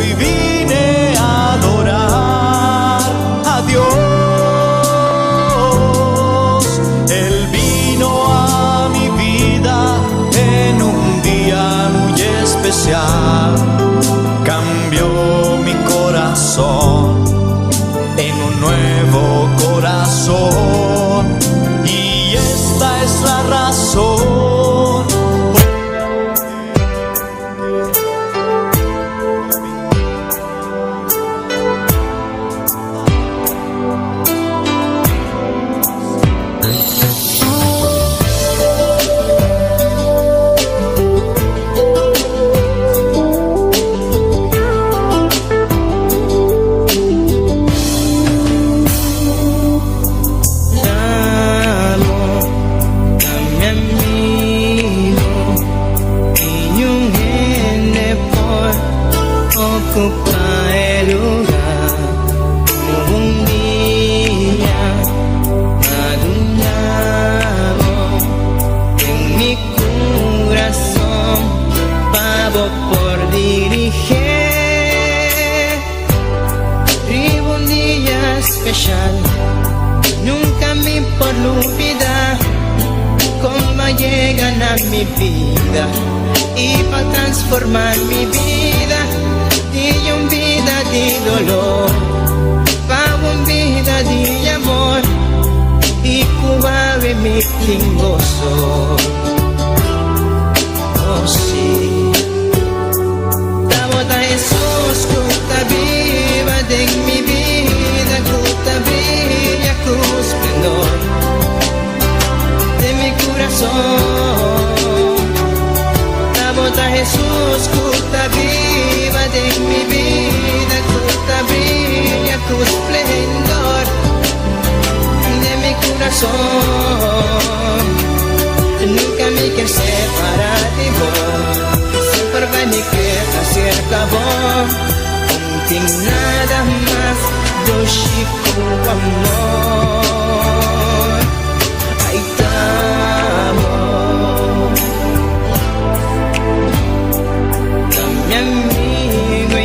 Hoy vine a adorar a Dios. Él vino a mi vida en un día muy especial. Cambió mi corazón en un nuevo corazón. Y esta es la razón. Amo, mi amigo, ningun hende por okupá e lugá. Un dia m'a dunabo den mi kurason pa bo por dirigí. Riba un dia spesial, nunka mi por lubidá kon b'a yega na mi bida i pa transformá mi bida di un bida di doló pa un bida di amor i ku awe mi tin goso. Oh sí. Tabata Hesus ku ta biba den mi bida, ku ta briya ku esplendor den mi kurason. Tabata Hesus ku ta biba den mi bida, ku ta briya ku esplendor den mi kurason. Nunka mi ke separá di bo, semper bai mi keda serka bo. No tin nada mas dushi ku amor. Ai t'amo. Mi amigu i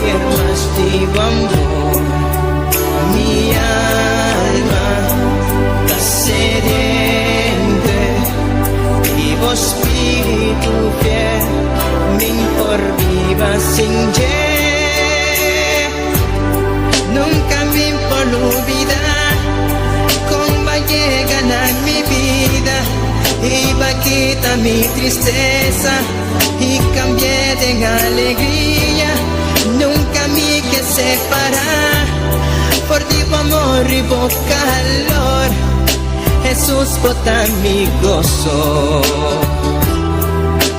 mi mas di amor. Mi alma ta sediento di bo spiritu fiel, mi'n por biba sin dje. Nunka mi por lubidá kon b'a yega na mi bida i b'a kita mi tristesa i kambi'é den alegria. Nunka mi ke separá for di bo amor i bo kalor. Hesus, bo ta mi goso.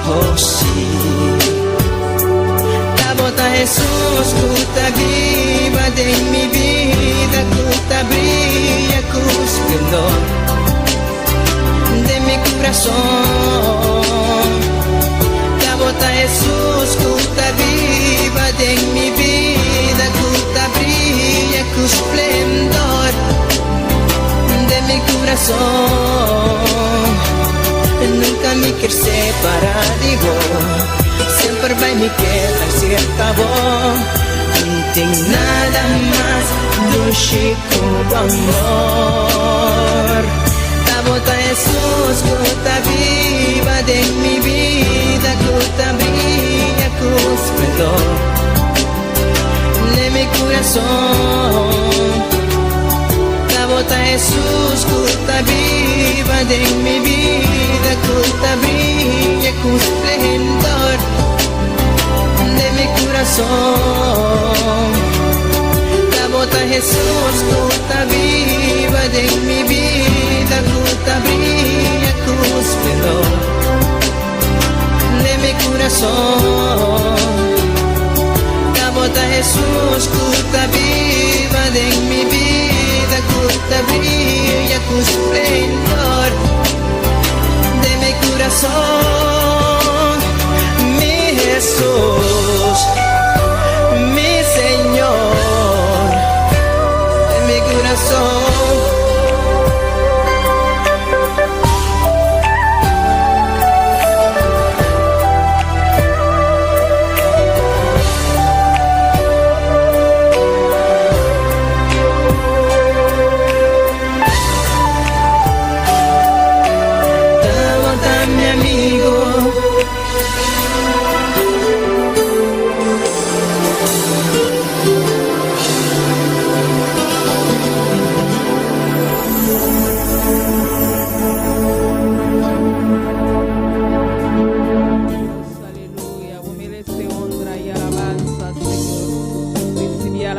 Oh sí. Tabata Hesus ku ta biba den mi bida, ku ta briya ku esplendor den mi kurason. Tabata Hesus ku ta biba den mi bida, ku ta briya ku esplendor den mi kurason. Nunka mi ke separá di bo, semper bai mi keda serka bo. No tin nada mas dushi ku amor. Tabata Hesus ku ta biba den mi bida, ku ta briya ku esplendor den mi kurason. Tabata Hesus ku ta biba den mi bida, ku ta briya ku esplendor den mi kurason. Tabata Hesus ku ta biba den mi bida, ku ta briya ku esplendor den mi kurason. Tabata Hesus ku ta biba den mi bida, ku ta briya ku esplendor den mi kurason. Mi Hesus, mi Señor, den mi kurason.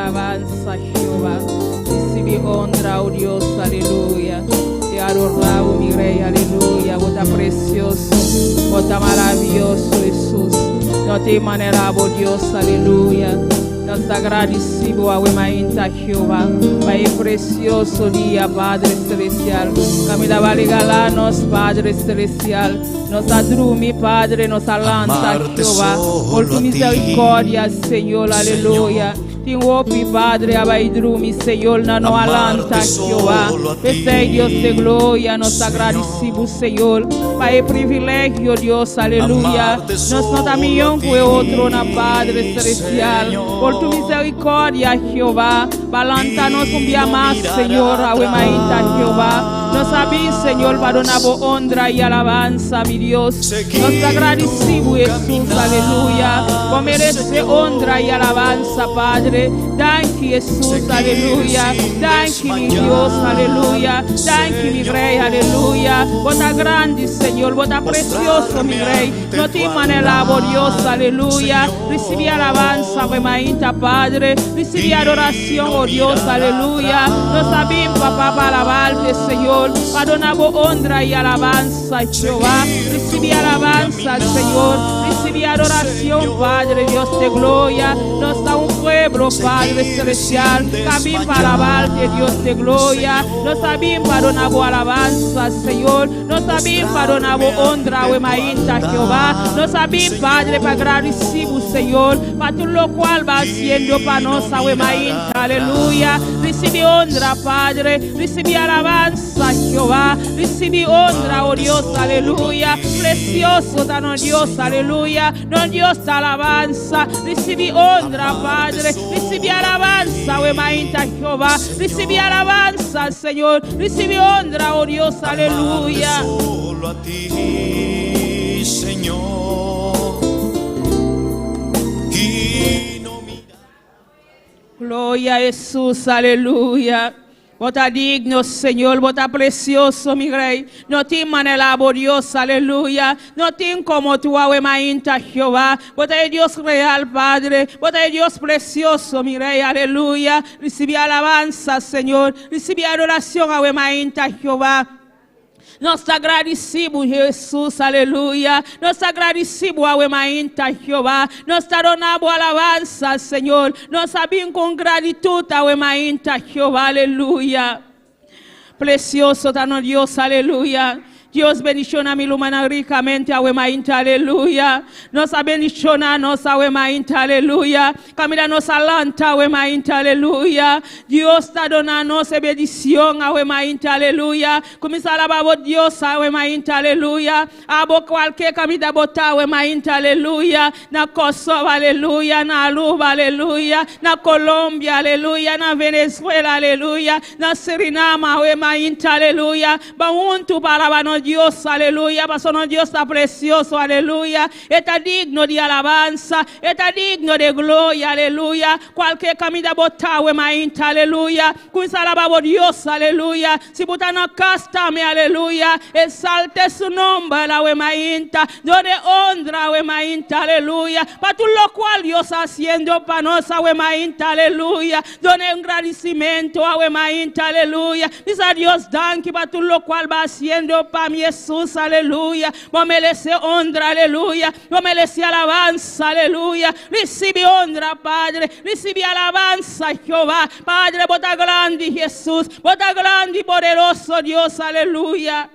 alabanza, Jehová. Recibi honra, oh Dios, aleluya. Te adoramos, mi Rey, aleluya. Bo ta precioso, bo ta maravioso, Jesús. No tin manera, oh Dios, aleluya. Nos ta agradecido, awe mainta, Jehová, pa e precioso dia, Padre Celestial. Caminda bo a regala nos, Padre Celestial. Nos a drumi, Padre, nos a lanta, Amarte Jehová. Por solo tu a ti, misericordia, Señor, aleluya. Tin hopi, Padre, a bay drumi, Señor, nan no a lanta, Amarte Jehová. solo a P'esey, ti, Dios de gloria, nos Señor. agradecemos, Señor, pa e privilegio, Dios, aleluya. Amarte Nos no ta solo a mihó cu otro na ti, Padre Celestial. Por tu Señor. misericordia, Jehová, bo a lanta nos un Y dia no mas, mirar Señor, awe mainta, Jehová. Nos a bin, Señor, pa duna bo honra y alabanza, mi Dios. Nos Seguir tu agradecemos, Jesús, caminar, aleluya. Bo merece Señor. honra y alabanza, Padre. Danki, Jesús, Seguir aleluya. sin Danki, mi Dios, desmayar, aleluya. Danki, mi Rey, aleluya. Bo ta grandi, Señor. Bo ta precioso, mi Postrarme Rey. ante No tu tin manera, oh Dios, altar, aleluya. Recibi Señor. alabanza, mainta, Padre. Recibi Y adoración, no oh Dios, mirar aleluya. Nos a bin, papá, pa alabarte, Señor. Pa duna bo honra y alabanza, Jehová. Seguir Recibi tu alabanza, Señor. caminar, Recibi adoración, Padre, Dios de gloria. Nos ta un pueblo, Padre Seguir Celestial. sin Cu a bin pa alabarte, Dios de gloria. Nos a bin pa duna bo alabanza, Señor. Nos a bin pa duna bo Postrarme honra, ante tu mainta, Jehová. altar, Nos a bin, Padre, pa gradici, Señor. Pa tur locual bo ta haciendo pa Y no nos, awe mirar mainta, aleluya. Recibi honra, Padre. Recibi alabanza, Jehová. Recibi honra, oh Amarte Dios, solo a aleluya. ti, Precioso ta nos Dios, aleluya. Nos Dios ta alabanza. Recibi honra, Amarte Padre. Recibi solo a alabanza, awe mainta, ti, Jehová. Recibi alabanza, Señor. Recibi honra, oh Dios, Amarte aleluya. solo a ti, Señor. Y no mirar. Gloria a Jesús, aleluya. Bo ta digno, Señor, bo ta precioso, mi Rey. No tin manera, oh Dios, aleluya. No tin como tu awe mainta, Jehová. Bo ta Dios real, Padre. Bo ta Dios precioso, mi Rey, aleluya. Recibi alabanza, Señor. Recibi adoración, awe mainta, Jehová. Nos ta agradecido, Jesús, aleluya. Nos ta agradecido, awe mainta, Jehová. Nos ta donando alabanza, Señor. Nos a bin cu gratitud, awe mainta, Jehová, aleluya. Precioso ta nos Dios, aleluya. Dios bendiciona mi rumannan ricamente, awe mainta, aleluya. Nos a bendiciona nos, awe mainta, aleluya. Caminda nos a lanta, awe mainta, aleluya. Dios ta dunando nos bendicion, awe mainta, aleluya. Cuminsa alaba Dios, awe mainta, aleluya. Abo cualke caminda bo ta, awe mainta, aleluya. Na Kosovo, aleluya. Na Aruba, aleluya. Na Colombia, aleluya. Na Venezuela, aleluya. Na Suriname, awe mainta, aleluya. Ban hunto pa alaba nos Dios, aleluya. Paso nos Dios ta precioso, aleluya. Ta digno di alabanza, ta digno di gloria, aleluya. Cualke caminda bo ta, awe mainta, aleluya. Cuminsa alaba Dios, aleluya. Si bo ta na cas tambe, aleluya. Exalte su nomber, awe mainta. Dun'e honra, awe mainta, aleluya. Pa tur locual Dios ta haciendo pa nos, awe mainta, aleluya. Dun'e un agradecimento, awe mainta, aleluya. Bisa Dios, danki pa tur locual bo ta haciendo pa mi Jesús, aleluya. Bo merece honra, aleluya. Bo merece alabanza, aleluya. Recibi honra, Padre. Recibi alabanza, Jehová. Padre, bo ta grandi, Jesús. Bo ta grandi, poderoso Dios, aleluya.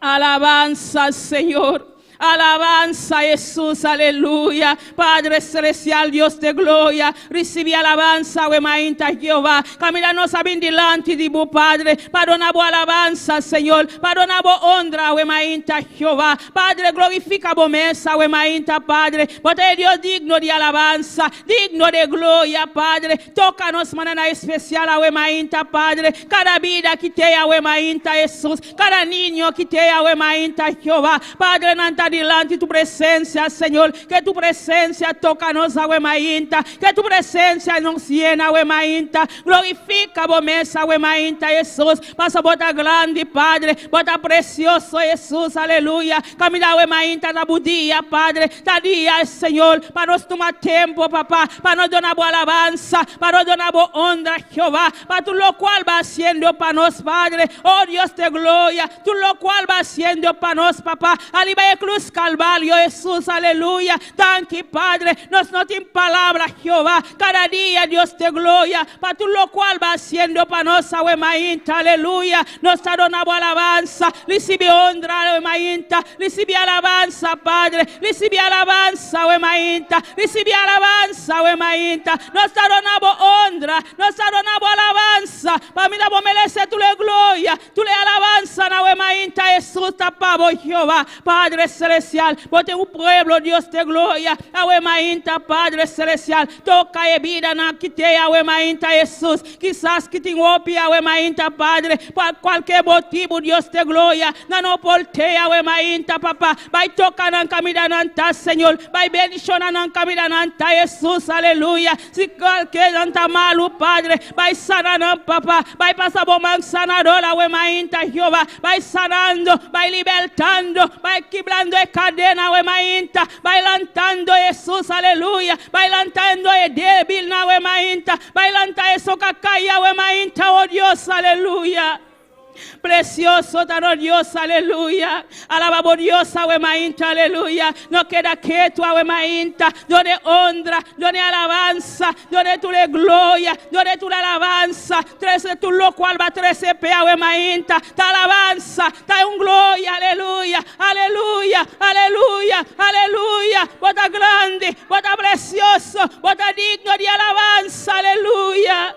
Alabanza al Señor. Alabanza a Jesús, aleluya. Padre celestial, Dios de gloria, recibi alabanza, awe mainta Jehová. Caminda nos a bin dilanti di bo Padre. Pa duna bo alabanza, Señor. Pa duna bo honra, awe mainta Jehová. Padre, glorifica bo mes, awe mainta, Padre. Bo ta Dios digno di alabanza, digno di gloria, Padre. Toca nos manera especial, awe mainta, Padre. Cada vida cu tin, awe mainta, Jesús. Cada niño cu tin, awe mainta, Jehová. Padre, nan ta ta dilanti tu presencia, Señor. Cu tu presencia toca nos awe mainta. Cu tu presencia nos yena awe mainta. Glorifica bo mes awe mainta, Jesus. Paso bo ta grandi, Padre. Bo ta precioso, Jesus. Aleluya. Caminda awe mainta ta bo dia, Padre. Ta dia, Señor. Pa nos tuma tempo, Papa. Pa nos duna bo alabansa. Pa nos duna bo honra, Jehová. Pa tur locual bo ta haciendo pa nos, Padre. Oh Dios de gloria. Tur locual bo ta haciendo pa nos, Papa. Ariba e cruz Calvario, Jesus. Aleluya. Danki, Padre. Nos no tin palabra, Jehová. Cada dia, Dios de gloria. Pa tur locual bo ta haciendo pa nos, awe mainta. Aleluya. Nos ta duna bo alabansa. Recibi honra, awe mainta. Recibi alabansa, Padre. Recibi alabansa, awe mainta. Recibi alabansa, awe mainta. Nos ta duna bo honra. Nos ta duna bo alabansa. Pa mi bo merece tur gloria. Tur alabansa awe mainta. Jesus ta pa bo, Jehová. Padre celestial. Bo tin un pueblo, Dios de gloria. Awe mainta, Padre celestial. Toca e bidanan cu tin awe mainta, Jesus. Kisas cu tin hopi awe mainta, Padre. Pa cualkier motibo, Dios de gloria. Nan no por t'ey awe mainta, Papa. Bay toca nan caminda nan ta, Señor. Bay bendiciona nan caminda nan ta, Jesus. Aleluya. Si cualkier nan ta malo, Padre. Bay sana nan, Papa. Bay pasa bo man sanador awe mainta, Jehová. Bay sanando, bay libertando, bay kibrando e cadena awe mainta. Bay lantando, Jesus, aleluya. Bay lantando e debil awe mainta. Bay lanta esun cu a cay awe mainta, oh Dios, aleluya. Precioso ta Dios, aleluya. Alaba Dios, awe mainta, aleluya. No keda keto, awe mainta. Dun'e honra, dun'e alabansa, dun'e tur gloria, dun'e tur alabansa. Trece tur locual bo a trece pe awe mainta. Ta alabansa, ta un gloria, aleluya, aleluya, aleluya, aleluya. Bo ta grandi, bo ta precioso, bo ta digno di alabansa, aleluya.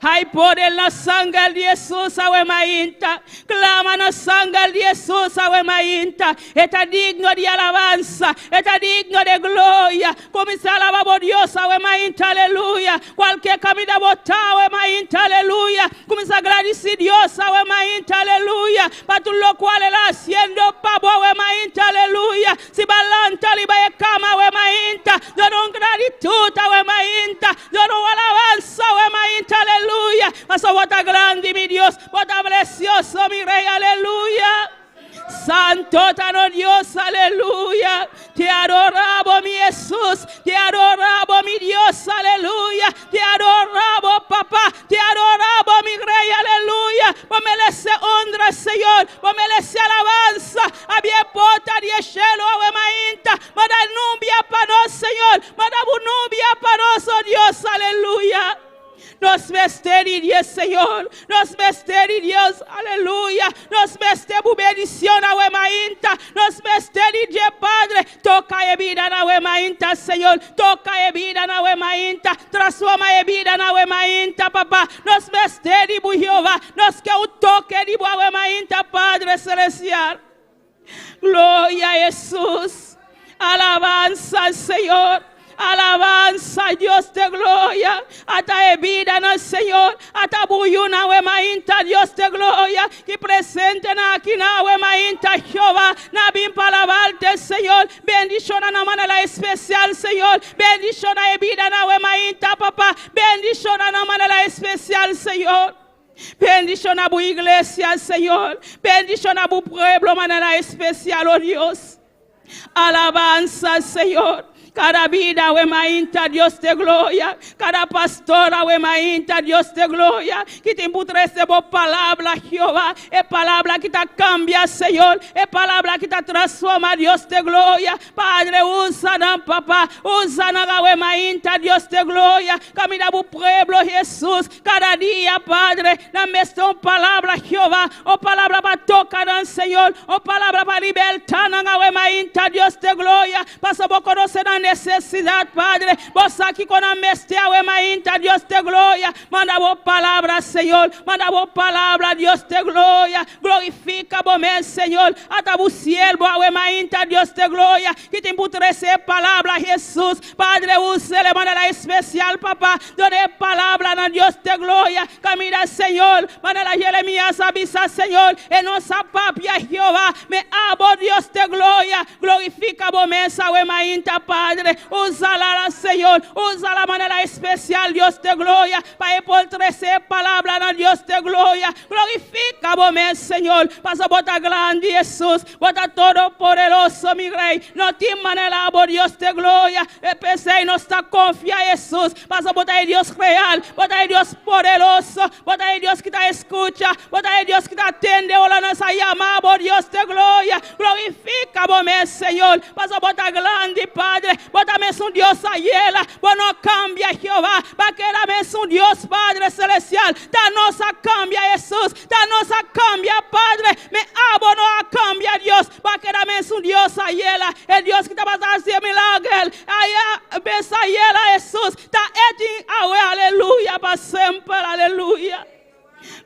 Hay poder na sanger di Jesus, awe mainta. Clama na sanger di Jesus, awe mainta. E ta digno di alabansa. E ta digno di gloria. Cuminsa alaba Dios, awe mainta, aleluya. Cualkier caminda bo ta, awe mainta, aleluya. Cuminsa gradici Dios, awe mainta, aleluya. Pa tur locual e ta haciendo pa bo, awe mainta, aleluya. Si bo a lanta riba e cama, awe mainta. Duna un gratitud, awe mainta. Duna un alabansa, awe mainta, aleluya. Paso bo ta grandi, mi Dios. Bo ta precioso, mi Rey, aleluya. Santo ta Dios, aleluya. Te adoramos, mi Jesús. Te adoramos, mi Dios, aleluya. Te adoramos, papá. Te adoramos, mi Rey, aleluya. Bo merece honra, Señor. Bo merece alabansa. Habri porta di cielo, awe mainta. Manda nubia pa nos, Señor. Manda nubia pa nos, oh Dios, aleluya. Nos mester di Dios, Señor. Nos mester di Dios, aleluya. Nos mester di bendicion, awe mainta. Nos mester di Dios, Padre. Toca e bida awe mainta, Señor. Toca e bida awe mainta. Transforma e bida awe mainta, Papa. Nos mester di Jehová. Nos kier un toque di awe mainta, Padre celestial. Gloria a Jesús. Alabanza al Señor. Alabanza a Dios de gloria. Ata e bidanan, Señor. Ata bo yiunan awe mainta, Dios de gloria. Cu presente nan aki awe mainta, Jehová. Nan a bin pa alabarte, Señor. Bendiciona na manera especial, Señor. Bendiciona e bidanan awe mainta, Papa. Bendiciona na manera especial, Señor. Bendiciona bo iglesia, Señor. Bendiciona bo pueblo manera especial, oh Dios. Alabanza, Señor. Cada bida, awe mainta, Dios de gloria. Cada pastor, awe mainta, Dios de gloria. Cu tin cu trece bo palabra, Jehová. E palabra cu ta cambia, Señor. E palabra cu ta transforma, Dios de gloria. Padre, usa nan, Papa. Usa nan, awe mainta, Dios de gloria. Caminda bo pueblo, Jesus. Cada dia, Padre, nan mester un palabra, Jehová. Un palabra pa toca nan, Señor. Un palabra pa liberta nan, awe mainta, Dios de gloria. Paso bo conoce nan. nan nesesidat, Padre. Bo sa kiko nan mester awe mainta, Dios di gloria. Manda bo palabra, Señor. Manda bo palabra, Dios di gloria. Glorifiká bo mes, Señor. Ata bo siervo awe mainta, Dios di gloria. Ku tin ku trese palabra, Hesus. Padre, us'é manera spesial, Papa. Dun'é palabra na Dios di gloria. Kaminda, Señor. Manera Jeremias a bisa, Señor. E no sa papia, Jehová. Ma abo, Dios di gloria. Glorifiká bo mes awe mainta, Padre. Us'é, Señor. Us'é manera spesial, Dios di gloria. Pa e por trese palabra na Dios di gloria. Glorifiká bo mes, Señor. Pasobra bo ta grandi, Hesus. Bo ta todopoderoso, mi Rei. No tin manera, bo Dios di gloria. P'esei nos ta konfia, Hesus. Pasobra bo ta Dios real. Bo ta Dios poderoso. Bo ta Dios ku ta skucha. Bo ta Dios ku ta atendé. Ora nos yama, bo Dios di gloria. Glorifiká bo mes, Señor. Pasobra bo ta grandi, Padre. Bo ta mesun Dios ayera. Bo no kambia, Jehová. B'a keda mesun Dios, Padre Selestial. Ta nos a kambia, Hesus. Ta nos a kambia, Padre. Ma abo no a kambia, Dios. B'a keda mesun Dios ayera. E Dios ku tabata hasi milager. Aya, bes ayera, Hesus. Ta e tin awe, aleluya, pa semper, aleluya.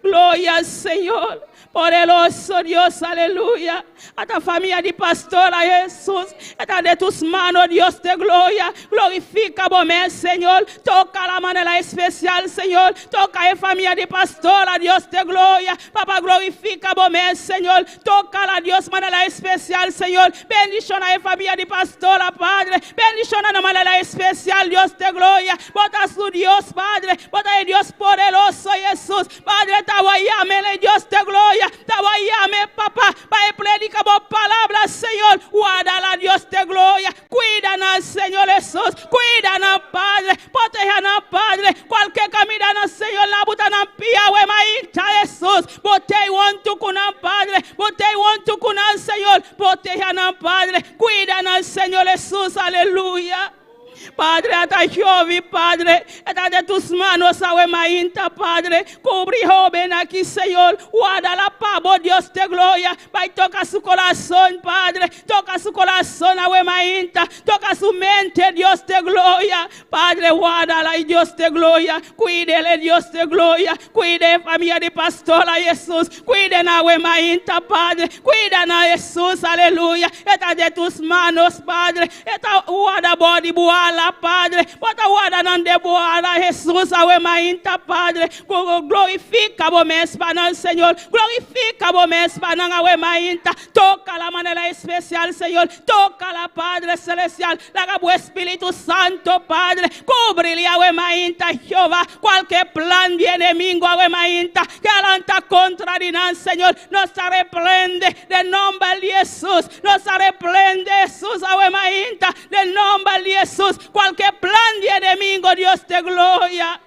Gloria al Señor. Poderoso Dios, aleluya. Ata famia di pastora Hesus. Ta den tus manos, Dios di gloria. Glorifiká bo mes, Señor. Toka na manera spesial, Señor. Toka e famia di pastora, Dios di gloria. Papa, glorifiká bo mes, Señor. Toka na Dios manera spesial, Señor. Bendishoná e famia di pastora, Padre. Bendishoná na manera spesial, Dios di gloria. Bo ta su Dios, Padre. Bo ta Dios poderoso, Hesus. Padre, ta bo a yam'é, Dios di gloria. Ta bo a yam'é, Papa. Pa prediká bo palabra, Señor. Warda Dios di gloria. Kuida nan, Señor Hesus. Kuida nan, Padre. Protehé nan, Padre. Kualke kaminda nan, Señor, nan buta nan pia, awe mainta, Hesus. Bo t'ei huntu ku nan, Padre. Bo t'ei huntu ku nan, Señor. Protehé nan, Padre. Kuida nan, Señor Hesus. Aleluya. Padre, ata Jovi, Padre, ta den tus manos, awe mainta, Padre. Kubri hóben aki, Señor. Ward'é pa bo, Dios di gloria. Bai toka su kurason, Padre. Toka su kurason, awe mainta. Toka su mente, Dios di gloria. Padre, ward'é, Dios di gloria. Kuid'é, Dios di gloria. Kuida e famia di pastora, Hesus. Kuida nan awe mainta, Padre. Kuida nan, Hesus, aleluya. Ta den tus manos, Padre. Ta warda bou di bo ala, Padre. Bo ta warda nan den bo ala, Hesus, awe mainta, Padre. Glorifiká bo mes pa nan, Señor. Glorifiká bo mes pa nan, awe mainta. Toka na manera spesial, Señor. Toka na Padre Selestial. Laga bo Spiritu Santu, Padre. Kubri awe mainta, Jehová. Kualke plan di enemigu, awe mainta. Ku a lanta kontra di nan, Señor. Nos reprendé den nòmber di Hesus. Nos reprendé Hesus, awe mainta. Den nòmber di Hesus. Kualke plan di enemigu, Dios di gloria.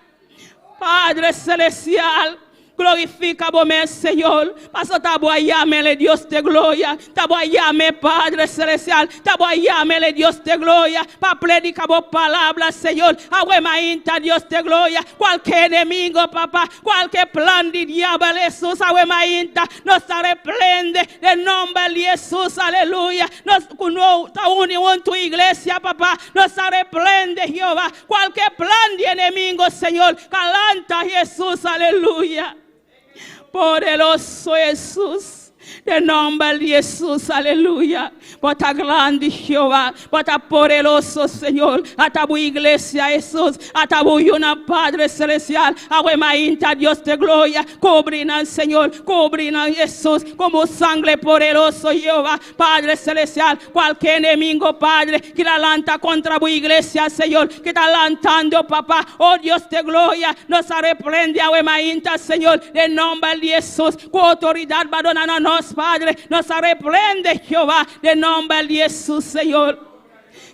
Padre Selestial. Glorifiká bo mes, Señor. Pasobra ta bo a yam'é, Dios di gloria. Ta bo a yam'é, Padre Selestial. Ta bo a yam'é, Dios di gloria. Pa prediká bo palabra, Señor. Awe mainta, Dios di gloria. Kualke enemigu, Papa. Kualke plan di diabel, Hesus. Awe mainta. Nos reprendé den nòmber di Hesus. Aleluya. Nos no ta uni huntu iglesia, Papa. Nos reprendé, Jehová. Kualke plan di enemigu, Señor. Ku a lanta, Hesus. Aleluya. Poderoso Hesus. Den nòmber di Hesus, aleluya. Bo ta grandi, Jehová. Bo ta poderoso, Señor. Ata bo iglesia, Hesus. Ata bo yunan, Padre Selestial. Awe mainta, Dios di gloria. Kubri nan, Señor. Kubri nan, Hesus. Ku sanger poderoso, Jehová. Padre Selestial. Kualke enemigu, Padre, ku ta lanta kontra bo iglesia, Señor. Ku ta lantando, Papa. Oh Dios di gloria. Nos reprendé awe mainta, Señor. Den nòmber di Hesus. Ku outoridat, b'a duna na nos, Padre. Nos reprendé, Jehová. Den nòmber di Hesus, Señor.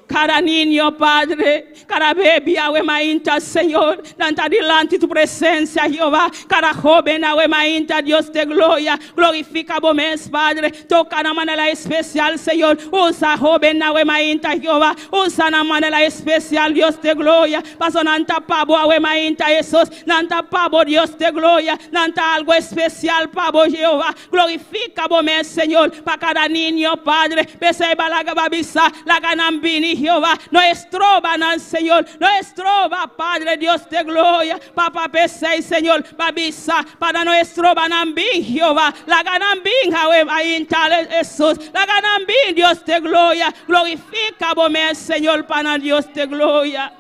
Kada niño, Padre, kada baby, awe mainta, Señor, nan ta dilanti tu presensia, Jehová. Kada hóben, awe mainta, Dios di gloria, glorifiká bo mes, Padre. Toka na manera spesial, Señor. Usa hóben, awe mainta, Jehová. Usa na manera spesial, Dios di gloria. Paso nan ta pa bo, awe mainta, Hesus. Nan ta pa bo, Dios di gloria. Nan ta algu spesial pa bo, Jehová. Glorifiká bo mes, Señor. Pa kada niño, Padre. P'esei balaga babisa, laga nan. bini, Jehová. No estroba nan, Señor. No estroba, Padre Dios de gloria. Papa p'esei, Señor. Pa bisa, pa no estroba nan bin, Jehová. Laga nan bin, awe mainta, Jesús. Laga nan bin, Dios de gloria. Glorifica bo mes, Señor, pa nan, Dios de gloria.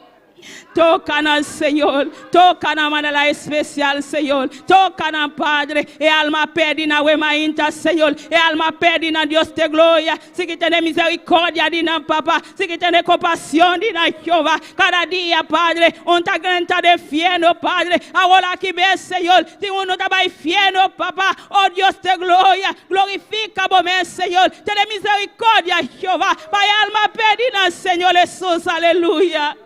Toca nan, Señor. Toca nan manera especial, Señor. Toca nan, Padre. E alma perdi nan awe mainta, Señor. E alma perdi nan, Dios de gloria. Sigui tene misericordia di nan, Papa. Sigui tene compasion di nan, Jehová. Cada dia, Padre, un ta drenta den fierno, Padre. Awor aki mes, Señor. Tin un ta bay fierno, Papa. Oh Dios de gloria. Glorifica bo mes, Señor. Tene misericordia, Jehová. Pa e alma perdi nan, Señor Jesús. Aleluya.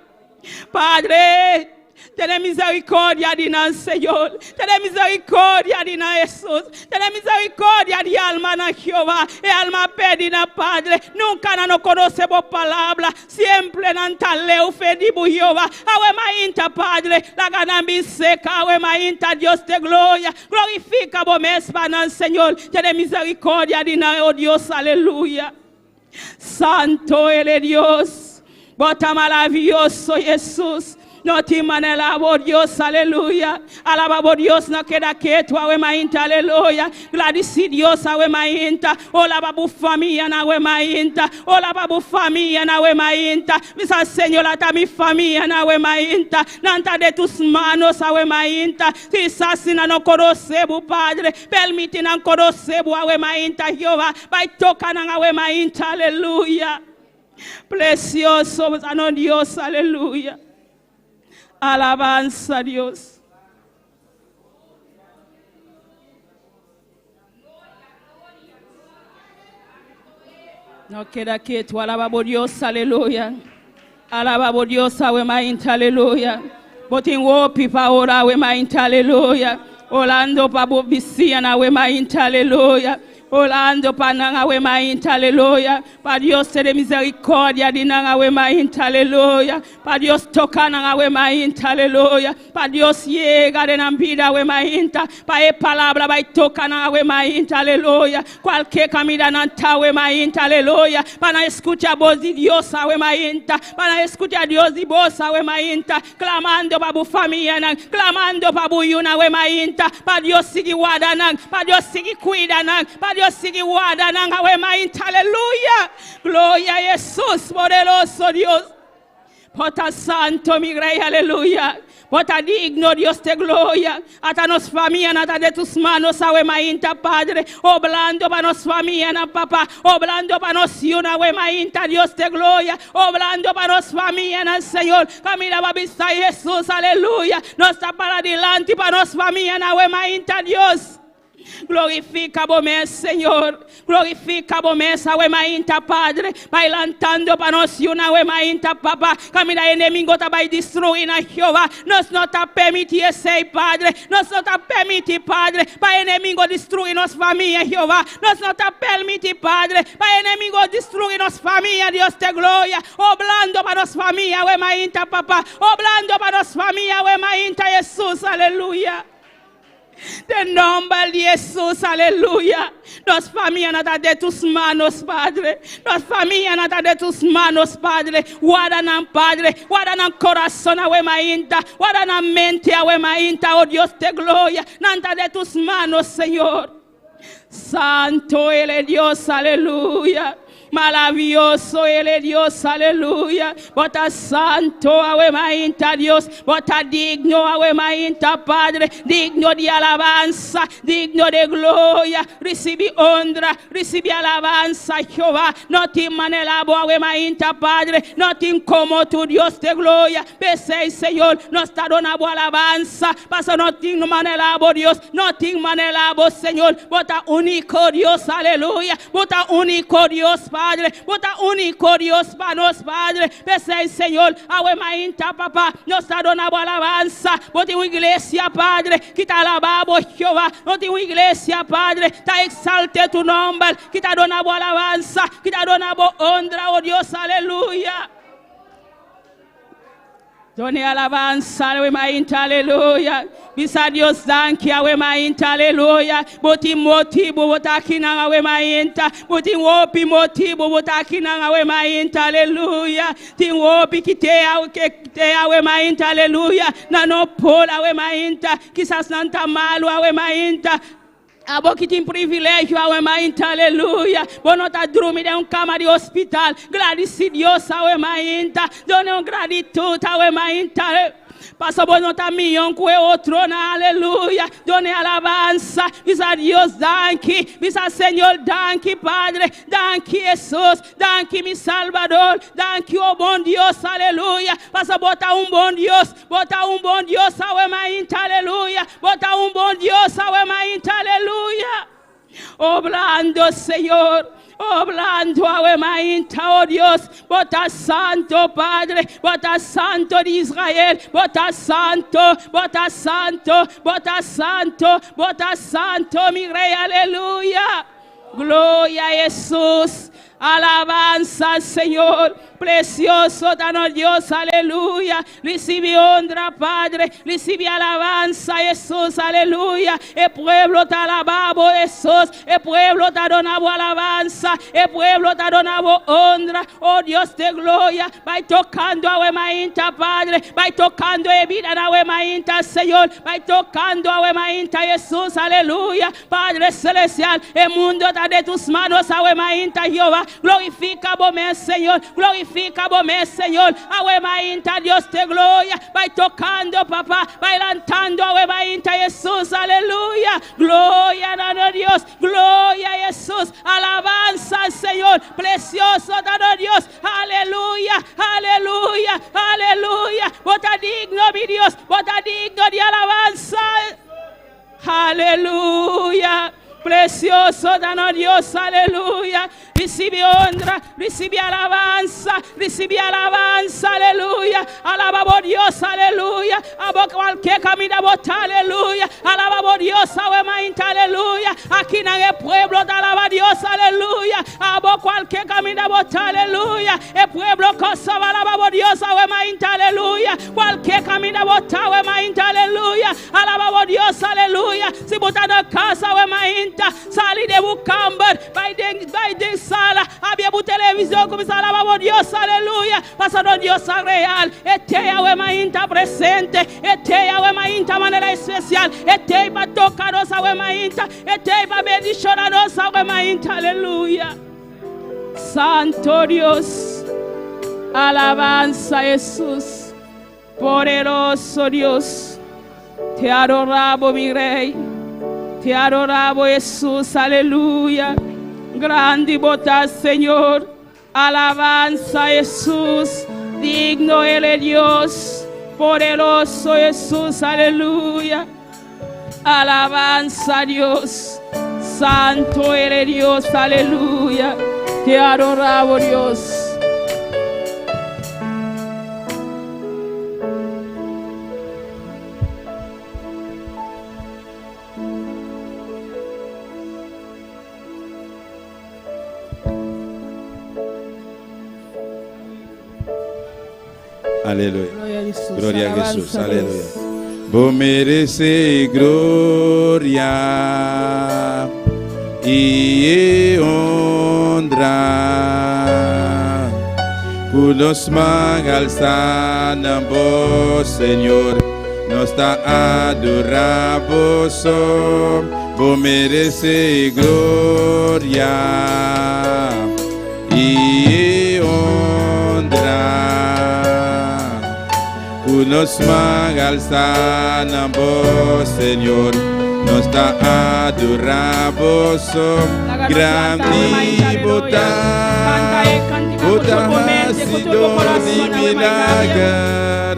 Padre, tene misericordia di nan, Señor. Tene misericordia di nan, Jesús. Tene misericordia di alma nan, Jehová. E alma perdi nan, Padre. Nunca nan no conoce bo palabra. Semper nan ta leu for di bo, Jehová. Awe mainta, Padre. Laga nan bin serca. Awe mainta, Dios de gloria. Glorifica bo mes pa nan, Señor. Tene misericordia di nan, oh Dios. Aleluya. Santo Ele Dios. Bo ta maraviyoso, Jesús. No tin manera, oh Dios, aleluya. Alaba bo Dios, no keda keto, awe mainta, aleluya. Gradici Dios, awe mainta. Alaba bo famia, awe mainta. Alaba bo famia, awe mainta. Bisa Señor, ata mi famia, awe mainta. Nan ta den tus manos, awe mainta. Kisas nan no conoce bo, Padre. Permiti nan conoce bo, awe mainta, Jehová. Bay toca nan awe mainta, aleluya. Precioso, no Dios, aleluya. Alabanza a Dios. No keda keto, alaba bo Dios, aleluya. Alaba bo Dios, awe mainta, aleluya. Bo tin hopi pa ora, awe mainta, aleluya. Orando pa bo bisiña, awe mainta, aleluya. Orando pa nan, awe mainta, aleluya. Pa Dios tene misericordia di nan, awe mainta, aleluya. Pa Dios toca nan, awe mainta, aleluya. Pa Dios yega den nan bida, awe mainta. Pa e palabra bay toca nan, awe mainta, aleluya. Cualke caminda nan ta, awe mainta, aleluya. Pa nan scucha voz di Dios, awe mainta. Pa nan scucha Dios di voz, awe mainta. Clamando pa bo famia nan, clamando pa bo yiunan, awe mainta. Pa Dios sigui warda nan, pa Dios sigui cuida nan, pa Dios sigui warda nan, awe mainta, aleluya. Gloria a Jesús, poderoso Dios. Bo ta santo, mi Rey, aleluya. Bo ta digno, Dios de gloria. Ata nos famia ta den tus manos, awe mainta, Padre. Obrando pa nos famia, Papa. Obrando pa nos yiunan, awe mainta, Dios de gloria. Obrando pa nos famia, Señor. Caminda pa bisa Jesús, aleluya. Nos ta para dilanti pa nos famia, awe mainta, Dios. Glorifica bo mes, Señor. Glorifica bo mes, awe mainta, Padre. Bay lantando pa nos yiunan, awe mainta, Papa. Caminda enemigo ta bay destrui nan, Jehová. Nos no ta permiti esey, Padre. Nos no ta permiti, Padre, pa enemigo destrui nos famia, Jehová. Nos no ta permiti, Padre, pa enemigo destrui nos famia, Dios de gloria. Obrando pa nos famia, awe mainta, Papa. Obrando pa nos famia, awe mainta, Jesús, aleluya. Den nomber di Jesús, aleluya. Nos famia ta den tus manos, Padre. Nos famia ta den tus manos, Padre. Warda nan, Padre. Warda nan corazon, awe mainta. Warda nan mente, awe mainta. Oh Dios de gloria. Nan ta den tus manos, Señor. Santo Ele Dios, aleluya. Maravilloso Ele Dios, aleluya. Bo ta santo, awe mainta Dios. Bo ta digno, awe mainta Padre. Digno di alabanza, digno di gloria. Recibi honra, recibi alabanza, Jehová. No tin manera bo, awe mainta Padre. No tin como tu Dios de gloria. P'esey, Señor, nos ta duna bo alabanza. Paso no tin manera bo, Dios. No tin manera bo, Señor. Bo ta unico Dios, aleluya. Bo ta unico Dios, Padre. Bo ta unico Dios pa nos, Padre. P'esey, Señor, awe mainta, Papa. Nos ta duna bo alabanza. Bo tin un iglesia, Padre, cu ta alaba bo, Jehová. Nos tin un iglesia, Padre, ta exalta tu nomber, cu ta duna bo alabanza, cu ta duna bo honra, oh Dios, aleluya. Done alabansa awe mainta, aleluya. Bisa Dios danki awe mainta, aleluya. Bo tin motibu bo ta akinan awe mainta. Bo tin hopi motibu bo ta akinan awe mainta, aleluya. Tin hopi ki te awe ke te awe mainta, aleluya. Nan no por awe mainta. Kisas nan ta malu awe mainta. Abo ki tin privilegio awe mainta, aleluya. Bo no ta drumi den un kama di hospital. Gradisi Dios awe mainta. Done un gratitut awe mainta. Paso bo no ta mion ku e otronan, aleluya. Done alabansa. Bisa Dios danki. Bisa Señor danki, Padre. Danki, Hesus. Danki, mi Salbador. Danki, o bon Dios, aleluya. Paso bo ta un bon Dios. Bo ta un bon Dios awe mainta, aleluya. Bo ta un bon Dios awe mainta, aleluya. Obrando, Señor. Obrando awe mainta, oh Dios. Bo ta santo, Padre. Bo ta santo di Israel. Bo ta santo, bo ta santo, bo ta santo, bo ta santo, mi Rey, aleluya. Gloria a Hesus. Alabansa Señor. Precioso ta nos Dios, aleluya. Ricibi honra, Padre. Ricibi alabansa, Hesus, aleluya. E pueblo ta alaba bo, Hesus. E pueblo ta dona bo alabansa. E pueblo ta dona bo honra. Oh Dios de gloria, bai tocando awe mainta, Padre. Bai tocando e bida awe mainta, Señor. Bai tocando awe mainta, Hesus, aleluya. Padre Celestial, e mundo ta den tus manos awe mainta, Jehová. Glorifica bo mes, Señor. Glorifica bo mes, Señor. Awe mainta, Dios de gloria. Bai tocando, Papá. Bai lantando, awe mainta, Jesús. Aleluya. Gloria na Dios. Gloria, Jesús. Alabanza, Señor. Precioso ta Dios. Aleluya. Aleluya. Aleluya. Bo ta digno, mi Dios. Bo ta digno di alabansa. Aleluya. Precioso ta nos Dios, aleluya. Recibe honra, recibe alabanza, recibe alabanza, aleluya. Alaba bo Dios, aleluya. Abo cualquier camino bo ta, aleluya. Alaba bo Dios, awe mainta, aleluya. Aki na e pueblo ta alaba Dios, aleluya. Abo cualquier camino bo ta, aleluya. E pueblo Kòrsou alaba bo Dios, awe mainta, aleluya. Cualquier camino bo ta, awe mainta, aleluya. Alaba bo Dios, aleluya. Si bo ta na kas awe mainta, sali den bo kamber, bai den, bai den sala, habia bo televishon, kuminsá alaba bo Dios, aleluya. Pasobra nos Dios ta real. E t'ei awe mainta presente. E t'ei awe mainta manera espesial. E t'ei pa toka nos awe mainta. E t'ei pa bendishona nos awe mainta, aleluya. Santo Dios, alabansa Hesus. Poderoso Dios, te adorabo mi Rey, te adorabo Hesus, aleluya. Grandi bo ta Señor, alabansa Hesus, digno eres Dios, poderoso Hesus, aleluya. Alabansa Dios, santo eres Dios, aleluya. Te adorabo Dios. Aleluya. Gloria a Jesús. Aleluya. Bo merece gloria y honra. Ku nos man alsa na bo, Señor, nos ta adora boso. Bo merece gloria y honra. Ku nos man alsa na bo, Señor, nos ta adora boso. Grandi bo ta, bo ta hasidor di milager,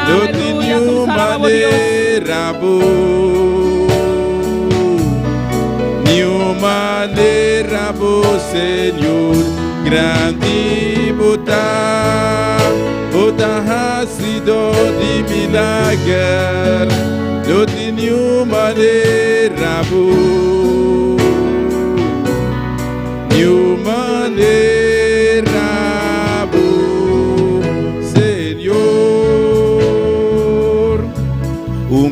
no tin niun manera bo, niun manera bo, Señor. Grandi bo ta, bo ta hasidor di milager, no tin niun manera bo, niun manera bo, Señor.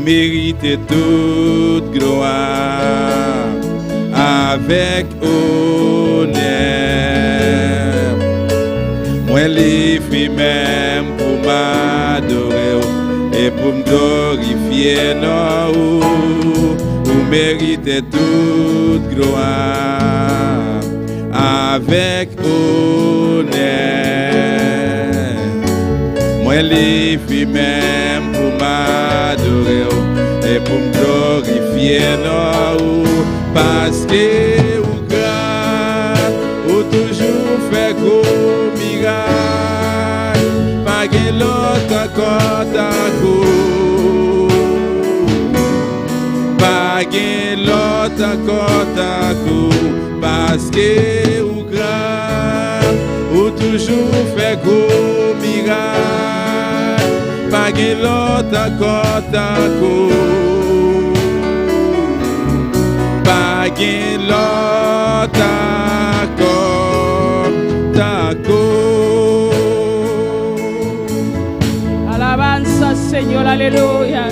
merite tout glwa avèk onè. Mwen livre menm pou m adore w e pou m glorifye non ou. Ou merite tout glwa avèk onè. Mwen livre menm pou m adore w e pou m glorifye non ou. Paske ou gran, ou toujou fè gwo mirak. Pa gen lòt ankò tankou w. Pa gen lòt ankò tankou w. Paske ou gran, ou toujou fè gwo mirak. Pa gen lòt ankò tankou w. Pa gen lòt ankò tankou w. Alabanza, Señor, aleluya.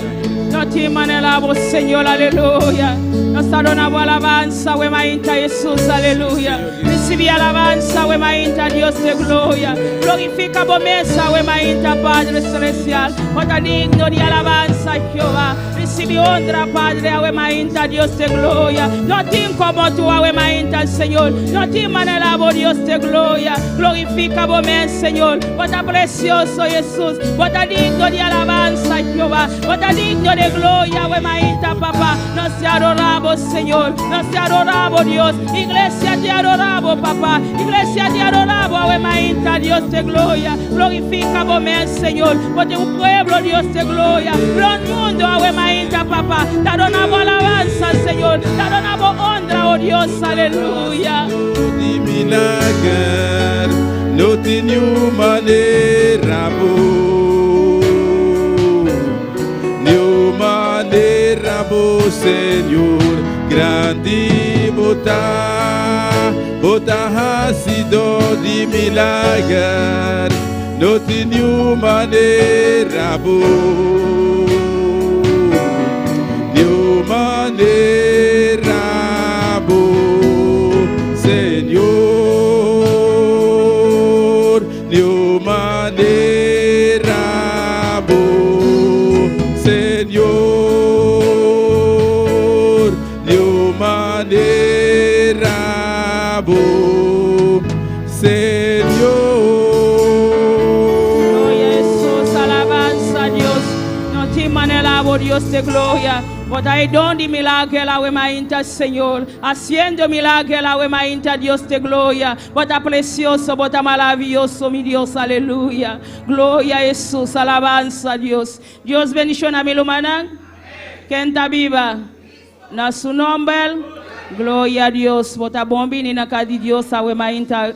No tin manera bo, Señor, aleluya. Nos ta duna bo alabanza, awe mainta, Jesús, aleluya. Recibi alabanza, awe mainta, Dios di gloria. Glorifica bo mes, awe mainta, Padre Celestial. Bo ta digno di alabanza, Jehová. Recibi honra, Padre, awe mainta, Dios di gloria. No tin como tu, awe mainta, Señor. No tin manera bo, Dios di gloria. Glorifica bo mes, Señor. Bo ta precioso, Jesús. Bo ta digno di alabanza, Jehová. Bo ta digno di gloria, awe mainta, Papá. Nos te adoramos, Señor. Nos te adoramos, Dios. Iglesia, te adoramos, Papá. Iglesia, te adoramos, awe mainta, Dios di gloria. Glorifica bo mes, Señor. Porque un pueblo, Dios di gloria. Rond mundo, awe mainta, Papá. Ta duna bo alabanza, Señor. Ta duna bo honra, oh Dios. Aleluya. Di milager, no tin niun manera bo. Niun manera bo, Señor, grandi bo ta, bo ta hacido di milager, no tin niun manera bo. Niun manera bo, Señor, niun manera bo, Señor, niun manera bo, Señor. Gloria a Jesús, alabanza a Dios. No tin manera bo, Dios di gloria. Bo ta e don di milager, awe mainta, Señor. Haciendo milager, awe mainta, Dios di gloria. Bo ta precioso, bo ta maraviyoso, mi Dios, aleluya. Gloria a Jesús, alabanza a Dios. Dios bendiciona mi rumannan. Ken ta biba? Na su nomber. Gloria a Dios. Bo ta bon bini na cas di Dios, awe mainta.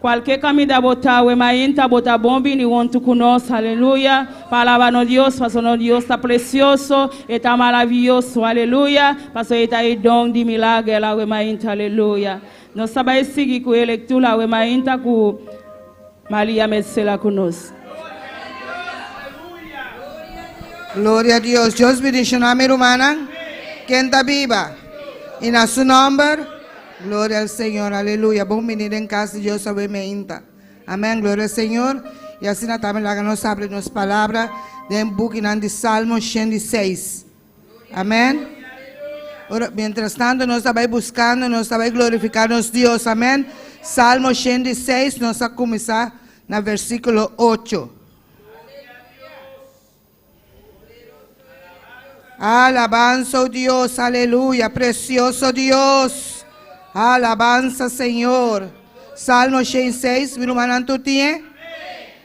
Cualke caminda bo ta, awe mainta, bo ta bon bini hunto cu nos, aleluya. Pa alaba nos Dios, paso nos Dios ta precioso, ta maraviyoso, aleluya. Paso e ta e don di milager, awe mainta, aleluya. Nos ta bay sigui cu e lectura, awe mainta, cu Maria Metzela cu nos. Gloria a Dios. Dios bendiciona mi rumannan. Ken ta biba? Y na su nomber. Gloria al Señor. Aleluya. Bon bini den cas di Dios awe mainta. Amén. Gloria al Señor. Y asina tambe laga nos habri nos palabra den buki di Salmo 106. Amén. Ora, mientras tanto, nos ta buscando, nos ta glorifica nos Dios. Amén. Salmo 106, nos ta cuminsa na versiculo 8. Alabanza, oh Dios, aleluya, precioso Dios. Alabanza, Señor. Salmo 106, mi rumannan tin.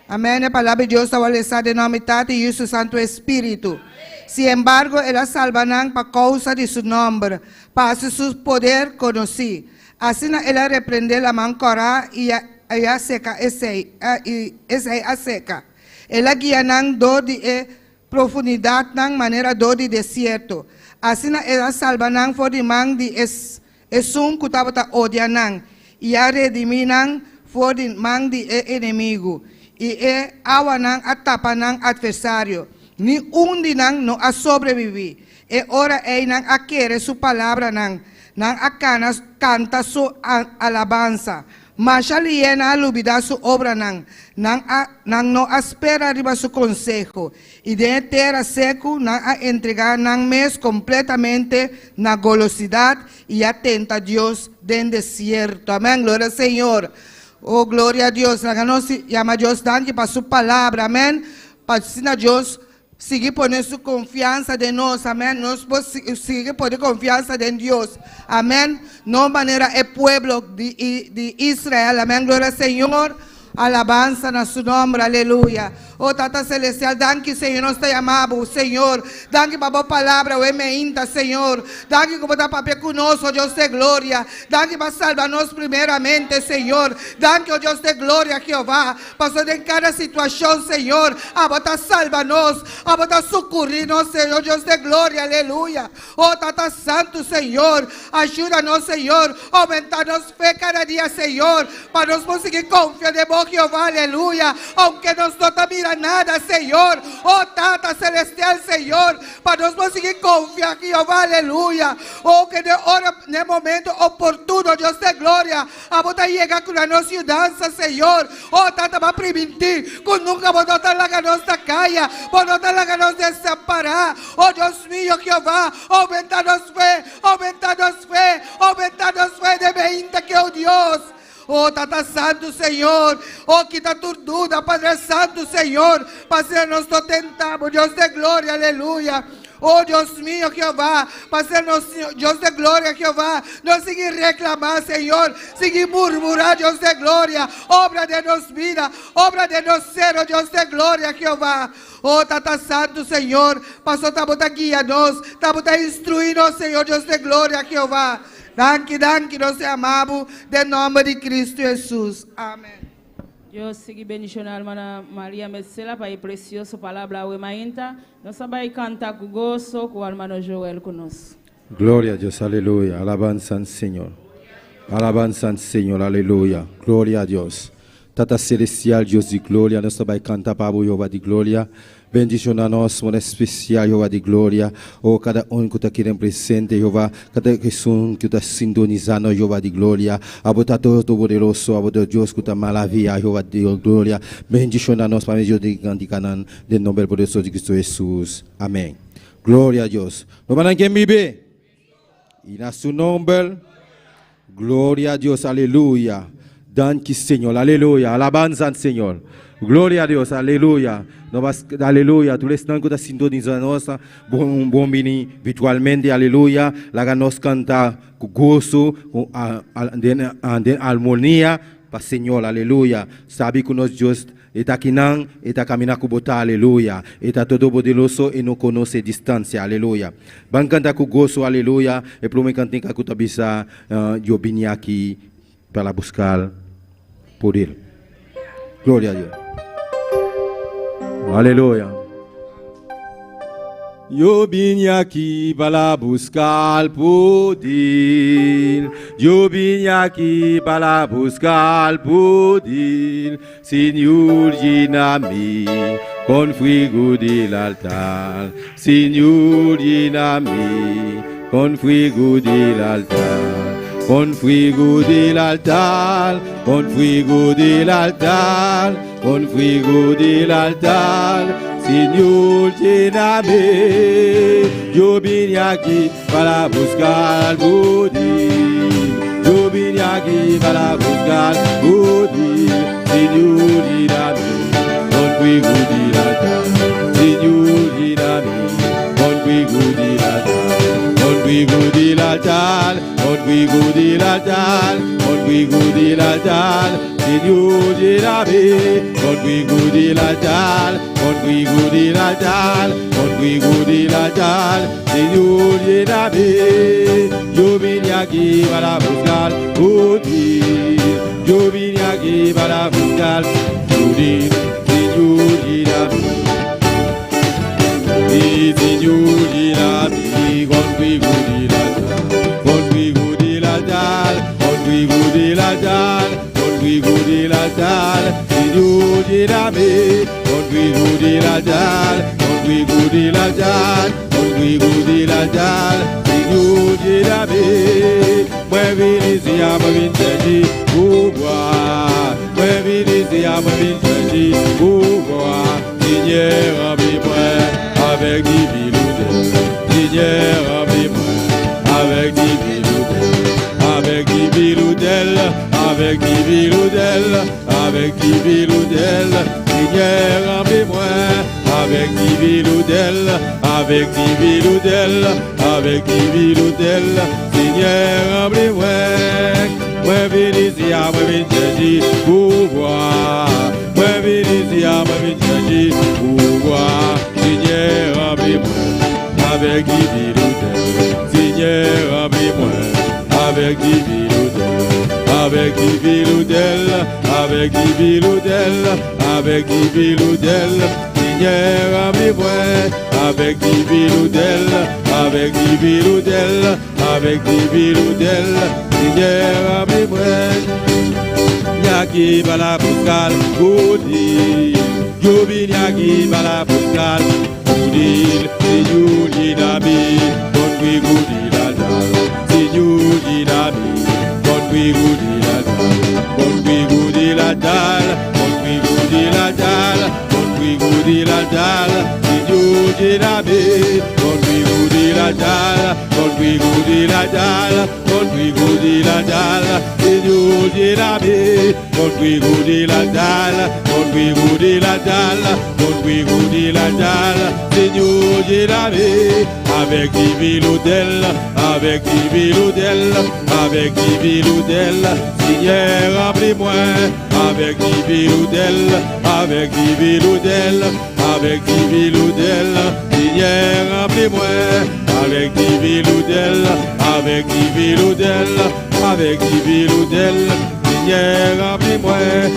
Amén. E palabra di Dios ta lesa den nomber di Tata, y Su Santo Spirito. Sin embargo, el a salba nan pa causa di su nomber, pa su poder conoci. Asina el a reprende Laman Cora y a seca esey, y esey a seca. El a guia nan door di e profundidad nan manera door di desierto. Asina el a salba nan for di man di es esun cu tabata odia nan y a redimi nan for di man di e enemigo. Y e awanan a tapa nan adversario. Ni un di nan no a sobreviví. E ora ei nan a kere su palabranan, nan a kana kanta su alabansa. Masha lihé nan a lubidá su obranan, nan a nan no a spera riba su konseho, i den e tera seku nan a entregá nan mes kompletamente na golosidat i a tenta Dios den desierto. Amèn, gloria Señor. O gloria a Dios. Laga nos yama Dios danki pa su palabra. Amèn. Pa asina Dios sigui pone su konfiansa den nos. Amèn. Nos por sigui pone konfiansa den Dios. Amèn. No manera e pueblo di di Israel. Amèn. Gloria Señor. Alabansa na su nomber. Aleluya. O Tata Celestial, danki Señor, nos ta yama bo, Señor. Danki pa bo palabra awe meinta, Señor. Danki ku bo ta papia ku nos, o Dios de gloria. Danki pa salba nos primeramente, Señor. Danki, o Dios de gloria, Jehová. Pasobra den kada situashon, Señor, abo ta salba nos, abo ta sukurri nos, Señor Dios de gloria. Aleluya. O Tata Santu, Señor, ayuda nos, Señor, aumenta nos fe kada dia, Señor, pa nos por sigui konfia den bo, Jehová, aleluya, ounke nos no ta mira nada, Señor. O Tata Celestial, Señor, pa nos por sigui konfia, Jehová, aleluya. O ke den ora, den momento oportuno, Dios de gloria, Abo ta yega ku na nos yudansa, Señor. O Tata, bo a primintí ku nunka bo no ta laga nos na kaya, bo no ta laga nos desampará. O Dios mio, Jehová, oumentá nos fe, oumentá nos fe, oumentá nos fe den meinta ke, o Dios. O Tata Santu, Señor, o kita tur duda, Padre Santu, Señor, pa asina nos no tentá bo, Dios de gloria, aleluya. O Dios mio, Jehová, pa nos, Dios de gloria, Jehová, no sigui reklamá, Señor, sigui murmurá, Dios de gloria, obra den nos bida, obra den nos ser, o Dios de gloria, Jehová. O Tata Santu, Señor, paso ta bo ta guia nos, ta bo ta instruí nos, Señor Dios de gloria, Jehová. Danki, danki, nos te ama bo, den nòmber di Cristo Hesus. Amen. Dios sigui bendiciona hermana Maria Mercela pa e precioso palabra awe mainta. Nos a bay canta cu goso cu hermano Joel cu nos. Gloria a Dios, aleluya, alabanza al Señor. Alabanza al Señor, aleluya. Gloria a Dios. Tata Celestial, Dios di gloria, nos ta bay canta pa bo, Jehová di gloria. Bendiciona nos, modo especial, Jehová di gloria. Oh, cada un cu ta aki den presente, Jehová, cada esun cu ta sintoniza nos, Jehová di gloria. Abo ta Todopoderoso, abo ta Dios cu ta maravia, Jehová di gloria. Bendiciona nos pa medio di canticanan, den nomber poderoso di Cristo Jesus. Amen. Gloria a Dios. Rumannan, ken bibe? Y na su nomber, gloria a Dios, aleluya. Danki Señor, aleluya. Alabanza al Señor. Gloria a Dios, aleluya. No bas, aleluya. Tur esnan ku ta sintoniza nos, bon, bon bini virtualmente, aleluya. Laga nos kanta ku goso, ku, a, a, den, a, den armonia pa Señor, aleluya. Sabi ku nos Dios E ta kinan, e ta camina cu bo ta, aleluya. E ta todopoderoso, e no conoce distancia, aleluya. Ban canta cu goso, aleluya. E prome cantica cu ta bisa, Yo bini aki para buscar poder. Gloria a Dios. Aleluya. Yo bini aki para buscar poder. Yo bini aki para buscar poder. Señor, llena mi con fuego del altar. Señor, llena mi con fuego del altar. Con fuego del altar, con fuego del altar, con fuego del altar. Señor, lléname. Yo vine aquí para buscar poder. Yo vine aquí para buscar poder. Señor, lléname con fuego del altar. Señor, lléname con fuego del altar. Con fuego del altar, con fuego del altar, con fuego del altar. Señor, lléname con fuego del altar, con fuego del altar, con fuego del altar. Señor, lléname. Yo vine aquí para buscar poder. Yo vine aquí para buscar poder. Señor, lléname. Y Señor, lléname con fuego del altar, con fuego del altar, con fuego del altar, con fuego del altar. Señor, lléname con fuego del altar, con Kon la jal, kon la jal, Seigneur lléname. Mwen vin isi a mwen vin chèche pouvwa. Mwen vin isi a mwen vin chèche pouvwa. Seigneur ranpli mwen avèk divin odè. Seigneur ranpli mwen avèk divin odè. Avèk divin odè, avèk divin odè, avèk divin odè. Seigneur ranpli mwen avèk divin odè, avèk divin odè, avèk divin odè. Seigneur ranpli mwen. Mwen vin isi a mwen vin chèche pouvwa. Mwen vin isi a mwen vin chèche pouvwa. Seigneur ranpli mwen avèk divin odè. Seigneur ranpli mwen avèk divin odè. Avèk divin odè, avèk divin odè, avèk divin odè. Seigneur ranpli mwen avèk divin odè, avèk divin odè, avèk divin odè. Seigneur ranpli mwen. Nyaki bala buscar goudil, yo vin nyaki bala buscar goudil, Seigneur lléname, con goudil la dal, Seigneur lléname, con goudil la dal, con goudil la dal, con goudil la dal, con goudil la dal, Seigneur lléname, con goudil la dal, con goudil la dal, con goudil la dal, Seigneur lléname, con goudil la dal, con goudil la dal, con goudil la dal, Seigneur lléname, avèk divin odè, avèk divin odè, avèk divin odè, Seigneur ranpli mwen, avèk divin odè, avèk divin odè, avèk divin odè, Seigneur ranpli mwen, avèk divin odè, avèk divin odè, avèk divin odè, Seigneur ranpli mwen,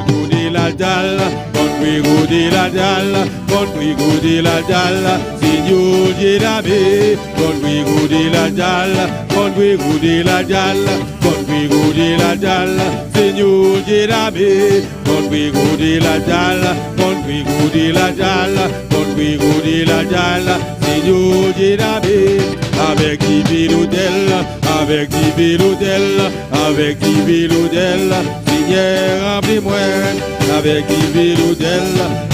goudi la dal, kon goudi la dal, kon goudi la dal, Seigneur lléname, kon goudi la dal, kon goudi la dal, kon goudi la dal, Seigneur lléname, kon goudi la dal, kon goudi la dal, kon goudi la dal, Seigneur lléname, avèk divin odè, avèk divin odè, avèk divin odè, Seigneur ranpli mwen, avèk divin odè,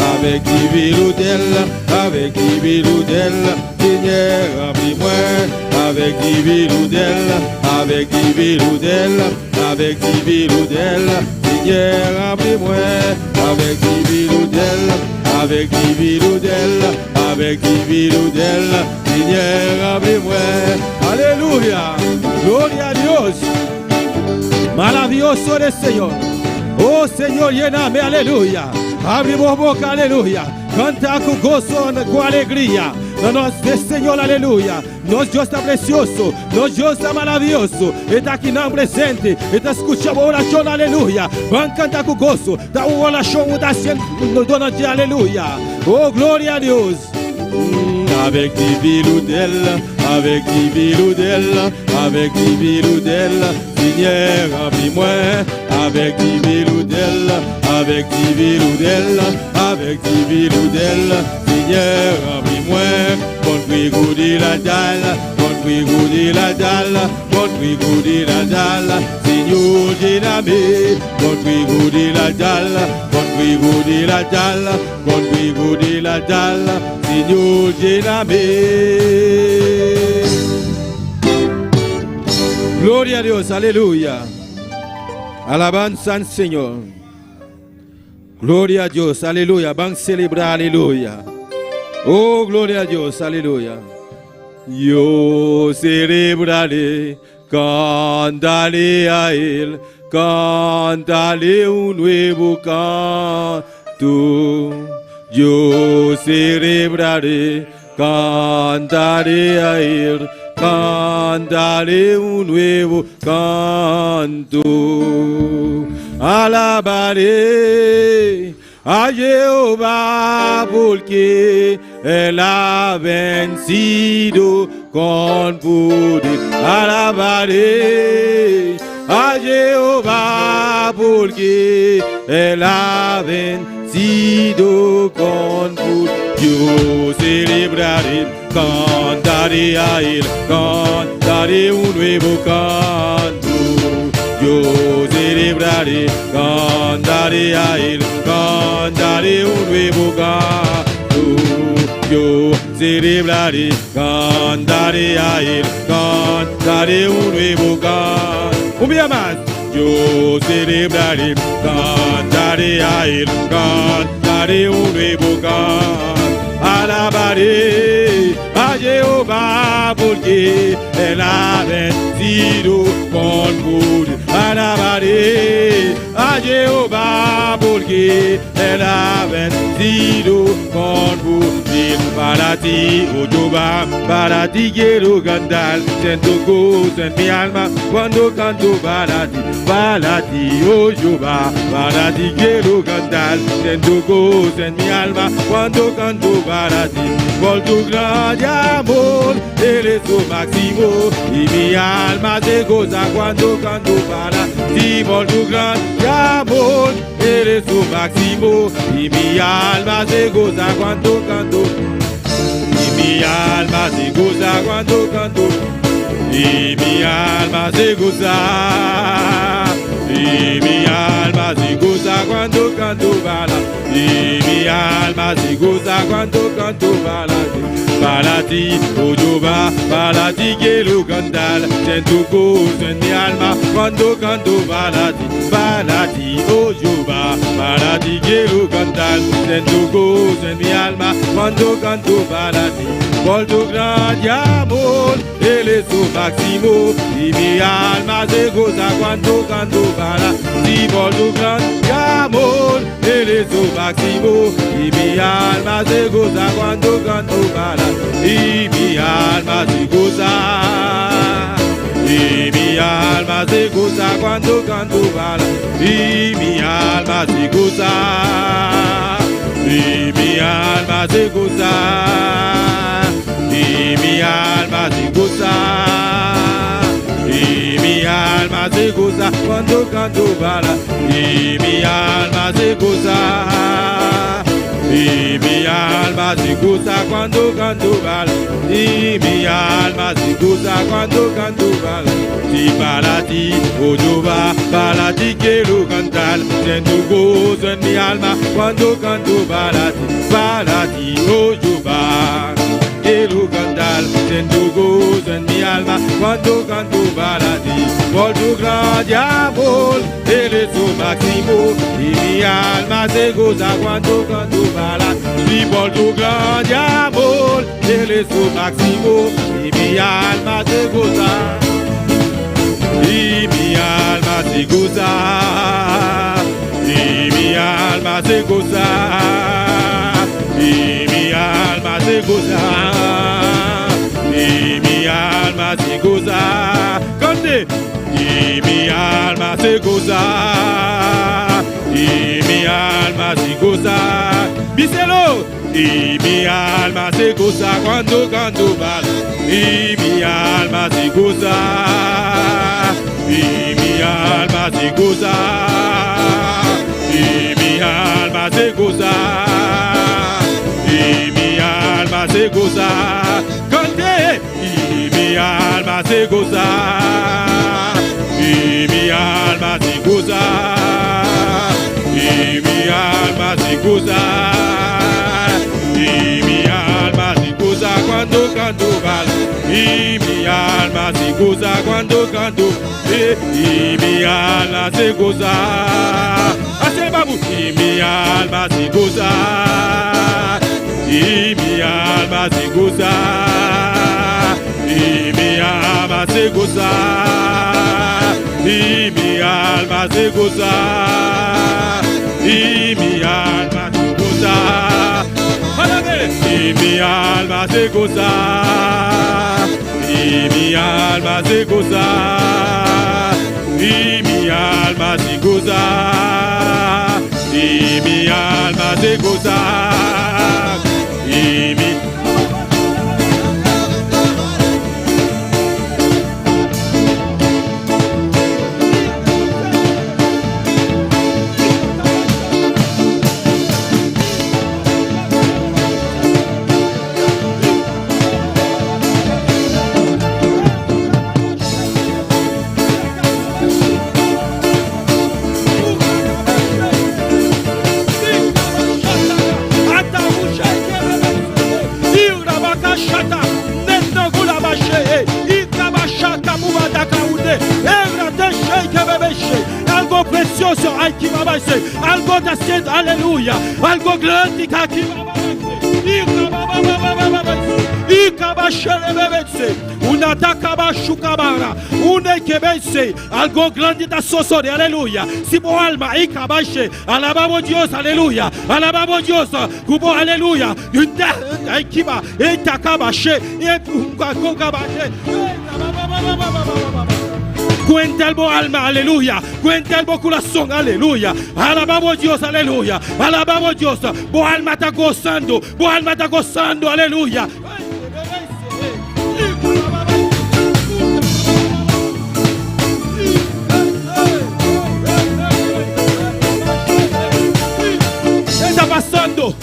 avèk divin odè, avèk divin odè, Seigneur ranpli mwen, avèk divin odè, avèk divin odè, avèk divin odè, Seigneur ranpli mwen, avèk divin odè, avèk divin odè, avèk divin odè, Seigneur ranpli mwen. Aleluya, gloria a Dios. Maravilloso eres, Señor. Oh Señor, lléname, aleluya. Abrimos boca, aleluya. Canta con gozo, con alegría. No nos Señor, aleluya. Nos Dios ta precioso, nos Dios ta maravioso. E ta aki nan presente, e ta scucha oracion, aleluya. Ban canta cu gozo, ta un oracion, ta haciendo aleluya. Oh, gloria a Dios. Avèk divin odè, avèk divin odè, avèk divin odè, Seigneur ranpli mwen, avèk divin odè, avèk divin odè, avèk divin odè, Seigneur ranpli mwen, kon goudi la dal, kon goudi la dal, kon goudi la dal, Seigneur lléname, kon goudi la dal, kon goudi la dal, kon goudi la dal, Seigneur lléname. Gloria a Dios, aleluya. Alabanza al Señor. Gloria a Dios, aleluya. Van a celebrar, aleluya. Oh, gloria a Dios, aleluya. Yo celebraré, cantaré a Él, cantaré un nuevo canto. Yo celebraré, cantaré a Él, cantaré un nuevo canto. Alabaré a Jehová porque Él ha vencido con poder. Alabaré a Jehová porque Él ha vencido con poder. Yo Cantaré a Él, cantaré un nuevo canto. Yo celebraré, cantaré a Él, cantaré un nuevo canto. Yo celebraré, cantaré a Él, cantaré un nuevo canto. Un día más. Yo celebraré, cantaré a Él, cantaré un nuevo canto. Alabaré a Jehová porque Él ha vencido con poder. Alabaré a Jehová porque Él ha vencido con poder. Para ti, oh Jehová, para ti quiero cantar. Siento gozo en mi alma cuando canto para ti. Para ti, oh Jehová, para ti quiero cantar. Siento gozo en mi alma cuando canto para ti. Por tu gran amor, eres su máximo. Y mi alma se goza cuando canto para ti. Por tu gran amor, eres su máximo. Y mi alma se goza cuando canto. Y mi alma se goza cuando canto. Y mi alma se goza. Y mi alma se goza cuando canto para. Y mi alma se goza cuando canto para ti. Para ti, oh Jehová, para ti quiero cantar. Siento gozo en mi alma cuando canto para ti. Para ti, oh Jehová, para ti quiero cantar. Siento gozo en mi alma cuando canto para ti. Por tu gran amor, Él es su máximo. Y mi alma se goza cuando canto para ti. Por tu gran amor, Él es su máximo. Y mi alma se goza cuando canto para ti. Y mi alma se goza. Y mi alma se goza cuando canto para Y mi alma se goza. Y mi alma se goza. Y mi alma se goza. Y mi alma se goza cuando canto para Y mi alma se goza. Y mi alma se goza cuando canto para Y mi alma se goza cuando canto para ti. Para ti, oh Jehová, para ti quiero cantar. Siento gozo en mi alma cuando canto para ti. Para ti, oh Jehová, quiero cantar. Siento gozo en mi alma cuando canto para ti. Por tu gran amor, eres su máximo. Y mi alma se goza cuando canto para ti. Por tu gran amor, eres su máximo. Y mi alma se goza. Y mi alma se goza. Y mi alma se goza. Y mi alma se goza. Y mi alma se goza. Cante. Y mi alma se goza. Y mi alma se goza. Díselo. Y mi alma se goza cuando canto para. Y mi alma se goza. Y mi alma se goza. Y mi alma se goza. Y mi alma se goza. Cante. Y mi alma se goza. Y mi alma se goza. Y mi alma se goza. Y mi alma se goza cuando canto para. Y mi alma se goza cuando canto. Y mi alma se goza. Hace babu. Y mi alma se goza. Y mi alma se goza. Y mi alma se goza. Y mi alma se goza. Y mi alma se goza. Y mi alma se goza. Y mi alma se goza. Y mi alma se goza. Y mi alma se goza. Y mi Algo está haciendo, aleluya. Algo grande está aquí. Algo grande está sucediendo, aleluya. Si bo alma, alabamos Dios, aleluya. Alabamos Dios, kubo, aleluya. Cuenta el alma, aleluya. Cuenta el corazón, aleluya. Alabamos Dios, aleluya. Alabamos Dios. Bo alma está gozando. Bo alma está gozando, aleluya. Está pasando.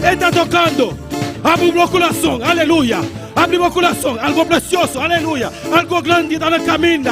Está tocando. Abre o corazón, aleluya. Abre o corazón, algo precioso, aleluya. Algo grande está en el camino.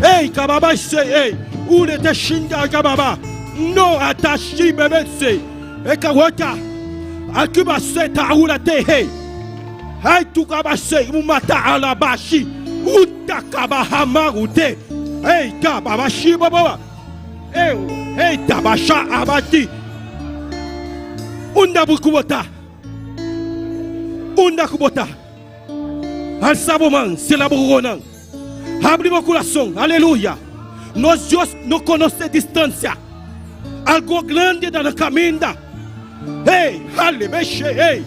Hey, kababa say, hey, ulete shinga kababa. No atashi bebe say. Ekawota. Akuba seta ulate hey. Hey tukaba say umata alabashi. Utakaba hamarute. Hey kababa shi baba. Hey, hey tabasha abati. Unda bukubota. Unda kubota. Al saboman, se la buronan. Abrimos corazón, aleluya. Nos Dios no conoce distancia. Algo grande da la caminda. Hey, aleluya, hey.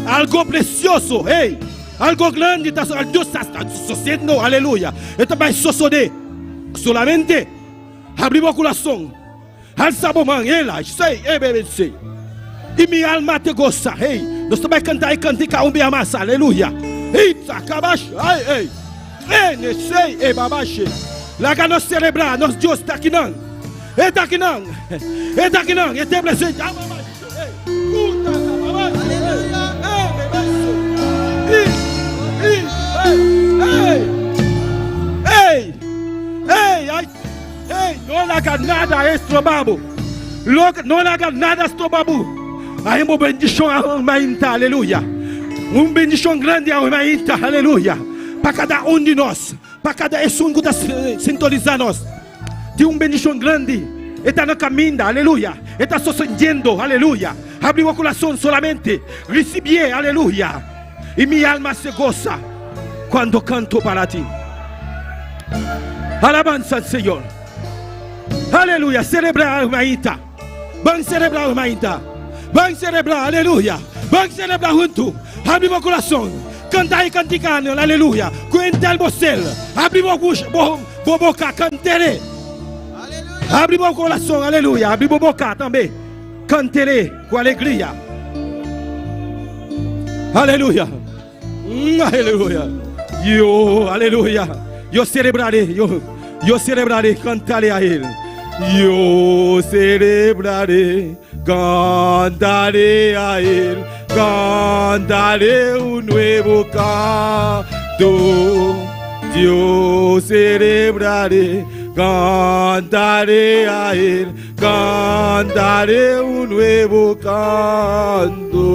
Algo precioso, hey. Algo grande está Dios está sucediendo, aleluya. Esto va a suceder. Solamente abrimos corazón. Al saboman, ela, say, hey, baby, say. Y mi alma te goza, hey. Nos va a cantar y cantar un día más, aleluya. Hey, takabash, hey, hey. Hey, ne say, hey, babache. La ga nos celebrar, nos Dios está aquí nan. Está aquí nan. Está aquí nan. Está presente. Hey, hey, hey, hey, hey, no le haga nada a esto, babo. No le haga nada a esto, babu. Hay una bendición a aleluya. Una bendición grande a aleluya. Para cada um de nós, para cada um que está sintonizando. Tem uma bendição grande. Está no caminho, aleluya. Está sucediendo, aleluya. Abre o coração solamente. Recibe, aleluya. Y mi alma se goza cuando canto para ti. Alabanza al Señor. Aleluya. Celebra, hermanita. Van a celebrar, hermanita. Van a celebrar, aleluya. Van a celebrar junto. Abrimos corazón. Canta y canticando, aleluya. Cuenta el bocel. Abrimos boca, cantere. Abrimos corazón, aleluya. Abrimos boca también. Cantere con alegría. Aleluya. Aleluya. Yo, aleluya. Yo celebraré, yo celebraré, cantaré a él. Yo celebraré, cantaré a él, cantaré un nuevo canto. Yo celebraré, cantaré a él, cantaré un nuevo canto.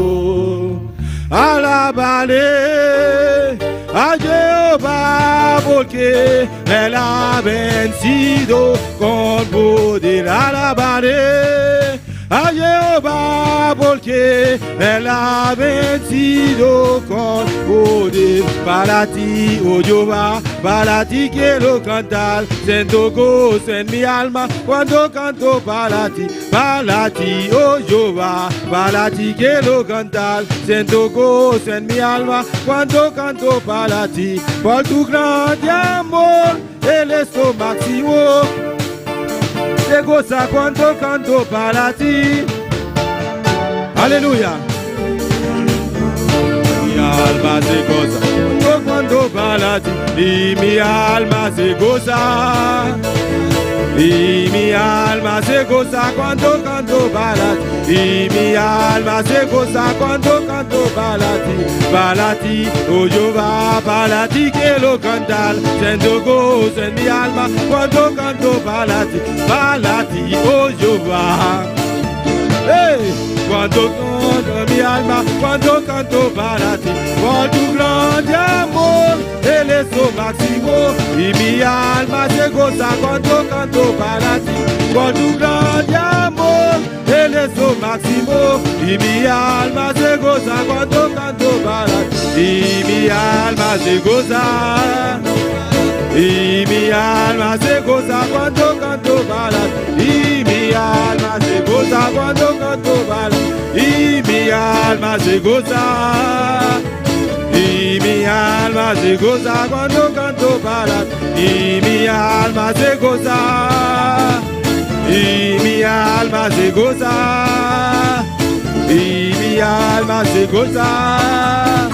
Alabaré a Jehová porque él ha vencido con poder. Alabaré a Jehová porque él ha vencido con poder. Para ti, oh Jehová, para ti quiero cantar. Siento gozo en mi alma cuando canto para ti, oh Jehová, para ti quiero cantar. Siento gozo en mi alma cuando canto para ti. Por tu grande amor, él es lo máximo. Se goza cuando canto para ti. Aleluya. Mi alma se goza cuando para ti. Y mi alma se goza. Y mi alma se goza cuando canto para ti. Y mi alma se goza cuando canto para ti. Para ti, oh Jehová, para ti quiero cantar. Siento gozo en mi alma cuando canto para ti. Para ti, oh Jehová. Hey! Cuando canto mi alma, cuando canto para ti, por tu grande amor, Él es lo máximo, y mi alma se goza cuando canto para ti, por tu grande amor, Él es lo máximo, y mi alma se goza cuando canto para ti, y mi alma se goza. Y mi alma se goza cuando canto para ti. Y mi alma se goza cuando canto para ti. Y mi alma se goza. Y mi alma se goza cuando canto para ti. Y mi alma se goza. Y mi alma se goza. Y mi alma se goza.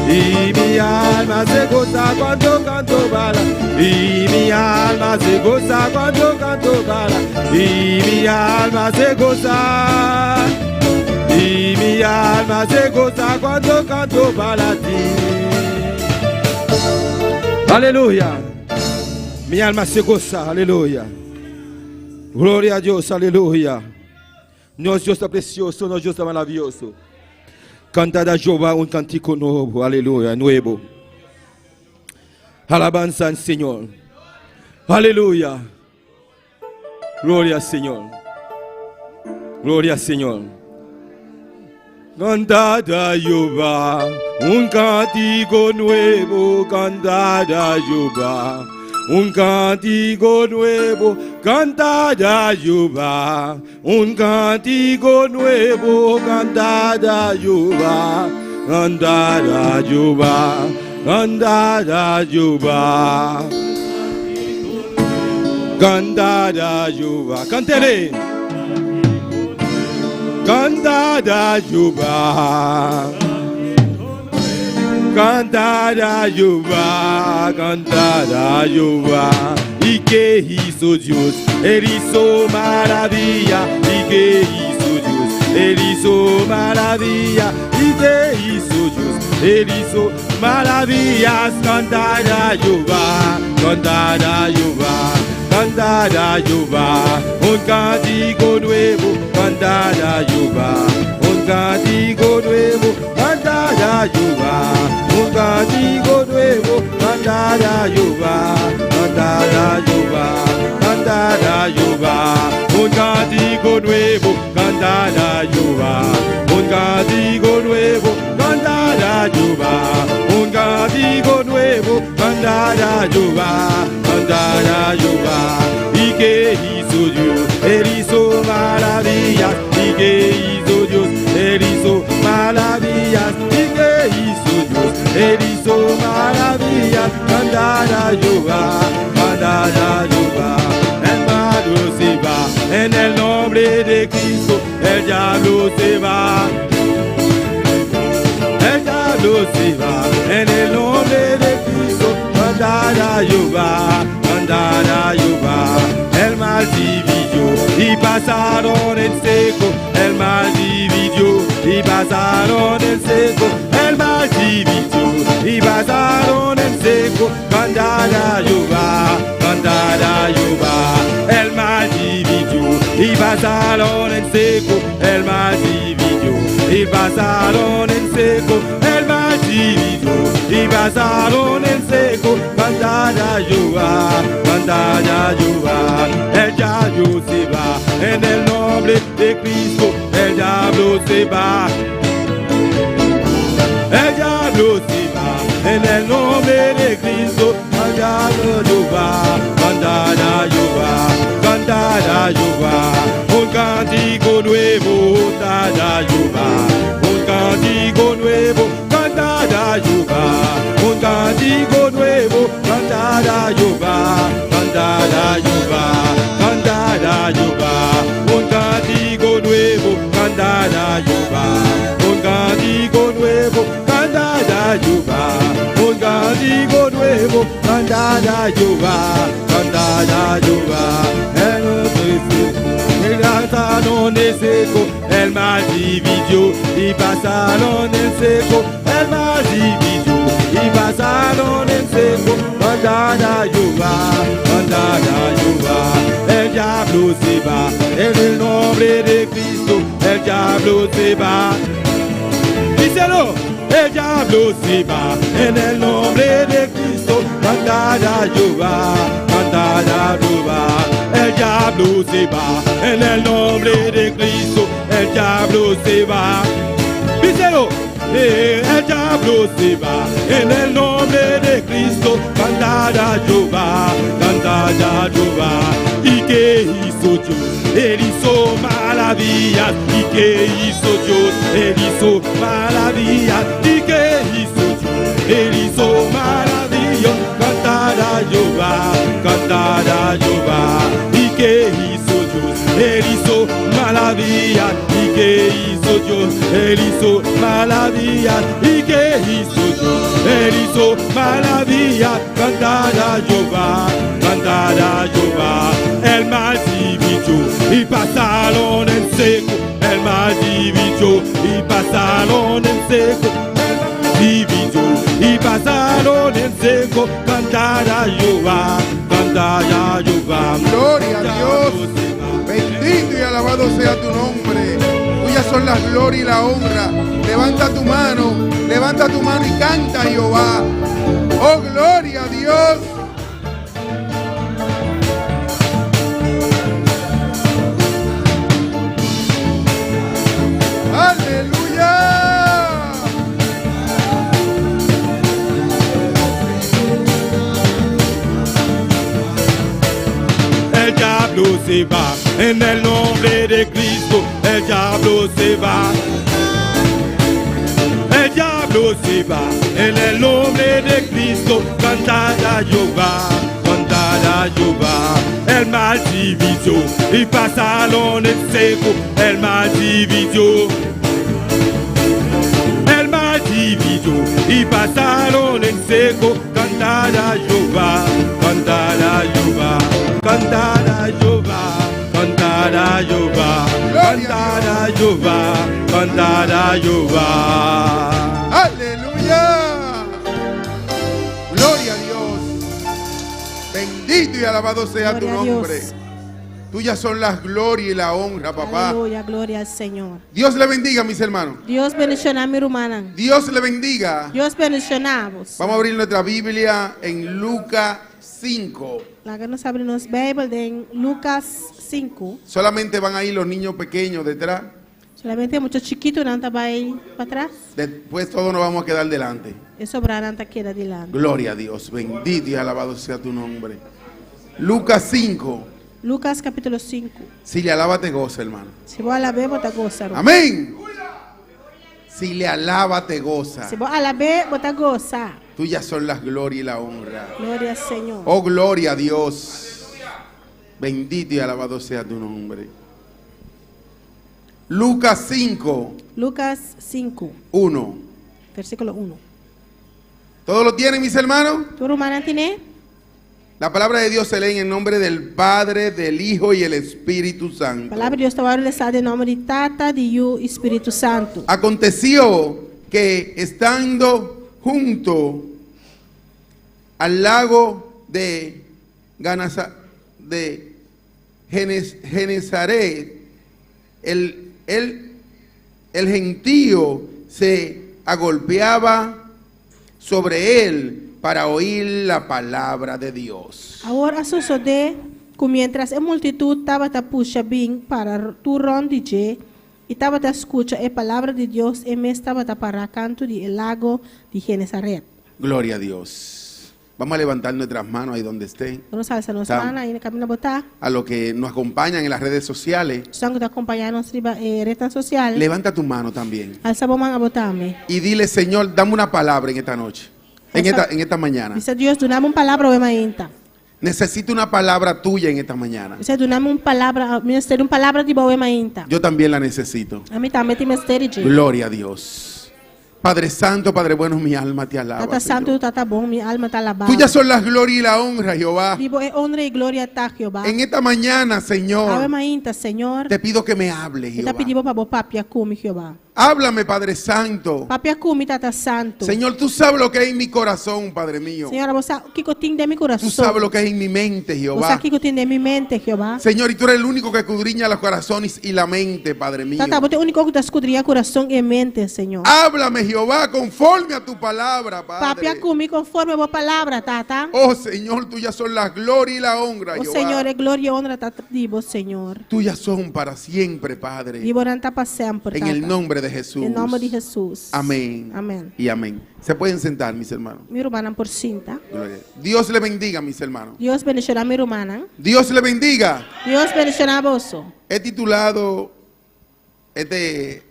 Y mi alma se goza cuando canto para. Y mi alma se goza cuando canto para. Y mi alma se goza. Y mi alma se goza cuando canto para ti. Aleluya. Mi alma se goza, aleluya. Gloria a Dios, aleluya. Nos Dios ta precioso, nos Dios ta maravioso. Cantad a Jehová un cántico nuevo, aleluya, nuevo. Alabanza al Señor. Aleluya. Gloria al Señor. Gloria al Señor. Cantad a Jehová un cántico nuevo, cantad a Jehová un cántico nuevo, cantad a Jehová, un cántico nuevo, cantad a Jehová, cantad a Jehová, cantad a Jehová. Cantad a Jehová, cántele. Cantad a Jehová. Cantad a Jehová, cantad a Jehová. ¿Y qué hizo Dios? Él hizo maravilla. ¿Y qué hizo Dios? Él hizo maravilla. ¿Y qué hizo Dios? Él hizo maravillas. Cantad a Jehová, cantad a Jehová, cantad a Jehová. Un cántico nuevo, cantad a Jehová. Un cántico nuevo, cantad a Jehová. Un cántico nuevo, cantad a Jehová, cantad a Jehová, cantad a Jehová. Un cántico nuevo, cantad a Jehová. Un cántico nuevo, cantad a Jehová. Un cántico nuevo, cantad a Jehová, cantad a Jehová. ¿Y qué hizo Dios? Él hizo maravillas. ¿Y qué hizo Dios? Él hizo maravillas. ¿Y qué hizo Dios? Él hizo maravillas. Cantad a Jehová, cantad a Jehová. El malo se va en el nombre de Cristo. El diablo se va. El diablo se va en el nombre de Cristo. Cantad a Jehová, cantad a Jehová. El mar dividió y pasaron en seco. El mar dividió y pasaron en seco. El mar dividió y pasaron en seco. Cantad a Jehová, cantad a Jehová. El mar dividió y pasaron en seco. El mar dividió y pasaron en seco. El mar dividió y pasaron en seco. Cantad a Jehová, cantad a Jehová. El diablo se va en el nombre de Cristo. El diablo se va. El diablo se va en el nombre de Cristo. Cantad a Jehová, cantad a Jehová, cantad a Jehová. Un cántico nuevo, cantad a Jehová. Un cántico nuevo, cantad a Jehová. Un cántico nuevo, cantad a Jehová, cantad a Jehová, cantad a Jehová. Un cántico nuevo, cantad a Jehová. Un cántico nuevo, cantad a Jehová. Un cántico nuevo, cantad a Jehová, cantad a Jehová. seco. El mal dividió y pasaron en seco. El mal dividió y pasaron en seco. Cantad a Jehová, cantad a Jehová. El diablo se va en el nombre de Cristo. El diablo se va. Díselo. El diablo se va en el nombre de Cristo. Cantad a Jehová, cantad a Jehová. El diablo se va en el nombre de Cristo. El diablo se va. Díselo. El diablo se va en el nombre de Cristo. Cantad a Jehová, cantad a Jehová. ¿Y qué hizo Dios? Él hizo maravillas. ¿Y qué hizo Dios? Él hizo maravillas. ¿Y qué hizo Dios? Él hizo maravillas. Cantad a Jehová, cantad a Jehová. ¿Y qué hizo Dios? Él hizo maravillas. ¿Y qué hizo Dios? Él hizo maravillas. ¿Y qué hizo Dios? Él hizo maravillas. Cantad a Jehová, cantad a Jehová. El mal dividió y pasaron en seco. El mal dividió y pasaron en seco. El mal dividió y pasaron en seco. Cantad a Jehová, cantad a Jehová. Gloria a Dios. Bendito y alabado sea tu nombre. Tuyas son la gloria y la honra. Levanta tu mano, levanta tu mano y canta a Jehová. Oh, gloria a Dios. Aleluya. El diablo se va en el nombre de Cristo. El diablo se va. El diablo se va en el nombre de Cristo. Cantad a Jehová, cantad a Jehová. El mal dividió y pasaron en seco. El mal dividió. El mal dividió y pasaron en seco. Cantad a Jehová, cantad a Jehová, cantad a Jehová, cantad a Jehová, cantad a Jehová, cantad a Jehová. Aleluya. Gloria a Dios. Bendito y alabado sea tu Gloria a Dios. nombre. Tuyas son las gloria y la honra, papá. Aleluya, gloria al Señor. Dios le bendiga, mis hermanos. Dios bendiciona mi hermana. Dios le bendiga. Dios bendiciona vos. Vamos a abrir nuestra Biblia en Lucas 5. Laga nos abrir nos Bijbel en Lucas 5. Solamente van ahí los niños pequeños detrás. Solamente mucho chiquito nan ta bai para atrás. Después todos nos vamos a quedar delante. E sobrá nan ta keda dilanti. Gloria a Dios. Bendito y alabado sea tu nombre. Lucas 5. Lucas capítulo 5. Si le alaba, te goza, hermano. Si bo alab'é, bo ta gosa. Amén. Si le alaba, te goza. Si bo alab'é, bo ta gosa. Tuyas son las gloria y la honra. Gloria al Señor. Oh, gloria a Dios. Bendito y alabado sea tu nombre. Lucas 5, Lucas 5, 1. versículo 1. ¿Todos lo tienen, mis hermanos? Tur ruman tin'é? La palabra de Dios se lee en el nombre del Padre, del Hijo y el Espíritu Santo. Palabra di Dios ta wòrdu lesá den nòmber di Tata, di Yu i Spiritu Santu. Aconteció que estando junto al lago de Ganasa, de Genes- Genezaret, el gentío se agolpeaba sobre él para oír la palabra de Dios. Awor a sosodé ku miéntras e multitut tabata pusha bin para tur rònt di dje i tabata skucha e palabra di Dios, e mes tabata pará kantu di e lago di Genesaret. Gloria a Dios. Vamos a levantar nuestras manos ahí donde estén. Nos alsa nos Tam. man ei kaminda bo ta. A los que nos acompañan en las redes sociales, Esnan ku ta kompañá nos riba eh, ret sosial. levanta tu mano también. Alsa bo man abo tambe. Y dile, Señor, dame una palabra en esta noche, en esta mañana. Bisa Dios, duna mi un palabra awe mainta. Necesito una palabra tuya en esta mañana. Bisa duna mi un palabra, mi mester un palabra di bo awe mainta. Yo también la necesito. Ami tambe tin mester di dje. Gloria a Dios. Padre Santo, Padre bueno, mi alma te alaba. Tata Señor. Santu, Tata bon, mi alma ta alabá. Tuyas son las gloria y la honra, Jehová. Di bo e honra i gloria ta, Jehová. En esta mañana, Awe Señor, mainta, Señor. te pido que me hables, Mi ta Jehová. pidi bo pa bo papia ku mi, Jehová. Háblame, Padre Santo. Papia ku mi, Tata Santu. Señor, tú sabes lo que hay en mi corazón, Padre mío. Señor, bo sa kiko tin den mi Tú kurason. sabes lo que hay en mi mente, Bo sa Jehová. kiko tin den mi mente, Jehová. Señor, y tú eres el único que escudriña los corazones y la mente, Padre mío. Tata, bo ta e úniko ku ta skudriñá kurason i mente, Señor. Háblame, Jehová, conforme a tu palabra, Padre. Papia ku mi konforme bo palabra, Tata. Oh, Señor, tuyas son la gloria y la honra, O Jehová. Señor, e gloria i honra ta di bo, Señor. Tuyas son para siempre, Padre. Di bo nan ta pa semper, En Tata. el nombre de Jesús. Den nòmber di Hesus. Amén. Amèn. Y amén. Se pueden sentar, mis hermanos. Mi rumannan por sinta. Gloria. Dios le bendiga, mis hermanos. Dios bendishoná mi rumannan. Dios le bendiga. Dios bendishoná boso. He titulado este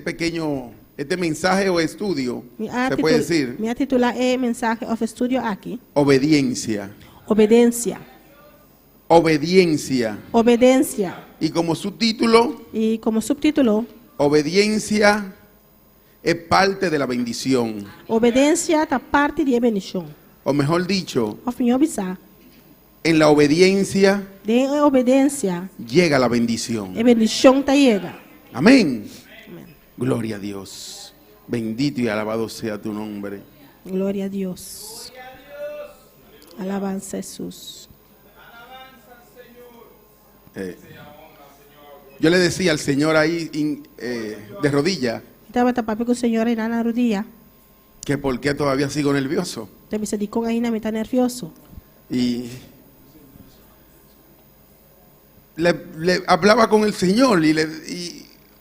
pequeño, este mensaje o estudio, Mi a se puede titul- decir, Mi a titulá e mensahe òf estudio aki. obediencia. Obedensia. Obediencia. Obedensia. Y como subtítulo, I komo suptítulo, obediencia es parte de la bendición. Obedensia ta parti di e bendishon. O mejor dicho, Òf mihó bisá, en la obediencia den obedensia, llega la bendición. e bendishon ta yega. Amén. Amèn. Gloria a Dios. Bendito y alabado sea tu nombre. Gloria na Dios. Alabansa Hesus. Yo le decía al Señor ahí de rodilla Mi tabata papia ku Señor einan na rudia. que por qué todavía sigo nervioso. Ta bisa dikon ainda mi ta nervioso. Y le hablaba con el Señor y, le,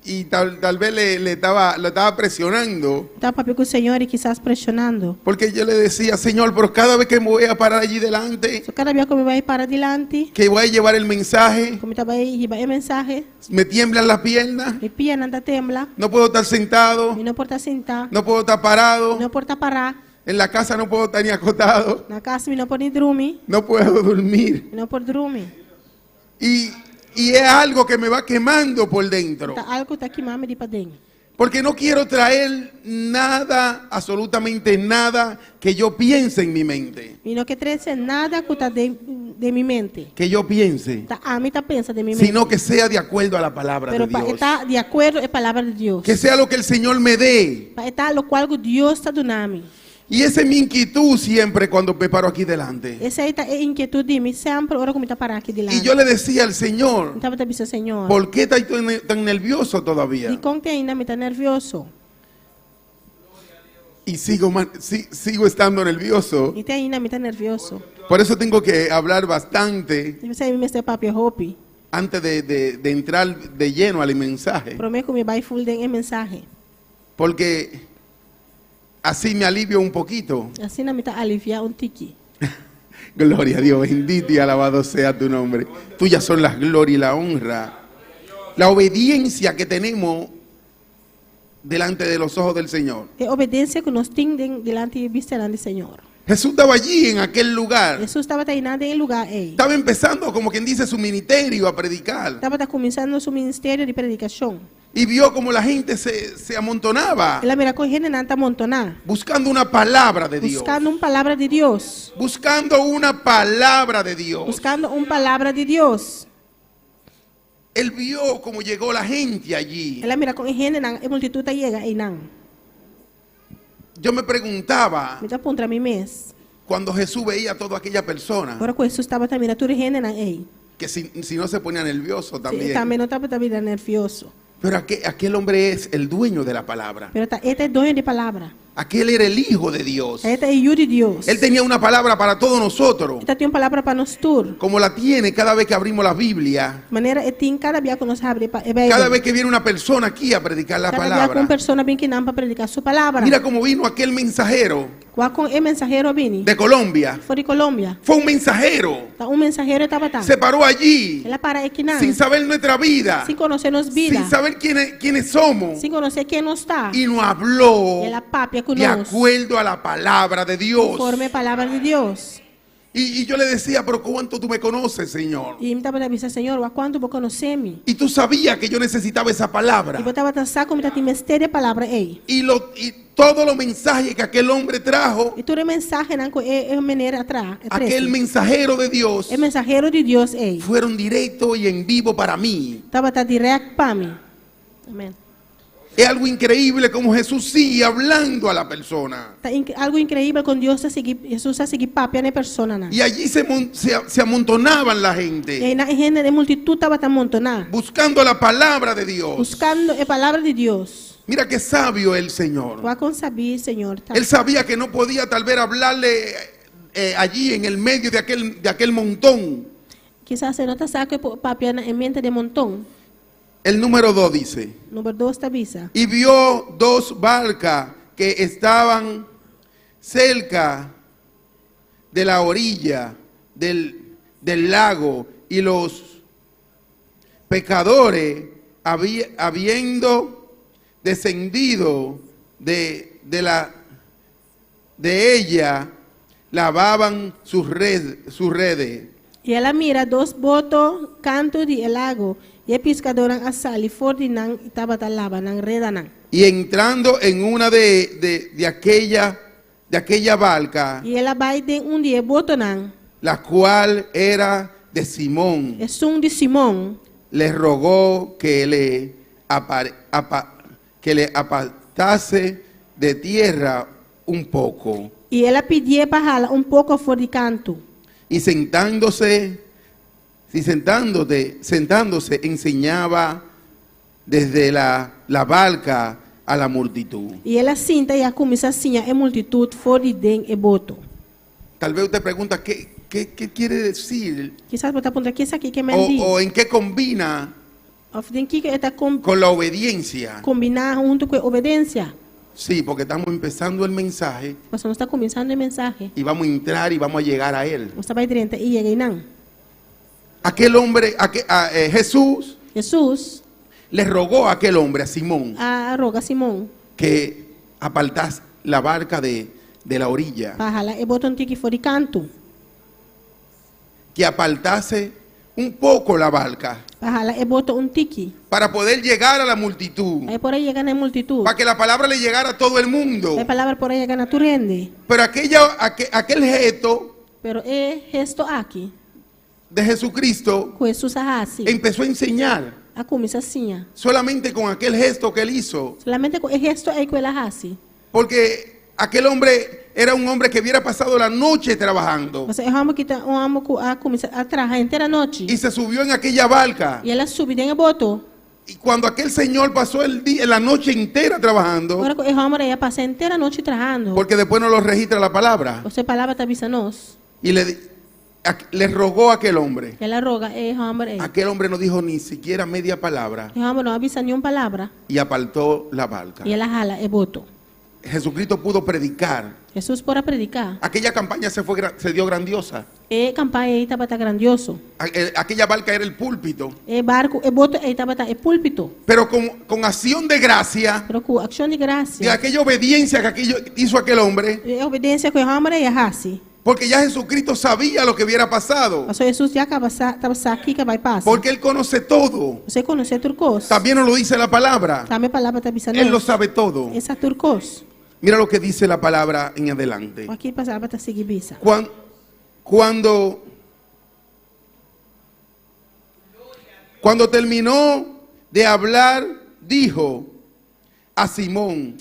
y tal vez lo estaba presionando. Tabata papia ku Señor i kisas preshonando. Porque yo le decía, Señor, pero cada vez que me voy a parar allí delante, So kada bia ku mi bai para dilanti, que voy a llevar el mensaje, ku mi ta bai hiba e mensahe, me tiemblan las piernas, mi pianan ta tembla, no puedo estar sentado, mi no por ta sintá, no puedo estar parado, no por ta pará, en la casa no puedo estar ni acostado, na kas mi no por ni drumi, no puedo dormir. mi no por drumi. Y es algo que me va quemando por dentro. Ta algu ta kima mi di paden. Porque no quiero traer nada, absolutamente nada, que yo piense en mi mente. Mi no ke trese nada ku ta den, den mi mente. Que yo piense. Ta ami ta pensa den mi mente. Sino que sea de acuerdo a la palabra Pero de pa Dios. ta di akuerdo e palabra di Dios. Que sea lo que el Señor me dé. Pa ta lokual ku Dios ta duna mi. Y esa es mi inquietud siempre cuando me paro aquí delante. Esei ta e inkietut di mi semper ora ku mi ta para aki dilanti. Y yo le decía al Señor, Mi tabata bisa Señor. ¿por qué estás tan nervioso todavía? Dikon te ainda mi ta nervioso. Y sigo estando nervioso. I te ainda mi ta nervioso. Por eso tengo que hablar bastante I p'esei mi mester papia hopi. antes de entrar de lleno al mensaje. Promé ku mi bai full den e mensahe. Porque así me alivio un poquito. Asina mi ta aliviá un tiki. Gloria a Dios, bendito y alabado sea tu nombre. Tuyas son las gloria y la honra. La obediencia que tenemos delante de los ojos del Señor. E obedensia ku nos tin dilanti bista di Señor. Jesús estaba allí en aquel lugar. Hesus tabata einan den e lugá ei. Estaba empezando, como quien dice, su ministerio a predicar. Tabata kuminsando su ministerio di predikashon. Y vio como la gente se amontonaba El a mira kon hendenan ta montoná. buscando una palabra de Dios. Buskando un palabra di Dios. Buscando una palabra de Dios. Buskando un palabra di Dios. Él vio cómo llegó la gente allí. El a mira kon e hendenan, e multitut a yega einan. Yo me preguntaba Mi ta puntra mi mes. cuando Jesús veía a toda aquella persona Ora ku Hesus tabata mira tur e hendenan ei. que si no se ponía nervioso también. Tambe no tabata bira nervioso. Pero aquel hombre es el dueño de la palabra. Pero ta e ta e doño di palabra. Aquel era el hijo de Dios. E ta e yu di Dios. Él tenía una palabra para todos nosotros, E tabatin un palabra pa nos tur. como la tiene cada vez que abrimos la Biblia. Manera e tin kada bia ku nos habri e Beibel. Cada vez que viene una persona aquí a predicar la Kada bia ku un palabra. persona bin akinan pa prediká su palabra. Mira cómo vino aquel mensajero Wak kon e mensahero a bini. de Colombia. For di Colombia. Fue un mensajero. Ta un mensahero tabata. Se paró allí El a para akinan. sin saber nuestra vida, Sin konosé nos bida. sin saber quiénes somos. Sin konosé ken nos ta. Y nos habló El a papia ku de nos. acuerdo a la palabra de Dios. Konforme palabra di Dios. Y yo le decía, pero ¿cuánto tú me conoces, Señor? I mi tabata bisa, Señor, wak kuantu bo konosé mi. Y tú sabías que yo necesitaba esa palabra. I bo tabata sa ku mi tabatin mester di e palabra ei. Y todos los mensajes que aquel hombre trajo, I tur e mensahenan ku e e mener a tra, a trese, aquel mensajero de Dios, e mensahero di Dios ei, fueron directo y en vivo para mí. tabata dirèkt pa mi. Amèn. Es algo increíble como Jesús sigue hablando a la persona. Ta ink algu inkreibel kon Dios ta sigui, Hesus ta sigui papia na e personanan. Y allí se, mon- se, se amontonaban la I gente, einan e hende, e multitut tabata montoná, buscando la palabra de Dios. buskando e palabra di Dios. Mira qué sabio el Señor. Wak kon sabí Señor ta. Él sabía que no podía tal vez hablarle allí en el medio de aquel montón. Kisas e no ta sa ku e por papia na e mente di e monton. El número 2 dice, Number dos ta bisa. y vio dos barcas que estaban cerca de la orilla del lago y los pescadores habiendo descendido de ella lavaban sus redes. I el a mira dos boto kantu di e lago, i e piskadónan a sali for di nan i tabata laba nan redanan. Y entrando en una de aquella barca, I el a bai den un di e botonan, la cual era de Simón, esun di Simon, le rogó que le apartase de tierra un poco. I el a pidié pa hala un poko for di kantu. Y sentándose, enseñaba desde la barca a la multitud. I el a sinta i a kuminsá siña e multitut for di den e boto. Tal vez usted pregunta, ¿qué quiere decir? Kisas bo ta puntra kiko esaki ke men O, di. o en qué combina Òf den kiko e ta kom, con la obediencia. kombiná huntu ku obedensia. Sí, porque estamos empezando el mensaje Pasobra nos ta kuminsando e mensahe. y vamos a entrar y vamos a llegar a él. Nos ta bai drenta i yega einan. Aquel hombre, Jesús Hesus le rogó a aquel hombre, a Simón, a roga Simon que apartase la barca de la orilla, pa hala e boto un tiki for di kantu. Que apartase un poco la barca Pa hala e boto un tiki. Para poder llegar a la multitud, Pa e por a yega na e multitut. Para que la palabra le llegara a todo el mundo. Pa e palabra por a yega na tur hende. Pero aquel gesto Pero e gesto aki, de Jesucristo ku Hesus a hasi, empezó a enseñar a kuminsá siña. Solamente con aquel gesto que él hizo. Solamente ku e gesto ei ku el a hasi. Porque aquel hombre era un hombre que hubiera pasado la noche trabajando. Pasobra e hòmber aki ta un hòmber ku a kuminsá a traha henter anochi. Y se subió en aquella barca. I el a subi den e boto. Y cuando aquel señor pasó el día, la noche entera trabajando, Ora ku e hòmber ei a pasa henter anochi trahando. Porque después no lo registra la palabra, Pasobra e palabra ta bisa nos. Y le rogó a aquel hombre. El a roga e hòmber ei. Aquel hombre no dijo ni siquiera media palabra E hòmber no a bisa ni un palabra. Y apartó la barca. I el a hala e boto. Jesucristo pudo predicar. Hesus por a prediká. Aquella campaña se dio grandiosa. E kampaña ei tabata grandioso. Aquella barca era el púlpito. E barku, e boto ei tabata e púlpito. Pero con acción de gracia, Pero ku akshon di de grasia. Aquella obediencia que aquello hizo aquel hombre, E obedensia ku e hòmber ei a hasi. Porque ya Jesucristo sabía lo que hubiera pasado. Pasobra Hesus ya kaba sa, tabata sa kiko a bai pasa. Porque Él conoce todo. E konosé tur kos. También nos lo dice la palabra. Tambe e palabra ta bisa Él lo nos. sabe todo. E sa tur kos. Mira lo que dice la palabra en adelante. Aki e palabra ta sigui bisa. Cuando terminó de hablar, dijo a Simón: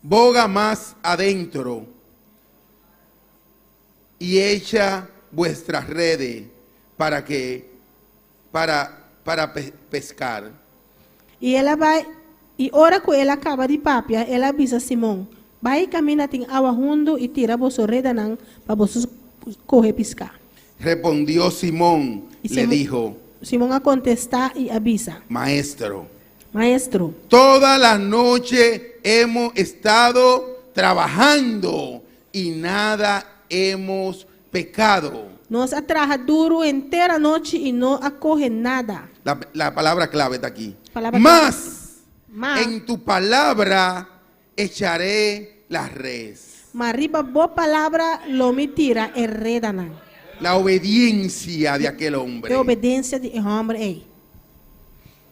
boga más adentro y echa vuestras redes para pescar. I el a bai, i ora ku el a kaba di papia, el a bisa Simon, bai kaminda tin awa hundu i tira boso redanan pa boso kohe piská. Respondió Simón, Y le dijo: Simon a kontestá i a bisa, Maestro, Maestro, toda la noche hemos estado trabajando y nada hemos pescado. Nos a traha duru henter anochi i no a kohe nada. La palabra clave está aquí. Palabra Más Mas, en tu palabra echaré las redes. Ma riba bo palabra lo mi tira e redanan. La obediencia de aquel hombre E obedensia di e hòmber ei.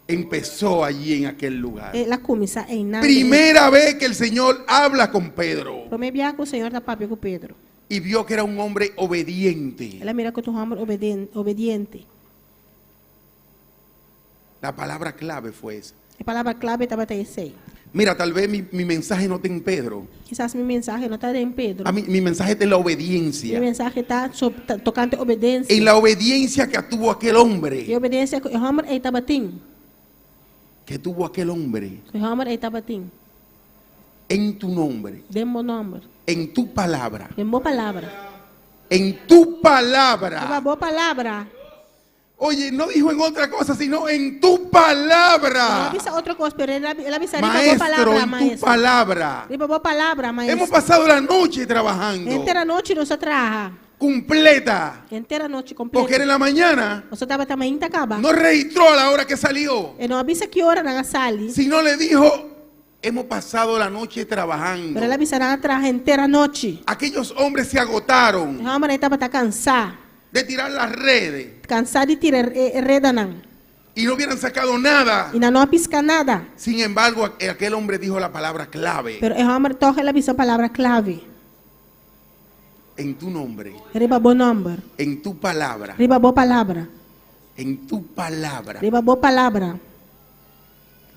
empezó allí en aquel lugar. El a kuminsá einan. Primera vez que el Señor habla con Pedro Promé biaha ku Señor ta papia ku Pedro. y vio que era un hombre obediente. El a mira ku ta un hòmber obeden- obediente. La palabra clave fue esa. E palabra klave tabata esei. Mira, tal vez mi mensaje no está en Pedro. Kisas mi mensahe no ta den Pedro. A mí, mi mensaje está en la Mi obediencia. mensahe ta sob- ta tokante obedensia. En la obediencia que tuvo aquel E hombre. obedensia ku e hòmber ei tabatin. Que tuvo aquel hombre. Ku e hòmber ei tabatin. En tu nombre. Den bo nòmber. En tu palabra. Den bo palabra. En tu Riba palabra. bo palabra. Oye, no dijo en otra cosa, sino en tu palabra. No a bisa otro kos, pero el a el a bisa riba bo Maestro, palabra, en tu maestro. palabra. Riba bo palabra, maestro. Hemos pasado la noche trabajando. Henter anochi nos a traha. Completa. Henter anochi kompleto. Porque era en la mañana. Paso tabata mainta kaba. No registró a la hora que salió. E no a bisa ki ora nan a sali. Sino le dijo, hemos pasado la noche trabajando. Pero el a bisa nan a traha henter anochi. Aquellos hombres se agotaron. E hòmbernan tabata kansá. De tirar las redes. Kansá di tira e redanan. Y no hubieran sacado nada. I nan no a piska nada. Sin embargo, aquel hombre dijo la palabra clave. Pero e hòmber tòg el a bisa un palabra klave. En tu nombre. Riba bo nòmber. En tu palabra. Riba bo palabra. En tu palabra. Riba bo palabra.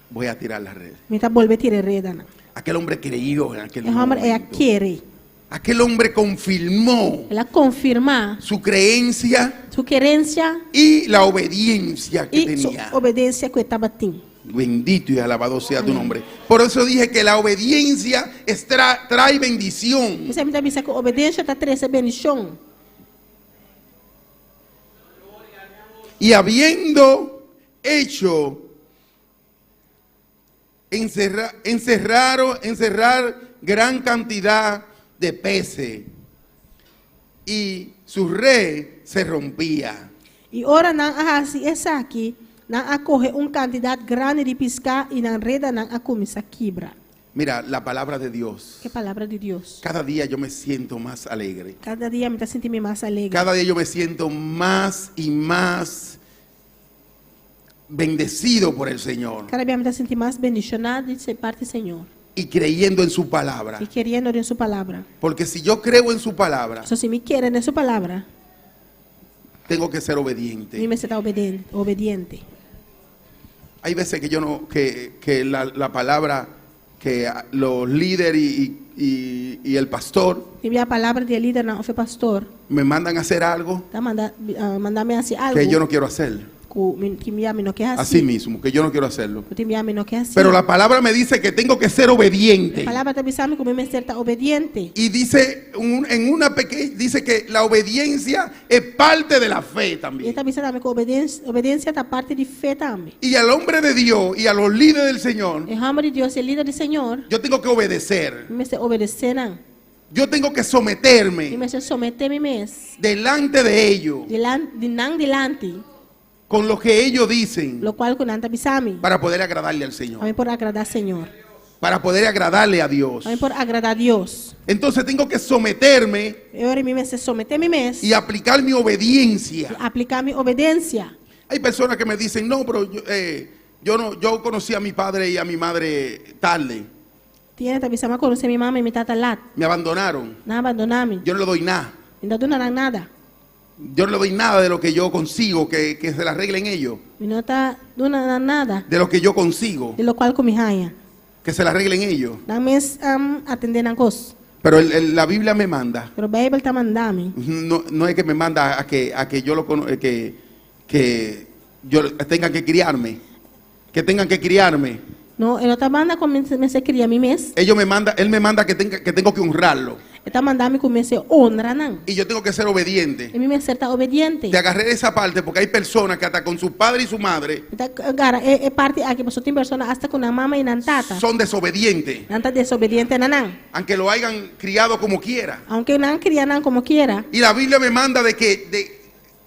Voy a tirar las redes. Mi ta bolbe tira e redanan. Aquel hombre creyó en aquel E hòmber ei a momento. kere. Aquel hombre confirmó El a konfirmá su creencia su kerensia y la obediencia que i su tenía. obedensia ku e tabatin. Bendito y alabado sea tu nombre. Por eso dije que la obediencia trae bendición. P'esei mi ta bisa ku obedensia ta trese bendishon. Y habiendo hecho encerraron, encerrar gran cantidad de peces y su red se rompía. I ora nan a hasi esaki, nan a kohe un kantidat grandi di piská i nan redanan a kuminsá kibra. Mira, la palabra de Dios. E palabra di Dios. Cada día yo me siento más alegre. Kada dia mi ta sinti mi mas alegre. Cada día yo me siento más y más bendecido por el Señor. Kada bia mi ta sinti mas bendishoná di parti Señor. Y creyendo en su palabra. I keriendo den su palabra. Porque si yo creo en su palabra, So si mi kere den su palabra, tengo que ser obediente. Mi mester ta obediente. Hay veces que yo no, que, que la, la palabra, que los líderes y, y, y el pastor Tin bia palabra di e lidernan òf e pastor me mandan a hacer algo ta manda manda mi hasi algu que yo no quiero hacer. ku mi tin bia mi no ke hasi. Así mismo, que yo no quiero hacerlo. Ku tin bia mi no ke hasi. Pero la palabra me dice que tengo que ser obediente. E palabra ta bisa mi ku mi mester ta obediente. Y dice un, en una pequeña, dice que la obediencia es parte de la fe también. I e ta bisa tambe ku obedensia ta parti di fe tambe. Y al hombre de Dios y a los líderes del Señor, E hòmber di Dios i e lider di Señor, yo tengo que obedecer. mi mester obedesé nan. Yo tengo que someterme. Mi mester someté mi mes. Delante de ellos. Dilan, di nan dilanti. Con lo que ellos dicen. Lokual ku nan ta bisa mi. Para poder agradarle al Señor. Pa mi por agradá Señor. Para poder agradarle a Dios. Pa mi por agradá Dios. Entonces tengo que someterme. E ora mi mester someté mi mes. Y aplicar mi obediencia. I apliká mi obedensia. Hay personas que me dicen, no, pero yo, eh, yo no, yo conocí a mi padre y a mi madre tarde. Tin hende ta bisa, m'a konosé mi mama i mi tata lat. Me abandonaron. Nan a bandoná mi. Yo no le doy nada. Mi no ta duna nan nada. Yo no le doy nada de lo que yo consigo, que, que se la arreglen ellos. Mi no ta duna nan nada. De lo que yo consigo. Di lokual ku mi haña. Que se la arreglen ellos. Nan mes atendé nan kos. Pero el, el, la Biblia me manda. Pero Beibel ta manda mi. No, no es que me manda a que, a que yo lo cono, eh, que, que yo tenga que criarme. Que tengan que criarme. No, e no ta manda ku mi mester kria mi mes. Ellos me manda, él me manda que tenga, que tengo que honrarlo. E ta manda mi ku mi mester honra nan. Y yo tengo que ser obediente. I mi mester ta obediente. Te agarré esa parte porque hay personas que hasta con su padre y su madre Mi ta gara e, e parti aki pasobra tin persona hasta ku nan mama i nan tata. son desobedientes. Nan ta desobediente na nan. Aunque lo hayan criado como quiera. Aunke nan kria nan komo kiera. Y la Biblia me manda de que de,